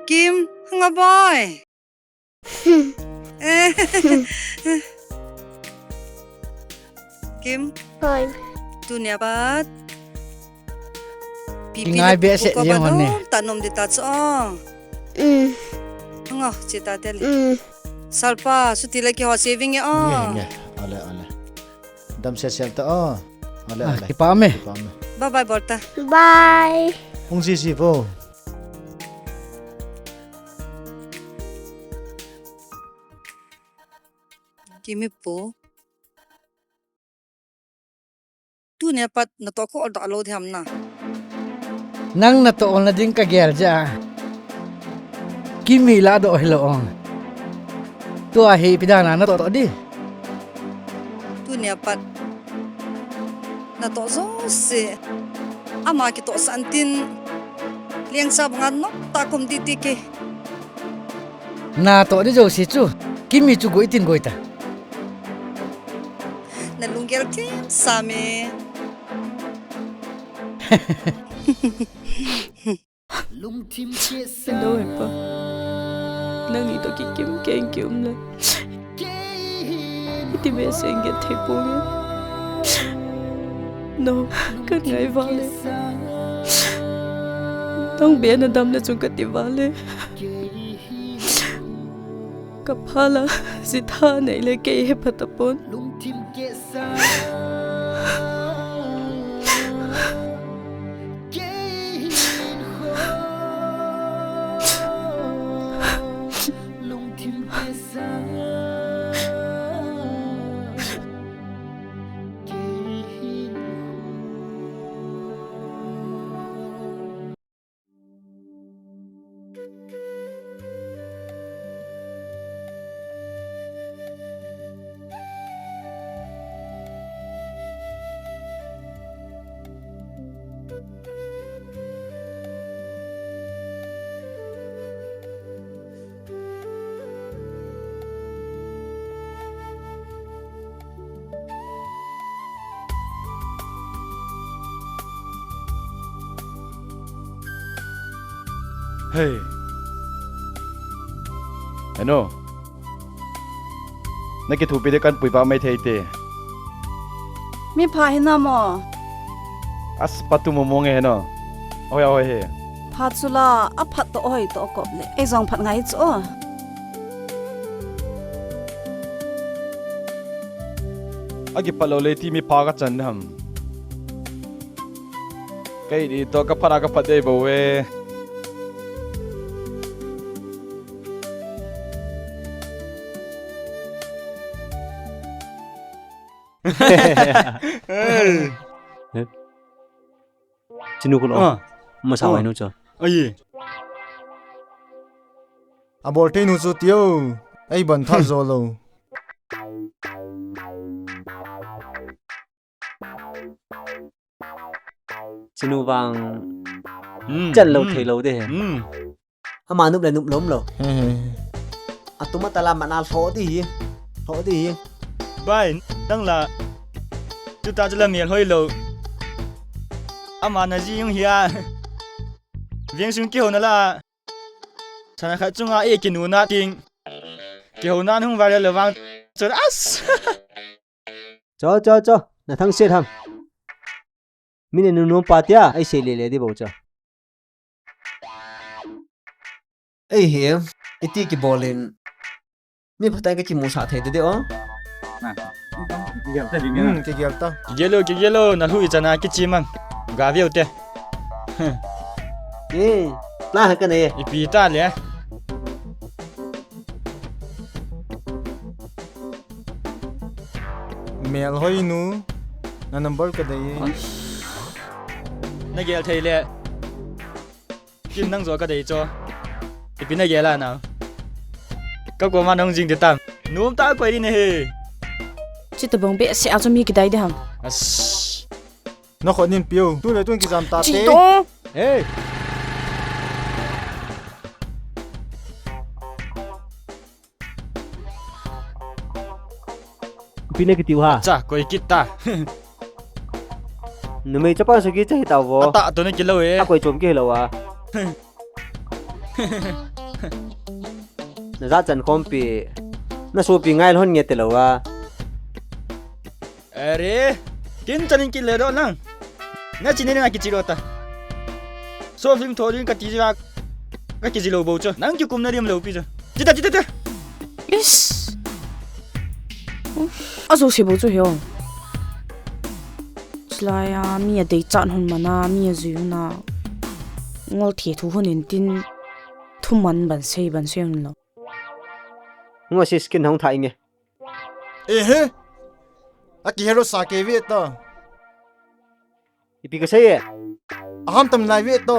Kim, hung o boi. Kim. Hoi. Tunia pat. Pi pi ngai be se jeng hon ni. Ta nom di ta chu. Mm. Ngo, chi ta te le. Mm. Salpa, suti le ki ho saving e o. Nge, nge. Ale, ale. Dam se se ta o. Ale, ale. Kipa me. Kipa me. Bye bye, bol ta. Bye. Hung ji ji vo. Kimi pu. Tunia pat natoh ko ol doh lou diham na. Nang natoh ol na ding ka gel ja. Kimi la doh hilou ong. Tua hi ipi dan a natoh di. Tunia pat natoh jouse ama kitohsah intin, lengcha banga noptah kaum ding ti kei. Natoh ding jouse chu, Kimi chu goi tin goi ta. Nalunggel thim same. Hello, hepa. Nangni toh kikim keng kium le, iti behseh in gel thei ponge. No, kangai vale. Nang beh nadam le chun kati vale. Kapha la, jitha nei le kei hepha tapon. Hei. Heno. Nakithopi ding kanpui pa mai thei te. Mipha hina mo. As patu mo mo nge heno. Oi, oi he. Pha chula, aphat toh oi toh kop le. Ei jong phat ngai chu. Akipat lou le ti mipha kachan ham. Kei di toh kaphat a kaphat dei bou ve. Chinu kun o. Ah. Masa wai nu cho. Ai. Abol thei nu chu tio. Ei ban tha jo lo. Chinu vang. Hmm, chan lo, hmm, thei lo de. Hmm. Ama nup le nup lom lo. He, he. Atuma tala mana lho di hi. Lho di hi. Bai, nang la. Chuta chula mel hoi lo. Ama naji jong hia. Veng sung kihouna la. Sana khat chunga e kinu na ting. Kihouna hung viral le vang. Chul as. Cho, cho, cho. Na thang set ham. Min e nu nom pa tia, ei sei le le di bou cho. Ei hi, iti kibolin. Mi phatai ka kimusah thei de o. Hmm, kigel ta. Kigel o, kigel o, na hui chana kichi mang. Ga viau te. Eh, la ha ka ne. Ipi ta le. Mel hoi nu, na number ka dei e. Na gel thei le. Kin nang jo ka dei cho. Ipi na gel a na. Ka koma nang jing de tam. Nom ta koi ri ne he. Chita bong behseh a chu mi kidai de ham. As. Na khut nin piu. Tu le tun kijam ta te. Chi to. Hey. Ipi na kitiu ha? Cha, koi kit ta. Numei chapa sagi cha hi ta vo. Ata to na kilo e. A koi chom kilo a. Na jachan khompi. Na sopi ngai lhon nge te lo a. Are, kin chanin kile do nang. Na chini na kichi lo ta. So film tho ding ka ti ja. Ka kichi lo bou chu. Nang kikum na rim lo pi chu. Ti ta, ti ta, ti ta. Is. Uf. A jouse bou chu hio. Chulai a mi a deichat hon mana, mi a jui hon a. Ngol the thu hon in tin. Thuman ban sei, ban sei hon lo. Ngo si skin hong thai nge. Ehe. Aki hero sa ke ve ta. Ipi ka sei e? Aham tam nai ve to.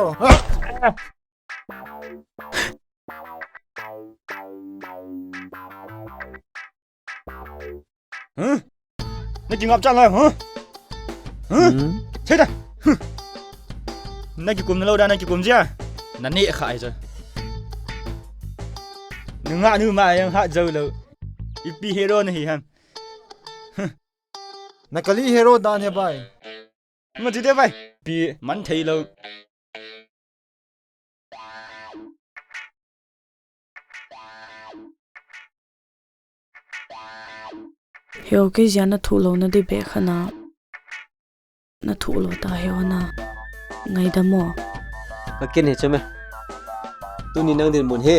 Huh? Kingap chan lai, huh? Huh? Hmm? Thei da. Huh. Na kikum na lou da, na kikum jia. Na ne kha ai cha. Na nga nu ma yang ha jou lou. Ipi hero na hi ham. Na kali hero dan he bai. Ma ji de bai. Pi man thei lou. Heo, kei jia na thuh lou na di be kha na. Na thuh lou ta heo na. Ngaidam o. Ka kin hi chu me. Tuni nang dinmun hi.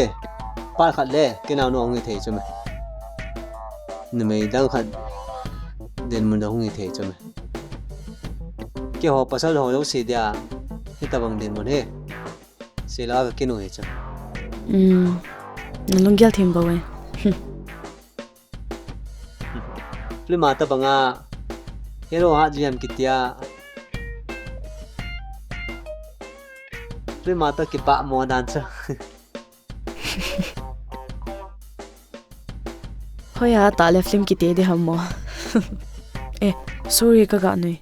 Pa khat le, kei nao nu hung hi thei chu me. Numei dang khat dinmun da hung hi thei chu me. Keiho pasal ho jouse dia, hitabang dinmun hi. Seilou a ka kin u hi chu. Hmm. Na lunggel thim bou e. Film a tabang a hero hat jam kitia. Film a toh kipah mo dan chu. Hoi a, ta le film kiti di ham mo. Eh, sorry, ka ga nui.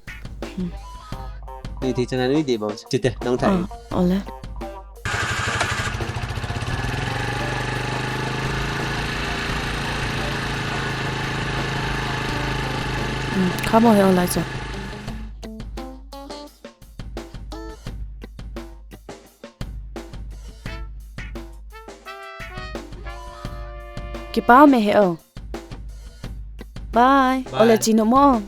Nui ti chana nui di bang. Chite, nang thai. Ah, ole. Hmm, kha mo he, ole cha. Kipa me he o. Bye. Bye. Ole chinu mo.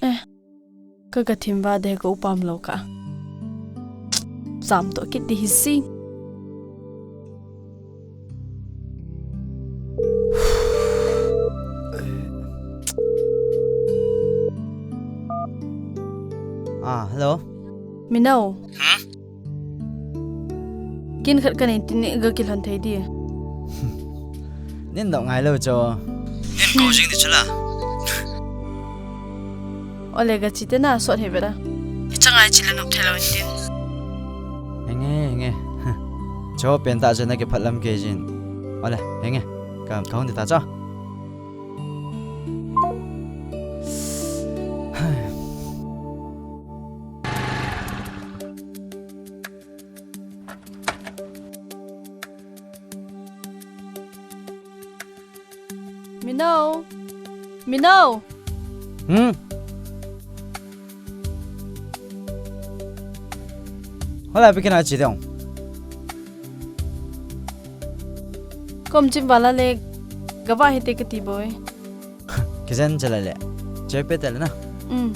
Eh, ka ga thim va de ka upam lo ka. Sam to kit di hi si. Ah, hello. Mino. Hmm? Kin khat ka nei tin ga kilhon thei di. Nin dok ngai lo cho. Nin ko jing di chula. Ole ga chi te na sot he bera. Ni changai chi le nop thei lo tin. Henge, henge. Cho pen ta cho na kiphat lam ke jin. Ole, henge. Ka, ka hung di ta cho. Mino. Mino. Hmm? Hola, pi kina chi dong. Kom chim vala le, gava hite kati boi. Kijen chala le. Chepe tele na. Mm.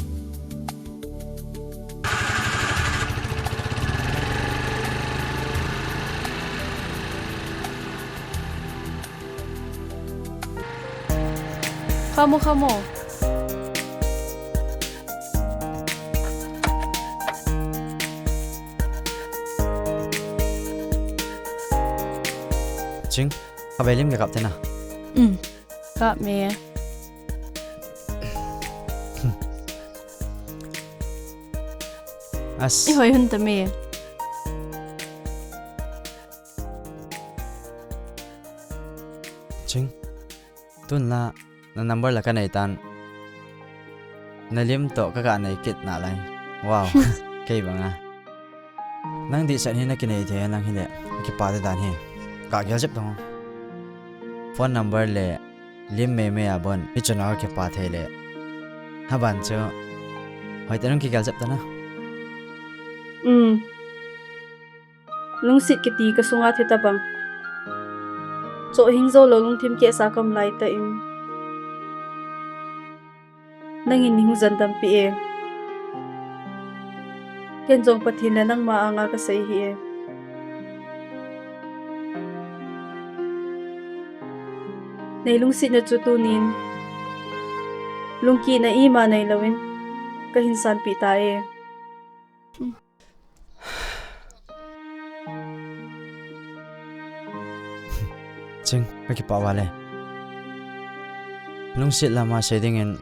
Khamo, khamo. Ching, kave lim ke kap te na. Mm. Kap me. As. I hoi hun ta me. Ching, tun la, na number la ka nei tan. Na lim to ka ga nei kit na lai. Wow, kei banga. Nang di sen hi na kinei the nang hi le, kipa te dan hi. Ka gel jep tong. Phone number le, lim me me a bon, hi chuna kipa thei le. Haban chu, hoi te nang kigel jep ta na. Mm. Lungset kiti ka sunga the tabang. Chohing jou lou lungthim kehsa ka um lai ta in. Nangin nei hung jandam pi e. Ken jong Pathen le nangma anga ka sei hi e. Nei lungsetna chu tunin. Lungkitna ima nei louvin. Ka hin sanpi ta e. Ching, ka kipah val e. Lungset lama sei dingin,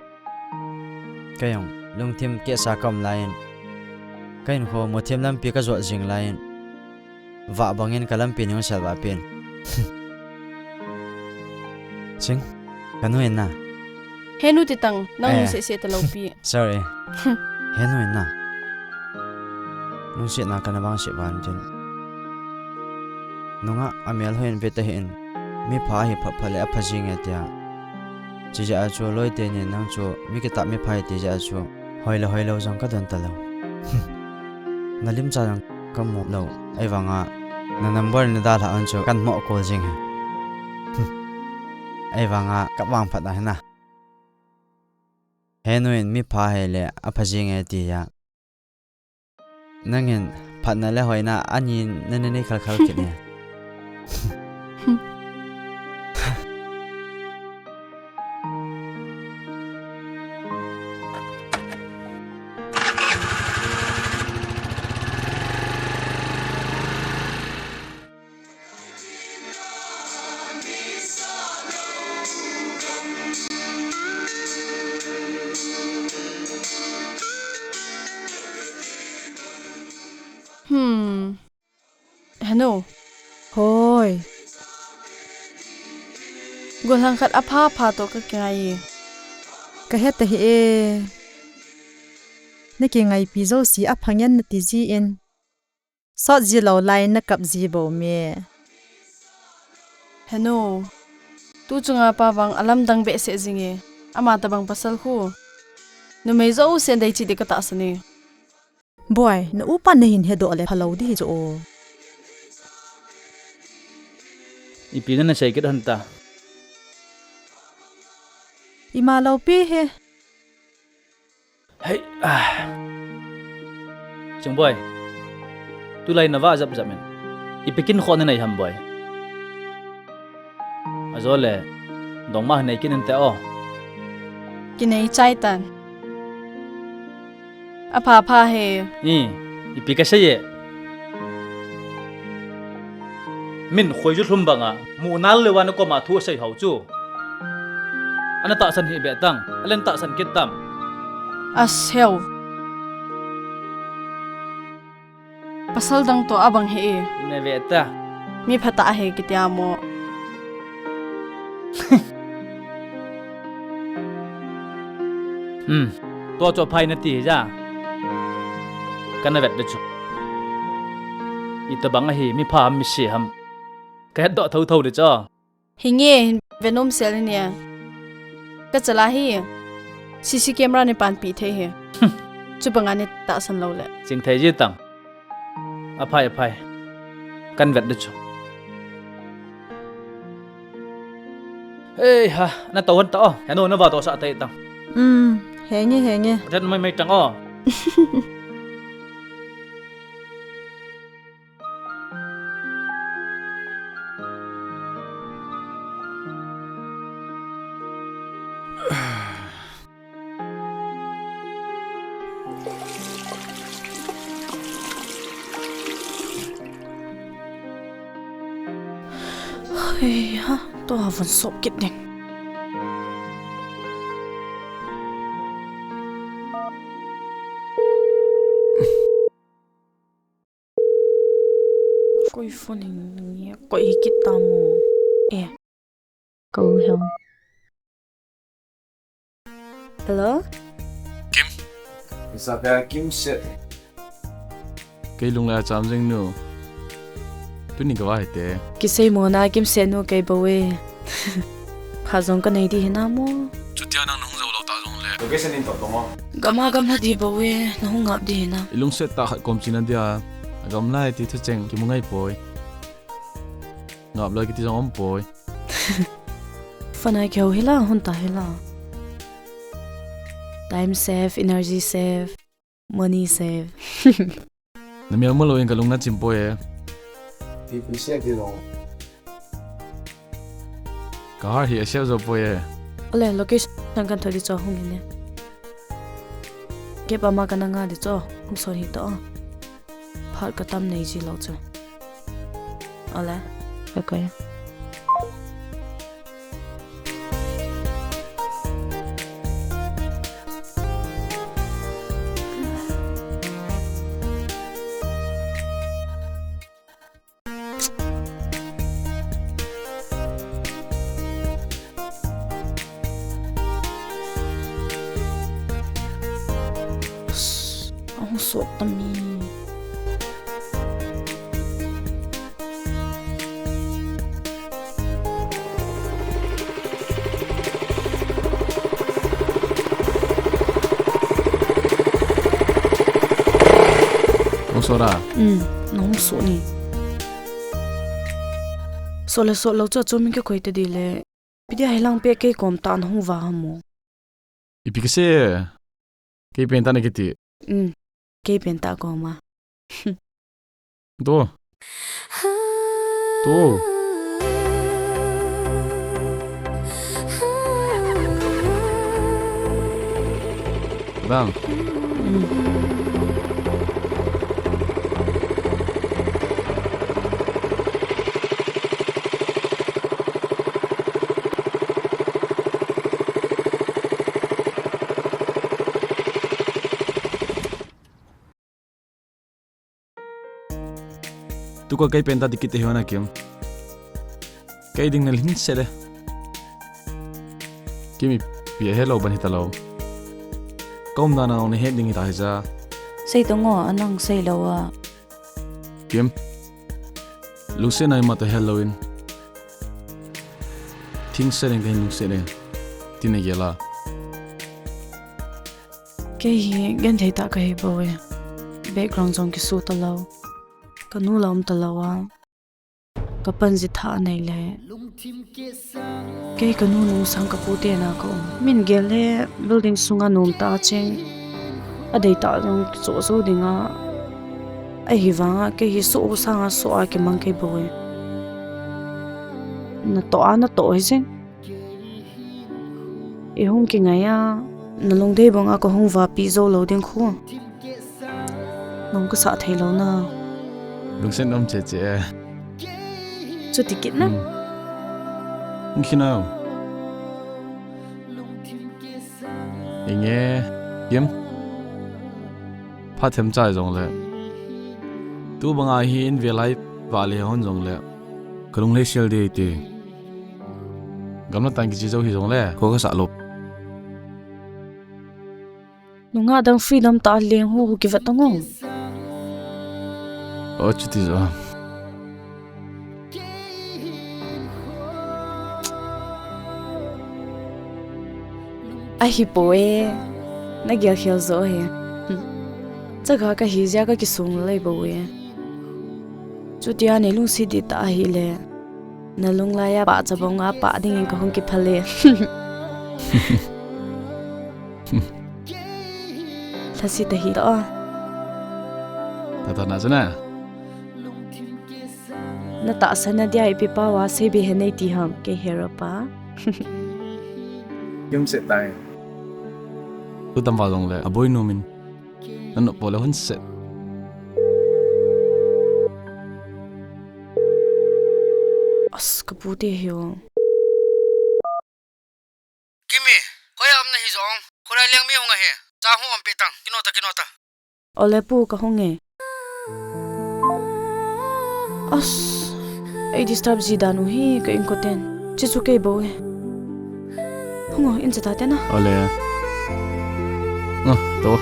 kei jong lungthim kehsa ka um laiyin, ka hinkho muthim lampi ka jot jing laiyin, vah bangin ka lampi nei hung sel vah pin. Ching, kanu in na. Henu ti tang, nang eh, nung seh seh ta lou pi. Sorry. Henu in na. Nung seh na kana bang seh ban tin. Nunga amel hoi in ve ta hi in. Mi pha hi pha pha le a pha jing e tia. Chi ja a chu loi te ni nang chu mi kitah mi pha hi ti ja a chu. Hoi le hoi lou jong ka don ta lou. Na lim cha jong ka mu lou. Ei vang a na number na dalha un chu kan mo call jing hi. Ei vang a ka vang phat a hi na. Henu in mi pha hi le a pha jing e ti ja. Nangin phatna le hoina ani na nei khal khal kit ne. Hmm. Henu. Hoi. Gollhang khat apha pha toh ka kingai e. Ka he ta hi e. Na kingaipi jouse apha ngen na ti ji in. Sot ji lou lai na kap ji bou me. Henu, tu chunga pa vang alamdang behseh jing e, ama tabang pasal khu. Numei jousen dei chih ding ka tahsan e. Boi, na upa na hin hedoh le phalou ding hi chu o. Ipi na na sei kit hon ta. Ima lou pi hi. Hei, ah. Ching boi. Tulai na va jap jap men. Ipi kin kho na nei ham boi. Ajo le. Dong ma nei kin ente o. Kinei chai tan. Apha pha he. I, ipi ka sei e. Min khoi ju thlum banga. Mu nal le wan ko ma thu sei hau chu. Ana tahsan hi be tang, alen tahsan kit tam. Aseu. Pasal dang toh abang he e. Ine ve ta. Mi phatah he kitia mo. Hmm. Tua chu phai na ti ja. Kana vet de chu. Itabang ahi, mi pha ham, mi se ham. Ka het doh tho tho de chu. Hinge, hin ve nom sel ni a. Ka chala hi C C camera nei panpi thei hi. Chubanga nei tahsan lou le. Ching thei ji tang. Aphai, aphai. Kan vet de chu. Hei ha, na toh hon ta o. Henu na va toh sah tei tang. Um, henge, henge. Jan mai mai tang o. Hei ha, tua vun sop kit ding. Koi phone in nge, koi hi kit ta mo. Eh. Ko hello. Hello? Kim? Isabel Kim se. Kei lung la cham jing nu. Tuni ka va hite. Kisei mo na Kim se nu kei bou e. Pha jong ka nei di hi na mo. Chutia nang nung jo lou ta jong le. Location in top mo. Gam a gamla di bou e, na hung ngap di hi na. I lungset tah khat kom china dia. Agam lai ti thu cheng kimu ngai poi. Ngap loi kiti jong um poi. Phone a kihou hi la, hon ta hi la. Time save, energy save. Money save. Na mial mo lou in ka lung na chim poi e. Ti pi se ti lo. Ka har hi a se jo poi e. Ole, location kan thodi cho hung in e. Ke pa ma ka na nga di cho, hung son hi to. Phat ka tam nei ji lo cho. Ole. Okay. Tuak tam mi. Hung sot a? Um, nahung sot ni. Sot le sot lou chu, chu min kikoi ta di le. Ipi dia hilang pet kei kom tah nahung va ham o? Ipi kasei? Kei pen tah nakiti. Um, kei pen tah kom a. To. To. Dang. Tuka kei pen tah dikit te hiu na Kim. Kei ding na lhin se le. Kim ipi ahe lou ban hita lou. Ka umna na nong na het ding hita hija. Sei tong o, anang sei lou a. Kim. Lungset na ima ta he lou in. Thing se leng ka hin lungset e. Tin na gel a. Kei hi genthei tah kahi bou e. Background jong kisu talou. Kanu la um talou a. Kapan jitha anei le. Kei kanu nung sang kapu te na ka um. Min gel le building sunga nom tah a cheng. Adei tah jong kichoh jou ding a. Ahivanga kei hi soh u sanga soh a kimang kei bou e. Natoh a natoh hi jeng. I hung kingai a, na lungdei banga ka hung vapi jou lou ding khu. Nong ka sah thei lou na. Lungset nom che che e. Chuti kit na. Hmm. Hung khin au. Inge, Kim. Phat them chai jong le. Tu banga hi in ve lai va le hon jong le. Ka lunglhai sel ding te. Gamla tan kiche jou hi jong le, kho ka sah lou. Nungah dang freedom tah leng hu hu kivat tang o. O, chuti jo. Ahi poi, na gel khel jo hi. Chaga kahi jeh a ka kisung lei bou e. Chutia nei lungset ding tah ahile. Na lunglai a pah chabong a pah dingin ka hung kiphal e. Lhaset ta hih tah o. Tata na chu na. Na tahsan na dia ipi pa va seibe hen nei ti ham kei hero pa. Yum se tai. Tu tam va jong le, aboi nu min. Nanu po le hun se. As, ka pu te hi o. Kimi, koi a um na hi jong. Khulai leng mi hung ahi. Cha hung um pe tang. Kino ta, kino ta. Ole pu, ka hung e. As, ei disturb ji dan u hi ka inkoten. Chi chu kei bou e. Hung o, in cha ta te na. Ole. Ah, to.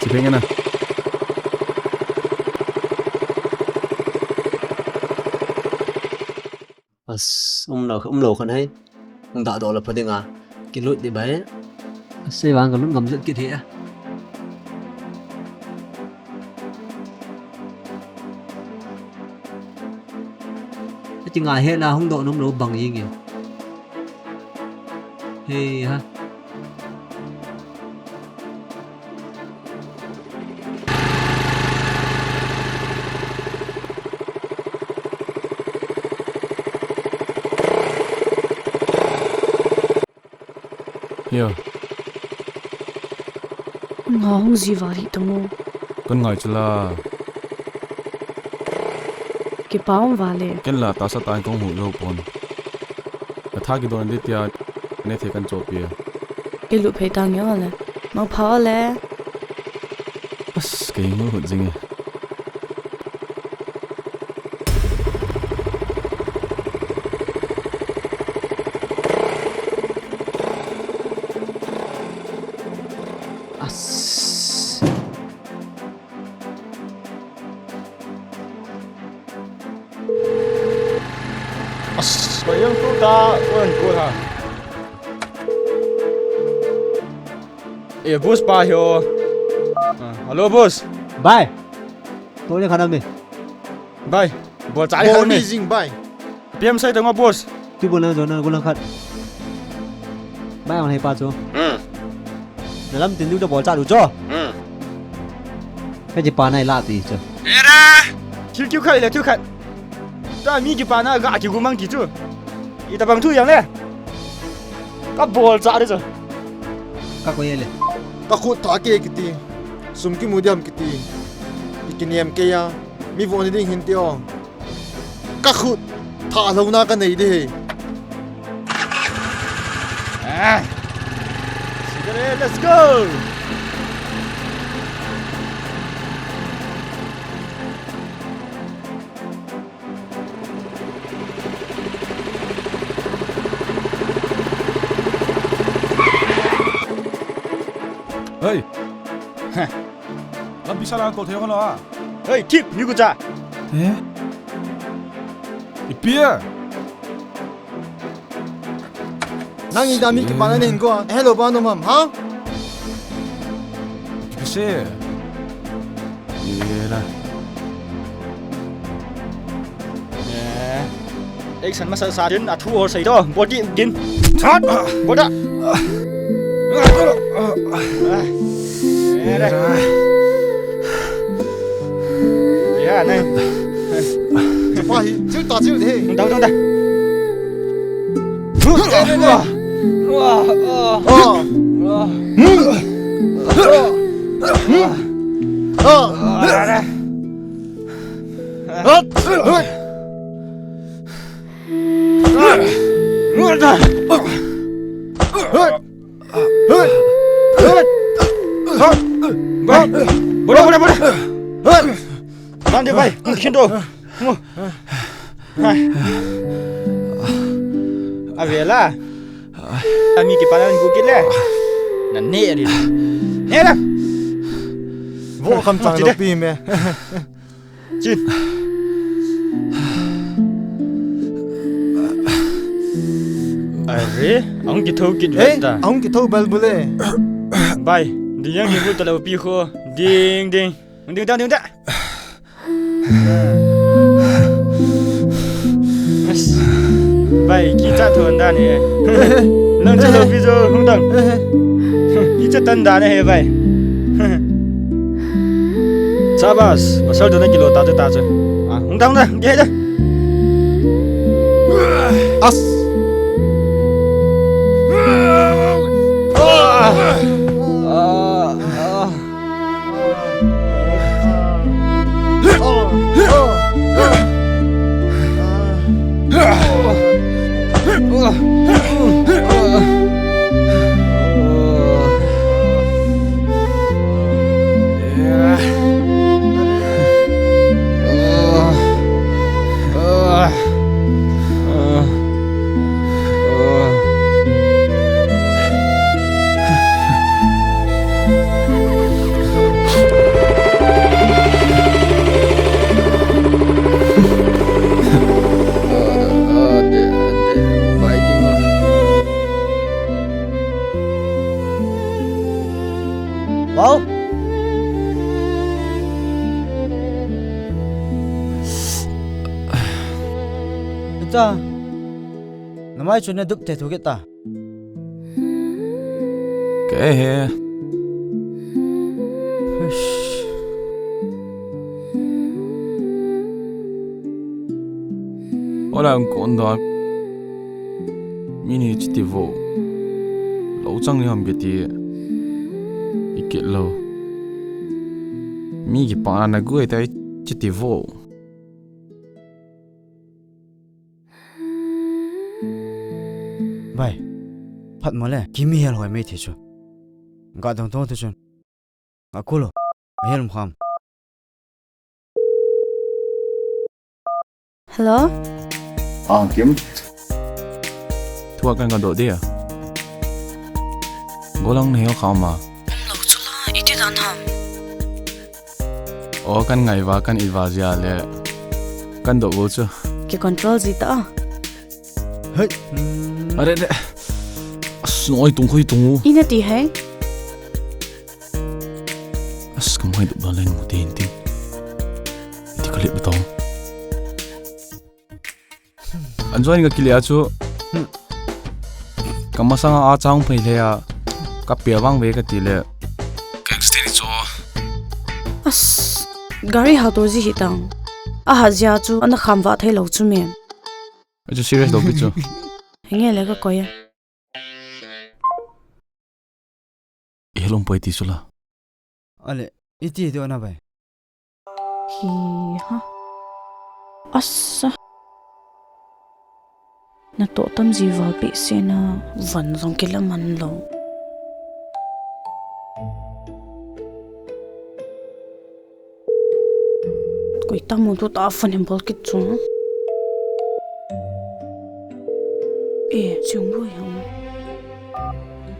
Chipeng na. As, um lou, um lou khan hai. Hung dah doh la pha ding a. Kilut di bai. Sei vang ka lut ngam jot kit hi a. Ati ngai he la hung doh nom lou bang ing e. Hei ha. Yo. Nga hung ji val hi tamo. Kon ngai chu la. Kipa um vale. Ken la tahsa tah in kong hu jou pon. Ka tha kidon ding tia, ne thei kan chopi. Kei lut phei tang jo le. Mangpha le. As, kei ngol hut jing e. As. As, pa yang tu ta, wan ko ha. Eh, boss pa hio. Ah, hello, boss. Bai. To ne khana me. Bai. Bol cha le khana me. Bol ni jing bai. P M sai tong boss. Tui bol na jo na golang khat. Bai ang hei pa chu. Hmm. Na lam tin du da bol cha du chu. Hmm. Ka ji pa nai la ti chu. Era. Thil kiu khat le thil khat. Ta mi kipa na ga kigumang ti chu. Itobang thu jong le. Ka bol cha de chu. Ka koi le. Ka khut tha kei kiti. Sum kimu diam kiti. I kinem kei a. Mi vo ni ding hin ti o. Ka khut tha lou na ka nei de. Ah. Let's go. Hey. Lampi sala kol thei ho lo a. Hey, keep, mi kucha. Eh? Ipi a? Nang ida mi kipana nei hin ko a. Hello, ba nom ham, ha? Ipi se. Ye la. Eh. Action masa sa din, athu or sei to. Body din. Chat. Boda. Ya, nai. Chapa hi, chiu ta chiu de. Dau, dau, dau. Wah, wah. Oh. Wah. Oh. Oh. Bai. Bora, bora, bora. Bande bai. Kindo. Avela. Ami kipana ni kukit le. Na ne ri. Ne la. Vo kam chang lo pi me. Chin. Are, ahung kitho kit ve ta. Ahung kitho bal bule. Bai, ding yang ni bu ta lo pi kho. Ding, ding. Ding ta, ding ta. Bai, kicha thon dan he. Nang cha lo pi jo, hung tang. Kicha tan dan he bai. Sabas, pasal tu na kilo ta tu ta chu. Ah, hung tang na, ke da. As. Ah. Ah. Wow. Acha. Namai chu na dup te thu kit ta. Ke he. Hush. Ola ang kon da. Mini chiti vo. Lo chang ni ham kiti. Ikit lo. Mi kipana na gu e tai chiti vo. Bai. Phat mo le, Kim hi hel hoi mai thei chu. Ga dong dong tu chun. Ga kulo. A hel um kham. Hello? Ah, Kim. Thu a kan ga doh dia. Golang na hel kham a. Umlo chu la, iti dan ham. O, kan ngai va, kan it va jia le. Kan doh go chu. Ki control ji ta. Hei. Are, are. As, noi tung khoi tung u. Ina ti hei. As, kam hai duk da len mu tin tin. Ti ka lep tong. An join ka kile a chu. Ka masanga a chang phei le a. Ka pia vang ve ka ti le. Ka accident chu. As, gari ha to ji hi tang. A ha jia chu, ana kham va thei lo chu me. Achu serious lo pi chu. Hinge le ka koi a. I helum poi ti sula. Ale, iti ti ona bai. Hi ha. Asa. Na to tam ji val pi se na van jong kila man lo. Koi ta mu tu ta phone hin bol kit chu. Eh, Ching Boi hang.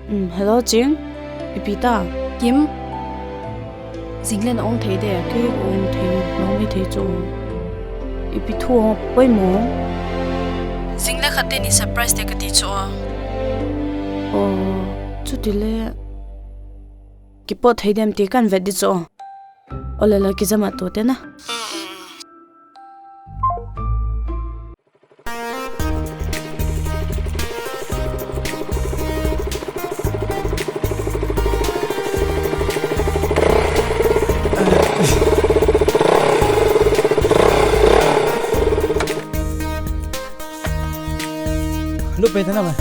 Um, hello, Ching. Ipi ta? Kim. Jing le na ong thei de. Kei ong thei, na ong thei chu. Ipi thu ong poi mo? Jing le khat te ni surprise te ka ti chu. Oh, chuti le. Kipot thei dem ti kan vet di chu. Ole lo kijama to te na. Lu pe te na ba.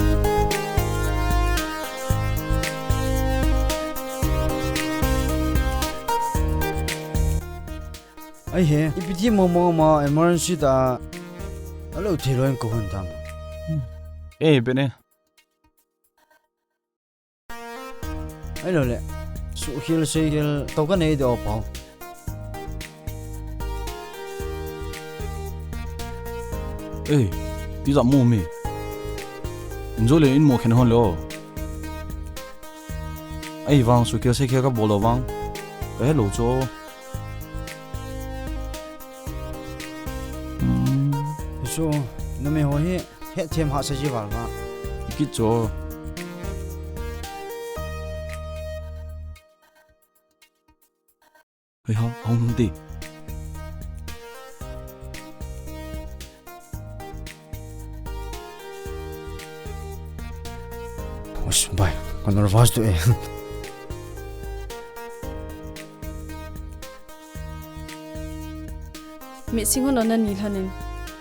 Ai he, ipi ti mo mo ma emergency ta. Alo thei loi ko hon tam. Eh, pe ne. Ai lo le. Su khil sei khil to ka nei do pau. Eh, ti za mo mi. Injo le in mo khen hon lo. Ai vang su khil sei khil ka bol lo vang. Ka he lo chu. Hmm. Su, na me ho hi, he them ha sa ji val va. Ki cho. Hei ha, hong hung ti. Us, bai, ka nervous tu eh. Mi sing hon ona ni lhanin.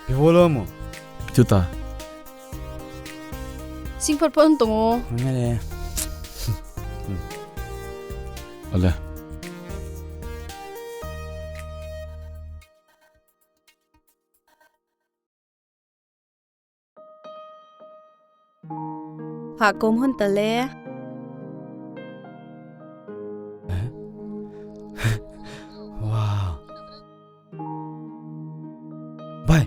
Pi vo lo mo. Pi tu ta. Sing phot phot tong o. Nge le. Ale. Ha kom hon ta le. Wow. Bai.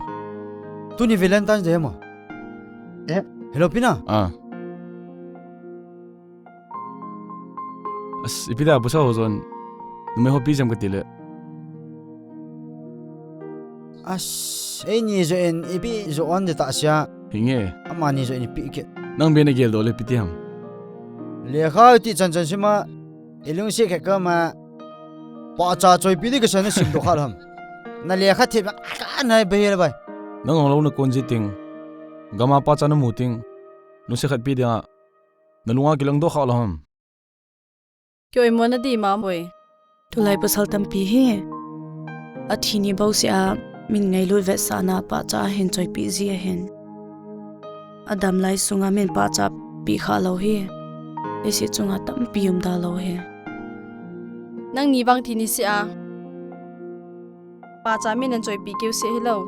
Tuni Valentine's Day mo. Eh? Hello, Pina. Ah. As, ipi da, busa ho zon. Numei ho pi jam ka ti le. As, eini jo en, ipi jo on de ta sia. Hinge. Amani jo en ipi ke. Nang be na gel do le pi ti ham. Lekha ti chan chan sima. I lungset khat kama, pahcha choipi di kasa na sim doh kha lou ham. Na lekha them a ka nai be hel bai. Nang ong lou na kon ji ting. Gam a pahcha na mu ting. Lungset khat pi dinga. Na lunga kilang doh kha lou ham. Kei oimo na di ma boi. Tulai pasal tampi hi. A thi ni bou seh a min ngailut vetsahna pahcha ahin choipi ji ahin. A damlai sunga min pahcha pi kha lou hi. Leiset chunga tampi um da lou hi. Nangni vang thi ni seh a. Pahcha min an choipi keu seh hilou.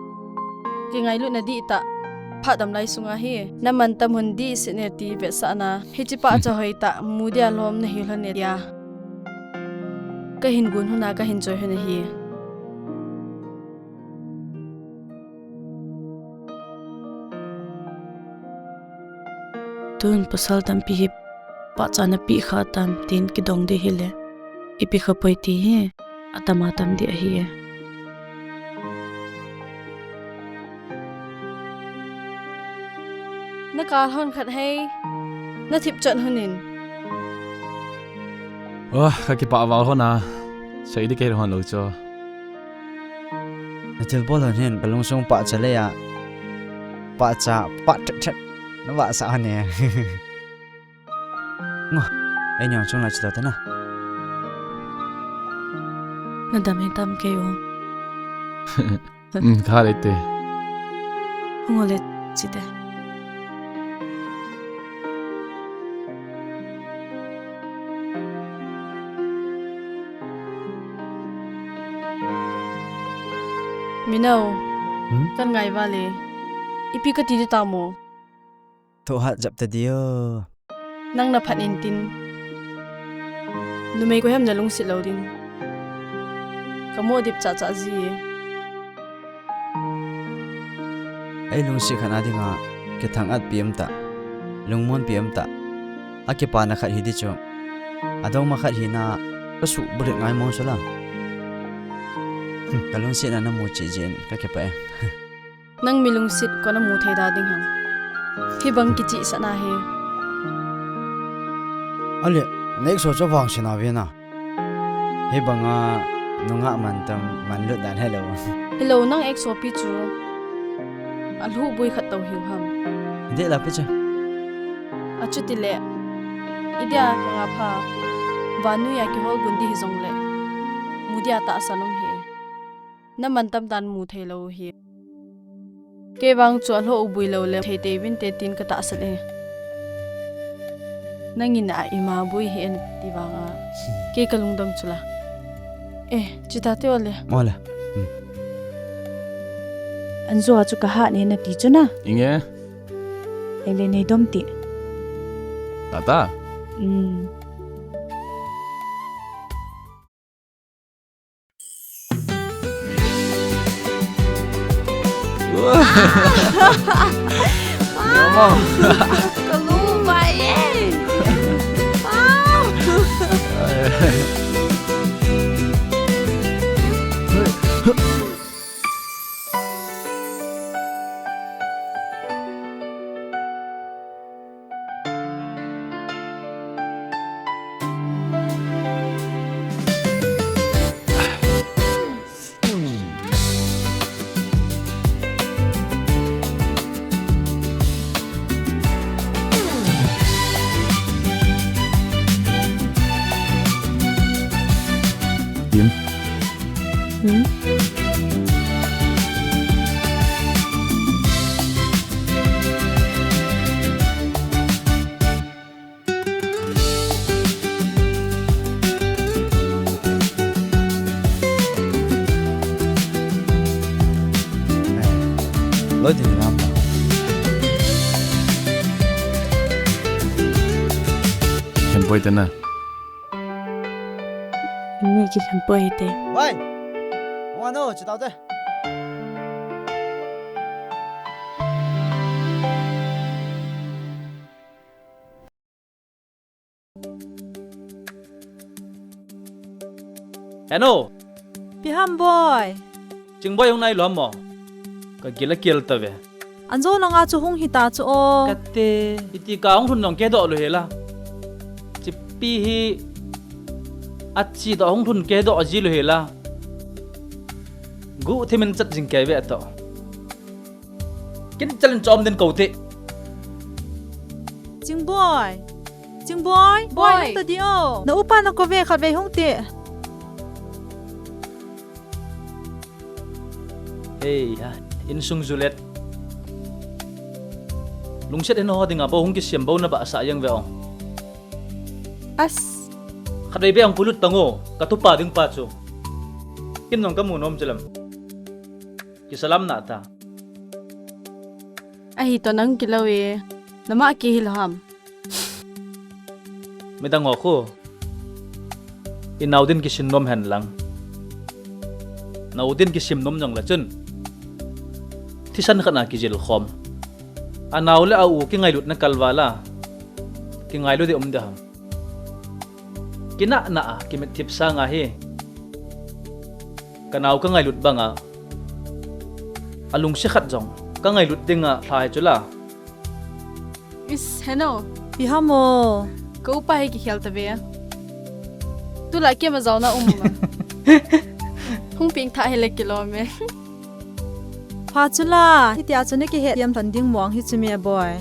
Kei ngailutna dihtah. Phat dam lai sunga hi, na mantam hun dihset ne ti vetsahna, hiche pahcha hoitah, mu dia lom nahi lhon ne tia. Kahin gon hon a, kahin choi hon ahi. Tun pasal tampi hi pahcha napeh kha tam tin kidong ding hile, ipi kha poi ti hi, atam atam ding ahi e. Nakal hon khat hei, nathip chat hon in. Oh, kakipah val hon a, sei ding kahil hon lou chu. Nathilbol hon hin kalungsung pahcha lei a, pahcha pah thet thet navahsah hon e. Ngo, eini chung lai chilou tana. Nadam hitam kei u. Kha le te. Hung o le chite. Mino, kangai vale. Ipi kati ding tam o. Thohhat jep ta diu. Nang naphat intin, numei koi ham nalungset lou ding. Kamo dip chahchah ji e. Eilungset khat a dinga kithang-at pi umtah, lungmon pi umtah. Akipana khat hi ding chu, adongma khat hina kasuh bulhit ngai mong sula. Kalungsetna namu cheh jeh in kakipah e. Nang mi lungset koi namu thei da ding ham? Hibang kichehsahna hi. Ale, na exo chu vangsetna vena. Hibanga nungah mantam manlut dan helou. Helou, nang exo pi chu alhuhboi khat tou hiu ham? Dih la pi chu. Achutile, idia kangapha, vannoi a kihol gun ding hijongle, mu dia tahsan um hi. Na mantam dan mu thei lou hi. Kei vang chu alhoh u boi lou le thei tei vinte tin katahsan e. Nangin a ima boi hi en ti vanga kei kalungdong chu la. E, chuti teo le. Mo le. Anjo a chu kahat ne nati chu na. Inge. Ei le nei dom ti. Tata. Wow! Kalu bai e! Wow! Loi ti lam. Khen poi te na. Ni ki khen poi te. Wai. Wa no, chi tao te. Heno. Ipi ham boi? Chingboi hung nai lou ham mo? Kagil a gil tave. Anjo langa chu hung hita chu o. Kate, iti ka hung lhun jong kihedoh lou hela. Chipi hi achi doh hung lhun kihedoh ji lou hela. Guhthim in chat jing kei ve toh. Kin chalin chom den ko te. Chingboi. Chingboi. Boi, boi, hung ta di o. Na upa na kove khatvei hung te. Hei ha, insung julet. Lungset heno ho dinga bou hung kisem bou na bahsah jeng ve o. As. Khatvei be hung pulut tang o, ka tupa ding pa chu. Kin jong kamu nom chu lam. Kisalam na ta. Ahi to nang kilou e. Nama kihil ham. Midang ho khu. Inao din kisim nom hen lang. Nao din kisim nom jong le chun. Thisan khat na kijil khom. Anao le a u kingailutna kalval a. Kingailu di um di ham. Kinah nah a, kimitthip sang a hi. Kanao kangailut banga. Alungset khat jong. Kangailut dinga, lha hi chula. Is, hello. Ipi ham o. Ka upa hi kikhel tave. Tulai keima jaona um ma. Hung peng tha hi le kilom e. Pha chula, hitia chu na kihet tiam lhon ding mong hi chu me boi.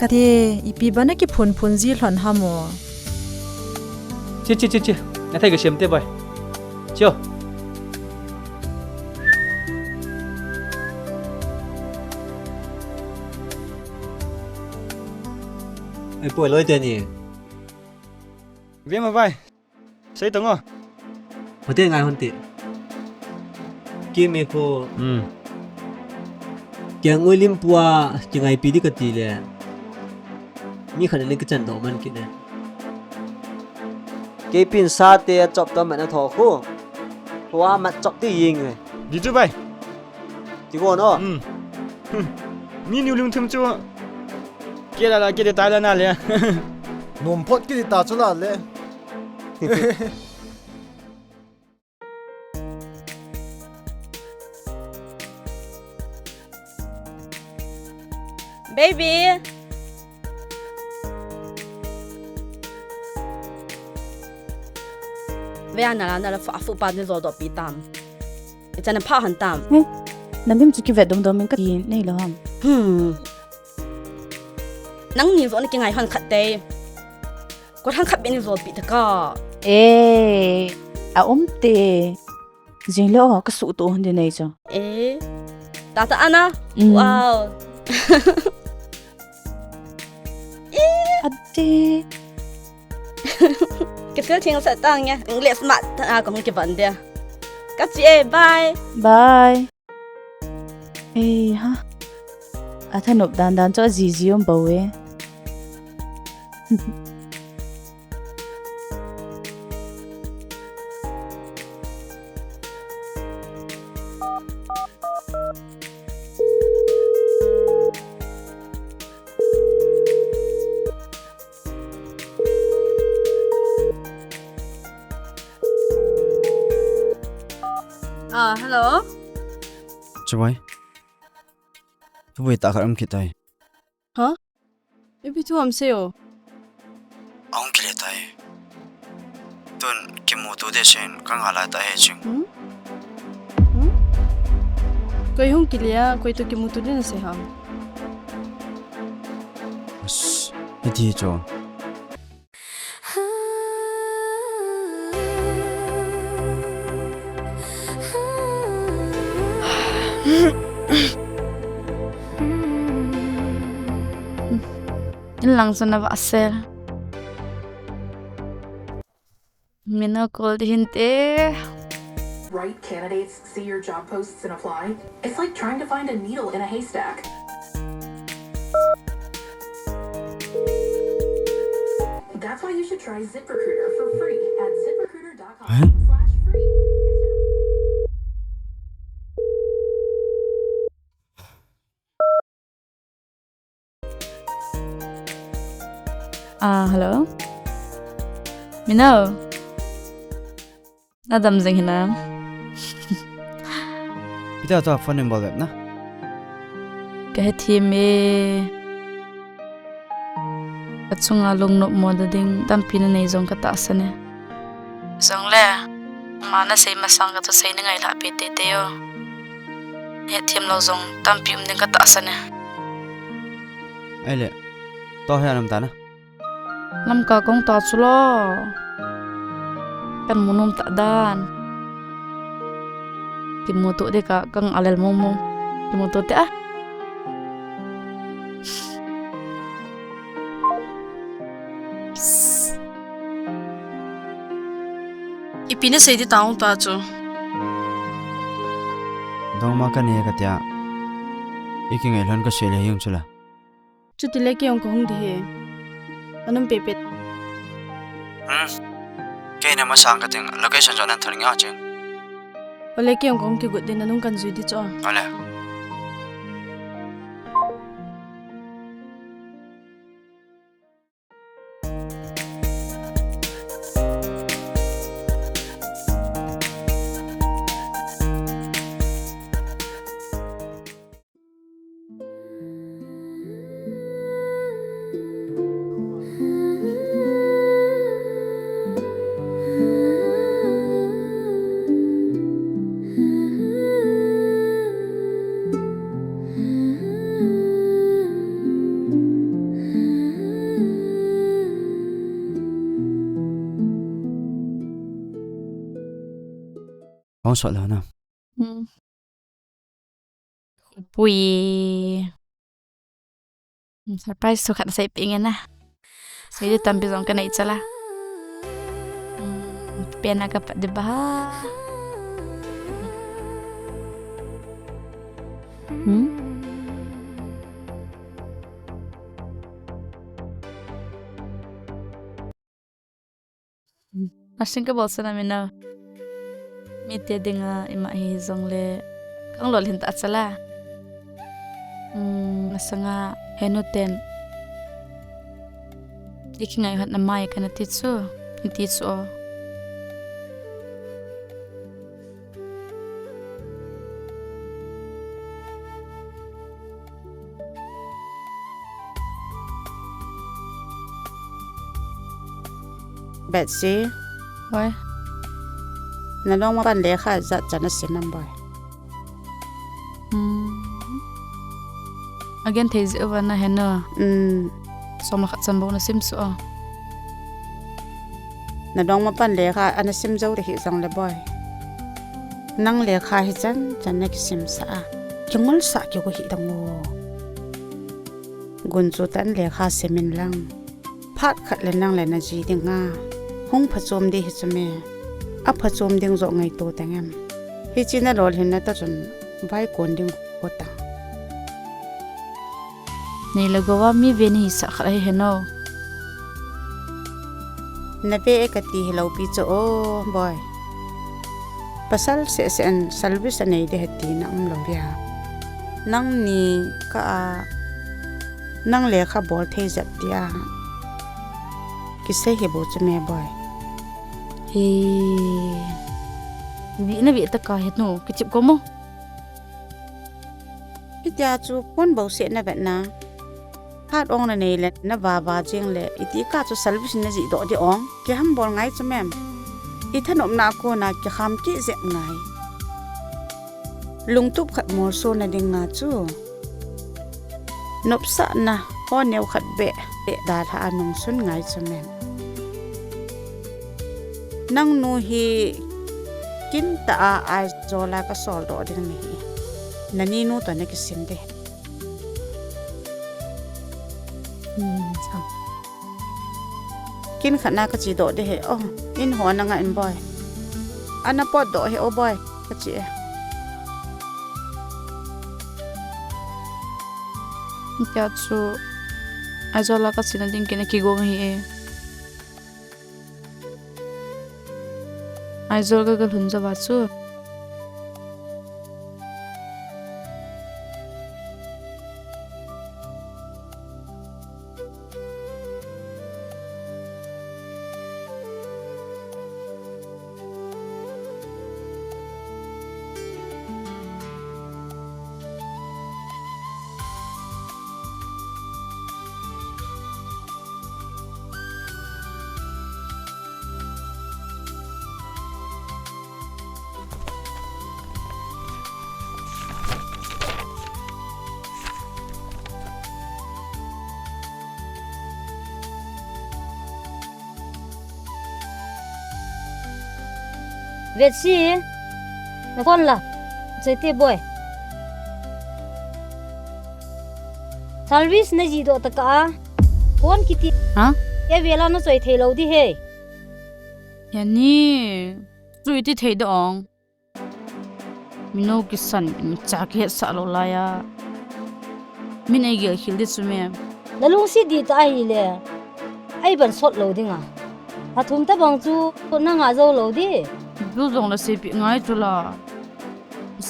Kati, ipi ba na kiphun phun ji lhon ham o. Chi, chi, chi, chi. Na thei ka sem te boi. Chi o. Ai poi loi te ni. Ve ma vai. Sei tong o. Hotel ngai hon ti. Kimi khu. Hmm. Keng ui lim pua, kingaipi di kati le. Mi khat le kichan do man kine. Keipin sa te chop to man a tho khu. Tua mat chop ti ying le. Di chu bai. Ti go no. Hmm. Hmm. Mi niu lung thum chu. Ke la la ke de tai la na le. Nom phot kiti ta chu la le. Baby. Ve a na la, na la fa fu pa ni zo do pi tam. Ichan pha han tam. He, na mim chu kivet dom dom in kati nei lo ham. Hmm. Nangni jo na kingai hon khat te. Ko thang khat be ni jo pi ta ka. Eh, a um te. Jing le o, ka su to hon de nei cho. Eh. Ta ta ana. Mm. Wow. Eh. Ati. Ka feel thing sa tang ya. English mat ta ko ki ban de. Ka chi e, bye. Bye. Ei ha. A thanop dan dan chu a jiji um bou e. Ah, hello. Chibai. Tubui ta khat um kit tai. Ha? Ipi thu ham sei o. Aum kit le tai. Tun kimuto ding sen ka ngah lai ta he ching. Hmm? Hmm? Koi hung kile a, koi to kimuto ding na sei ham. As, hiti chu. In lang chu na va sel. Mina call di hinte. Right candidates see your job posts and apply. It's like trying to find a needle in a haystack. That's why you should try ZipRecruiter for free at ZipRecruiter dot com slash free instead of waiting. Ah, hello. Mina o. Na dam jing hinam. Ipi ta tua phone number bep na. Ka hethem e. Ka chunga lungnop mo da ding tampi na nei jong ka tahsan e. Jong le, ama na sei masang ka thu sei na ngai lha pe tete o. Hethem lou jong tampi um ding ka tahsan e. Ai le, to he anam ta na. Lamka kong ta chu lo. Kan mu nom ta dan. Kimuto ding ka, kang alel mo mo. Kimuto te a. Ipi na sei ding ta ong ta chu. Dongma ka ne ka tia. Iki ngai lhon kasei le hung chula. Chuti le kei jong kahung ding ahi. Anum pepet. Hmm. Kei na masang kating location jong nan thal nga cheng. Ole kei jong kahung kigot ding, nanung kan jui ding chu. Ole. Hong sot lou na. Hmm. Pui. Hmm, surprise thu khat seipeh inge na. Seiding tampi jong kanei chula. Hmm, pen a kapat ding ba. Hmm? Asing kabol sa na mina. Mite dinga ima hijongle kang lolhin ta chula. Hmm, masanga henu ten. Iki ngai hat na mai kana ti chu. Ti chu o. Betsy. Boi. Nalong mapan lekha ijat chan nasim em boi? Hmm. Again thei jeh uva nahe na. Hmm. Som le khat chan bou nasim chu o. Nalong mapan lekha ana sim jou te hijongle boi. Nang lekha hichan chan nakisim sah a. Kingol sah kigo hi dang o. Gunchu tan lekha sim in lang. Phat khat le nang le naji dinga hung phachom ding hi chu me. Aphachom ding joh ngaito tang em. Hiche nalolhin na ta chun vaikon ding kho ta. Nei le gou a mi ve nahi sah khat ahi heno. Nave e kati hilou pi chu o boi. Pasal seh seh in service anei ding ahi tina umlou pia. Nangni kah a nang lekha bol thei jep tia kisei hi bou chu me boi. He. Vina ve taka henu kichep ko mo. Hitia chu phone bou seh navet na. Phat ong nanei le nava va jing le iti kah chu service najih doh ding ong. Kiham bol ngai chu mem. Ithanopna a kona kikham kit jep ngai. Lungtup khat molso na dinga chu. Nopsahna ho neo khat beh beh dalha a nungsun ngai chu mem. Nangnu hi kin tah a Aizawl a kasol doh ding nahi. Naninu toh nakisim ding. Hmm, chang. Kin khat na kache doh ding ahi. Oh, in ho nanga in boi. Ana potdoh ahi o boi. Kache e. Tia chu Aizawl a kachena ding kin akigong ahi e. Aizawl ka, kalhun jou va chu. Vetsi, na kon la, chete boy. Service na ji doh taka a, kon kiti. Ha? E vela na choi thei lou di he. Yani, chu iti thei doh ong. Mino kisan, mi cha kihetsah lou laiya. Min ei gel khel di chu me. Na lungset di ta ahile, ei ban sot lou ding a. Hathum tabang chu na nga jou lou di. Chu jong la seipeh ngai chu la.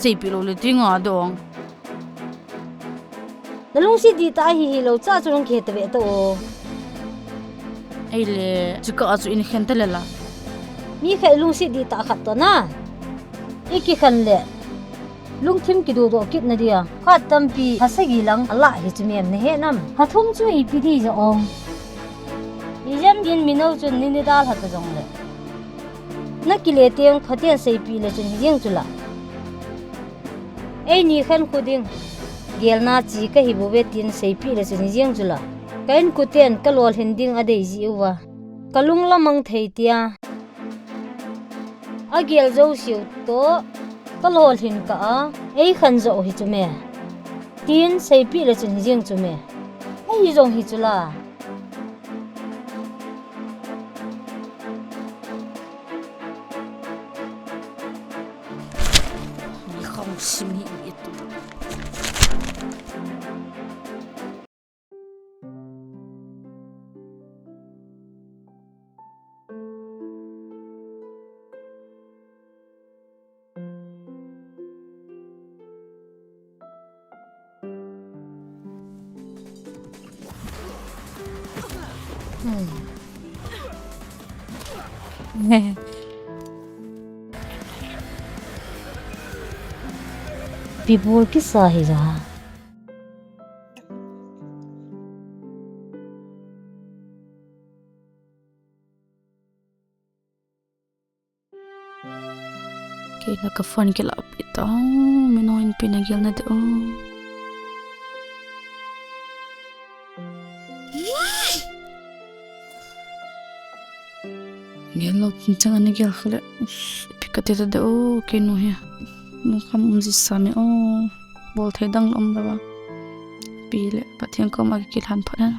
Seipeh lou le ti nga dong. Na lungset di ta ahi hilou cha chu nang kihe ta ve ta o. Ei le, chu ka a chu in khen ta le la. Mi khat lungset di ta khat to na. I kikhen le. Lungthim kidodoh kit na dia. Khat tampi, ha sagi lang, a la hi chu miam na he nam. Hathum chu ipi di ja ong. I jam din mino chun ni ni dal ha ta jong le. Na kile teng khaten seipeh le chun hi jeng chu la. Ei ni khen khu ding. Gelna chi ka hi bu ve tin seipeh le chun hi jeng chu la. Ka in kuten ka lolhin ding a dei ji uva. Ka lung lamang thei tia. A gel jo siu to. Ka lolhin ka a. Ei khan jo hi chu me. Tin seipeh le chun hi jeng chu me. Ei jong hi chu la. Ni khong sim hi i tu. Pibol kisa hi ja. Kei la ka phone kila pi ta, mi no in pi na gel na de o. Gel lo tin chang ani gel khale. Pi ka te ta de o, kei nu hi. Nu kham um ji sa mi o. Bol thei dang um la ba. Pi le, Pathen koma ki kilhan phat na.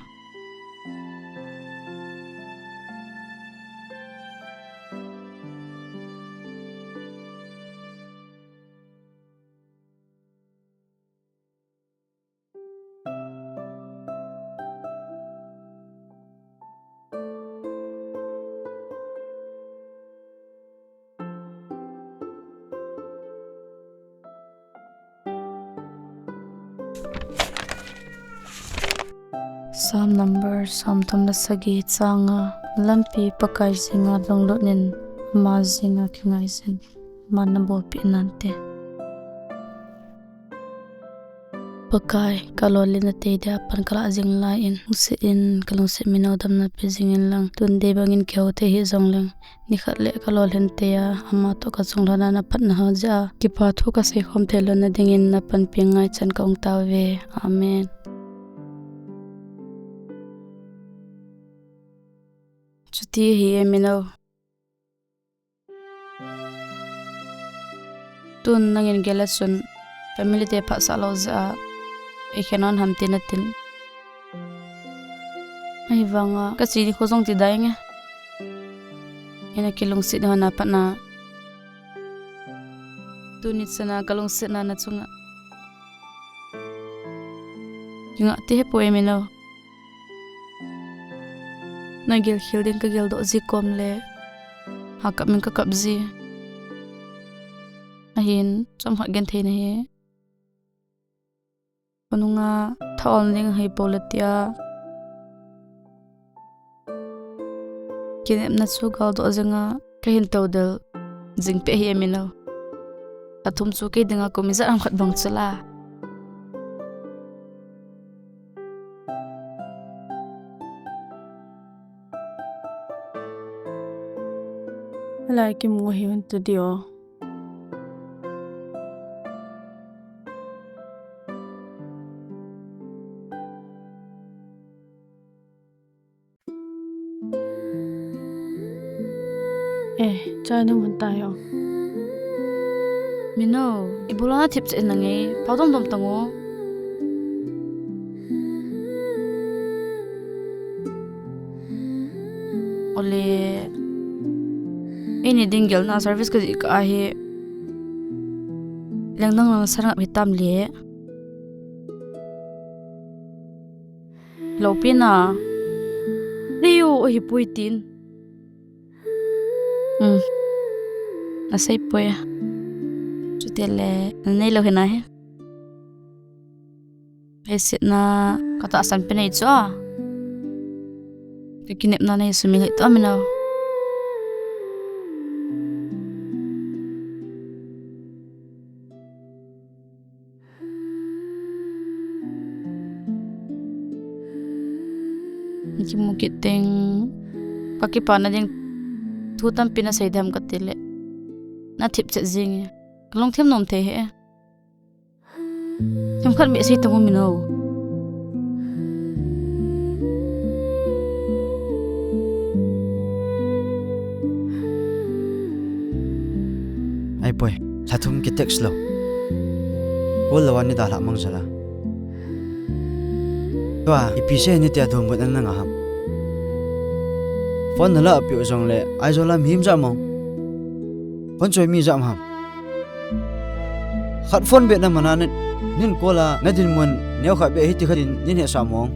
Psalm number som thum le sagi chang nga, lampi Pakai jenga lunglut in, ama jenga kingai jin, aman na bolpeh nante. Pakai, ka lolhin na tei dia pan ka lah jing lai in, lungset in, ka lungset mino damna pe jing in lang, tun dei bang in kihou thei hih jong leng, nikhat le ka lolhin tei a, ama toh ka chung lhon a na phatna ho jeh a, kipa thu ka seikhom thei lou na ding in na panpi ngai chan ka ong tauve. Amen. Chuti hi e mino. Tun nangin gel a chun family te phatsah lou jeh a, i khen on ham tin atin. Ahivanga, ka che nikho jong ti dai nge. Ina kilungset hon a pat na. Tuni chan a ka lungsetna na chunga. Kinga ti hepoi mino. Na gel khel ding ka geldoh ji kom le. Ha kap min ka kap ji. Ahin, chomkhat genthei na hi. Khonunga thaom ding hi pole tia. Kinepna chu galdoh jinga ka hin todel jing peh hi e mino. Athum chu kei dinga kum ijat ham khat bang chu la. Lai kimu hi un tu dio. Eh, chai nung hun tai o. Mino, ibola na thip che nang e, pao dom dom tang o. Ole, eini ding gelna service ka jih kah ahi. Lengdang lang sa ngap hitam le. Lopi na. Nei u, o hi pui tin. Hmm. Asei pui. Chuti le, nei lo hina he. Hei sit na ka tahsan pe nei chu a. Ka kinepna nei sumil hi to mi nau. Kimu kit teng ka kipana ding thu tampi na sei dem ka ti le. Na thip chet jing e. Ka lungthim nom thei he. Themkhat beh sei tang u mi nau. Ai poi, lha thum ki text lou. Call lou a ni dalha mang jal a. Tua, ipi sei ni tia donbutna na ngah ham. Phone na lah peh u jong le, Aizawl a mi him jat mong. Phone choi mi jat ham. Khat phone beh na mana nin, nin call a, na dinmun, neo khat beh hiti khat in, nin hesah mong.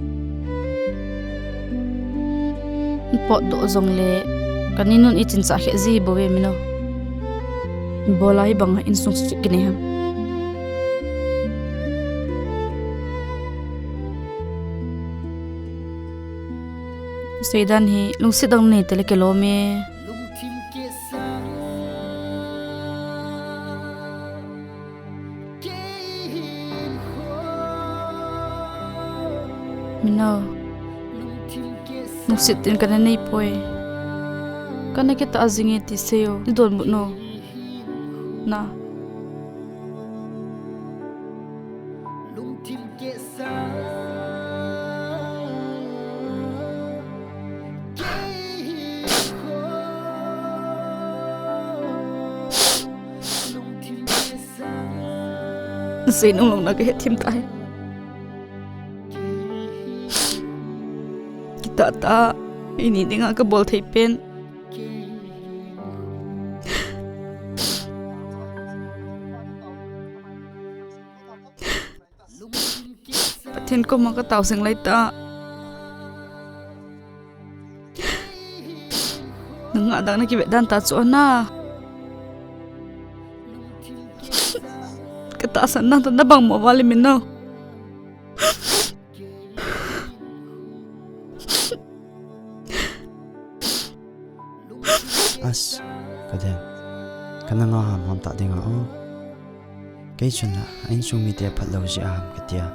Potdoh jong le, ka ninun i chin chah khe ji bou ve mi nau. Bol a hi bang a insung suk kinei ham. Seidan hi, lungset dang nei te le kilom e. Mi nau. Lungset in kana nei poi. Kana kitah jing e ti sei o. Ni donbut nau. Na. Sei nung lung na ka het thim tai. Kitah tah, ini dinga ka bol thei pen. Pathen koma ka tao seng lai ta. Nang ngah dan na kivet dan ta chu ana. Ka tahsan dan ta na bang mo vale mi nau. As, ka den. Ka na ngah ham ham ta ding a o. Kei chun a, a insung mite phat lou jeh a ham ka tia.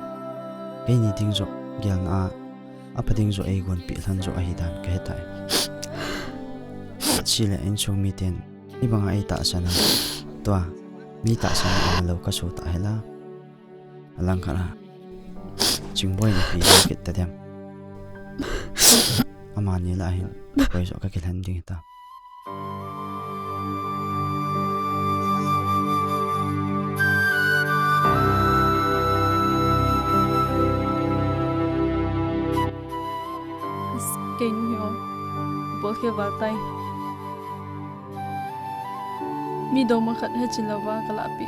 Keini ding joh, gelna a, a pha ding joh ei gonpeh lhan joh ahi dan ka he tai. Chule a insung miten, i banga ei tahsan a. Tua, mi tahsan a lou ka so ta hela. A lang khat a. Chingboi na pi kit ta dem. Amani lah hin, koi joh ka kilhen ding ta. Kei nu hi o, bol khel val tai. Mi dongma khat he chin louva ka lah pi.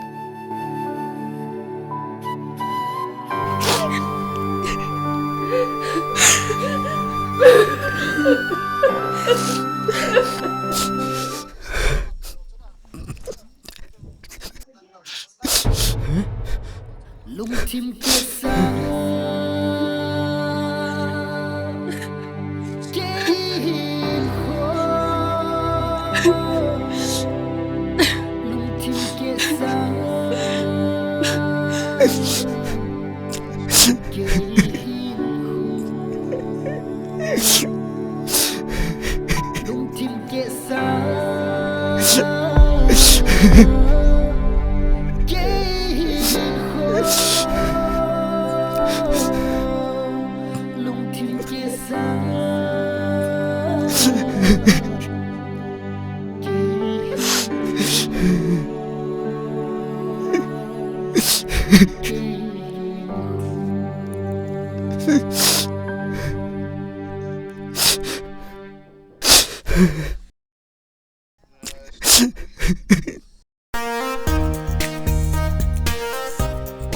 Lungthim kisa. Kei hin kho. Lungthim kisa. Kei hin kho. Lungthim kisa.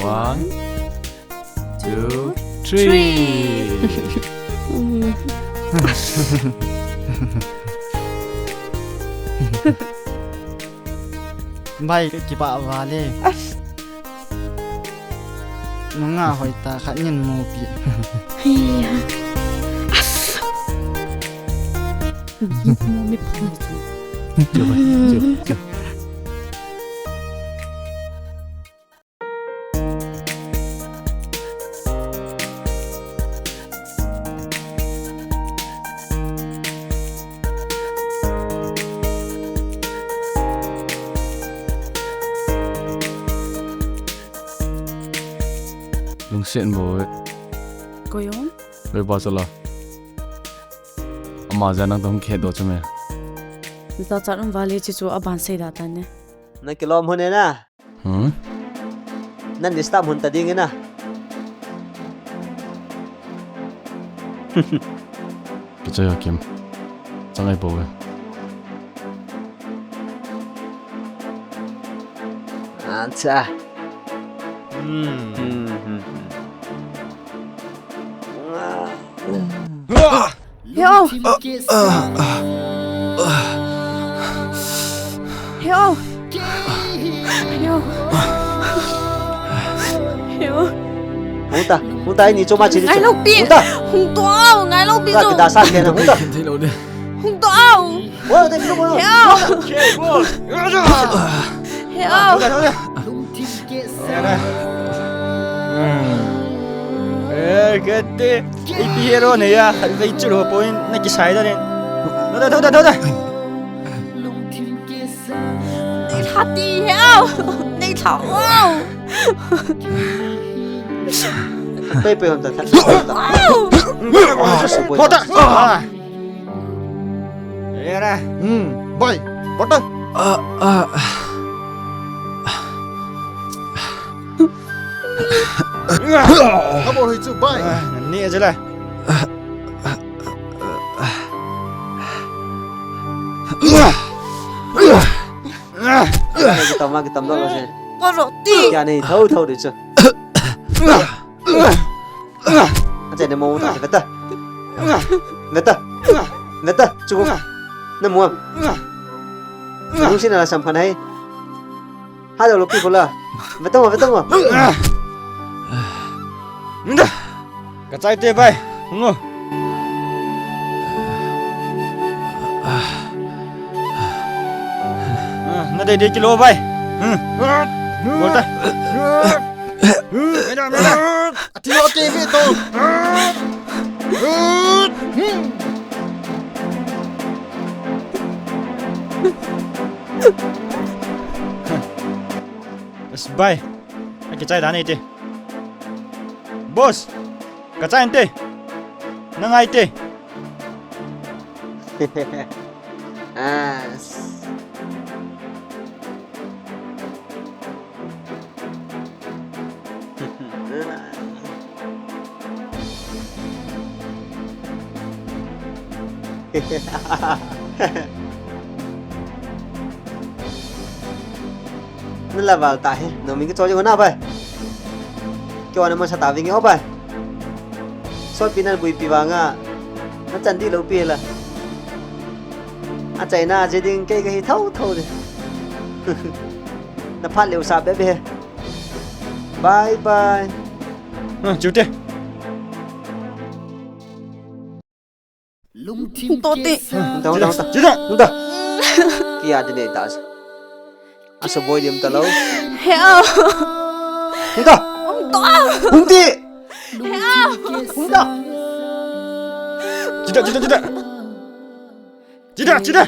One, two, three. Bai, kipah val e. Nunga hoitah khat nin mupi. Hiya. As. Mu mi pa. Jom, jom, jom. Lungset bou e. Koi jong? Loi ba chala. Ama jeh a nang toh hung kihet doh chu me. Jachat um val e, chuchu aban sei da tan e. Na kilom hon e na. Hmm? Na disturb hon ta ding e na. Kichai a Kim. Changai bou e. Acha. Hmm. Hmm, hmm, hmm. He o. He o. He o. He o. Hung ta, hung ta, ini choma chini. Ngailou pi. Hung ta. Hung to o, ngailou pi. Ka chu. Kida sa ke na, hung ta. Hung to o. Wa, te pi ko. He o. He o. Hung ta, hung ta. Eh, kete. Ipi hero ne ya, vei chu lo poi, na kisai da ne. Thou da, thou da, thou da. Nei tha ti he o. Nei tha o. Pei pei hon ta, ta. Thou da. Era. Hmm, bai. Bota. Ah, ah. Abol hoi chu, bai. Ah, nani aja la. Kitam ma, kitam doh lo se. Poro ti. Kya nahi, thou, thou de chu. Acha ne mo ta, veta. Veta. Veta, chu. Na mo. Lungset na la sam phan hai. Hado lo pi ko la. Veta mo, veta mo. Ka chai te bai. Ngo. Ah, na dei dei kilo bai. Hmm. Bol ta. Meda, meda. Ati lo ke mi to. Bas bai. Aki chai dan ite. Boss. Ka chai ante. Na ngai te. Ah. Na la val ta he, no mi ki cho jo na bai. Kei vang na masa ta vinge ho bai. Sot pi na bui pi vanga. Na chan di lo pi la. Achaina je ding kei kahi thotho de. Na phat leu sa be be. Bye bye. Ha, chute. Tote. Hung ta, hung ta, hung ta. Chute. Hung ta. Kei a de nei ta. Asa boi diam ta lo. He o. Hung ta. Hung ta. Hung ti. He o. Hung ta. Chute, chute, chute. Chute, chute.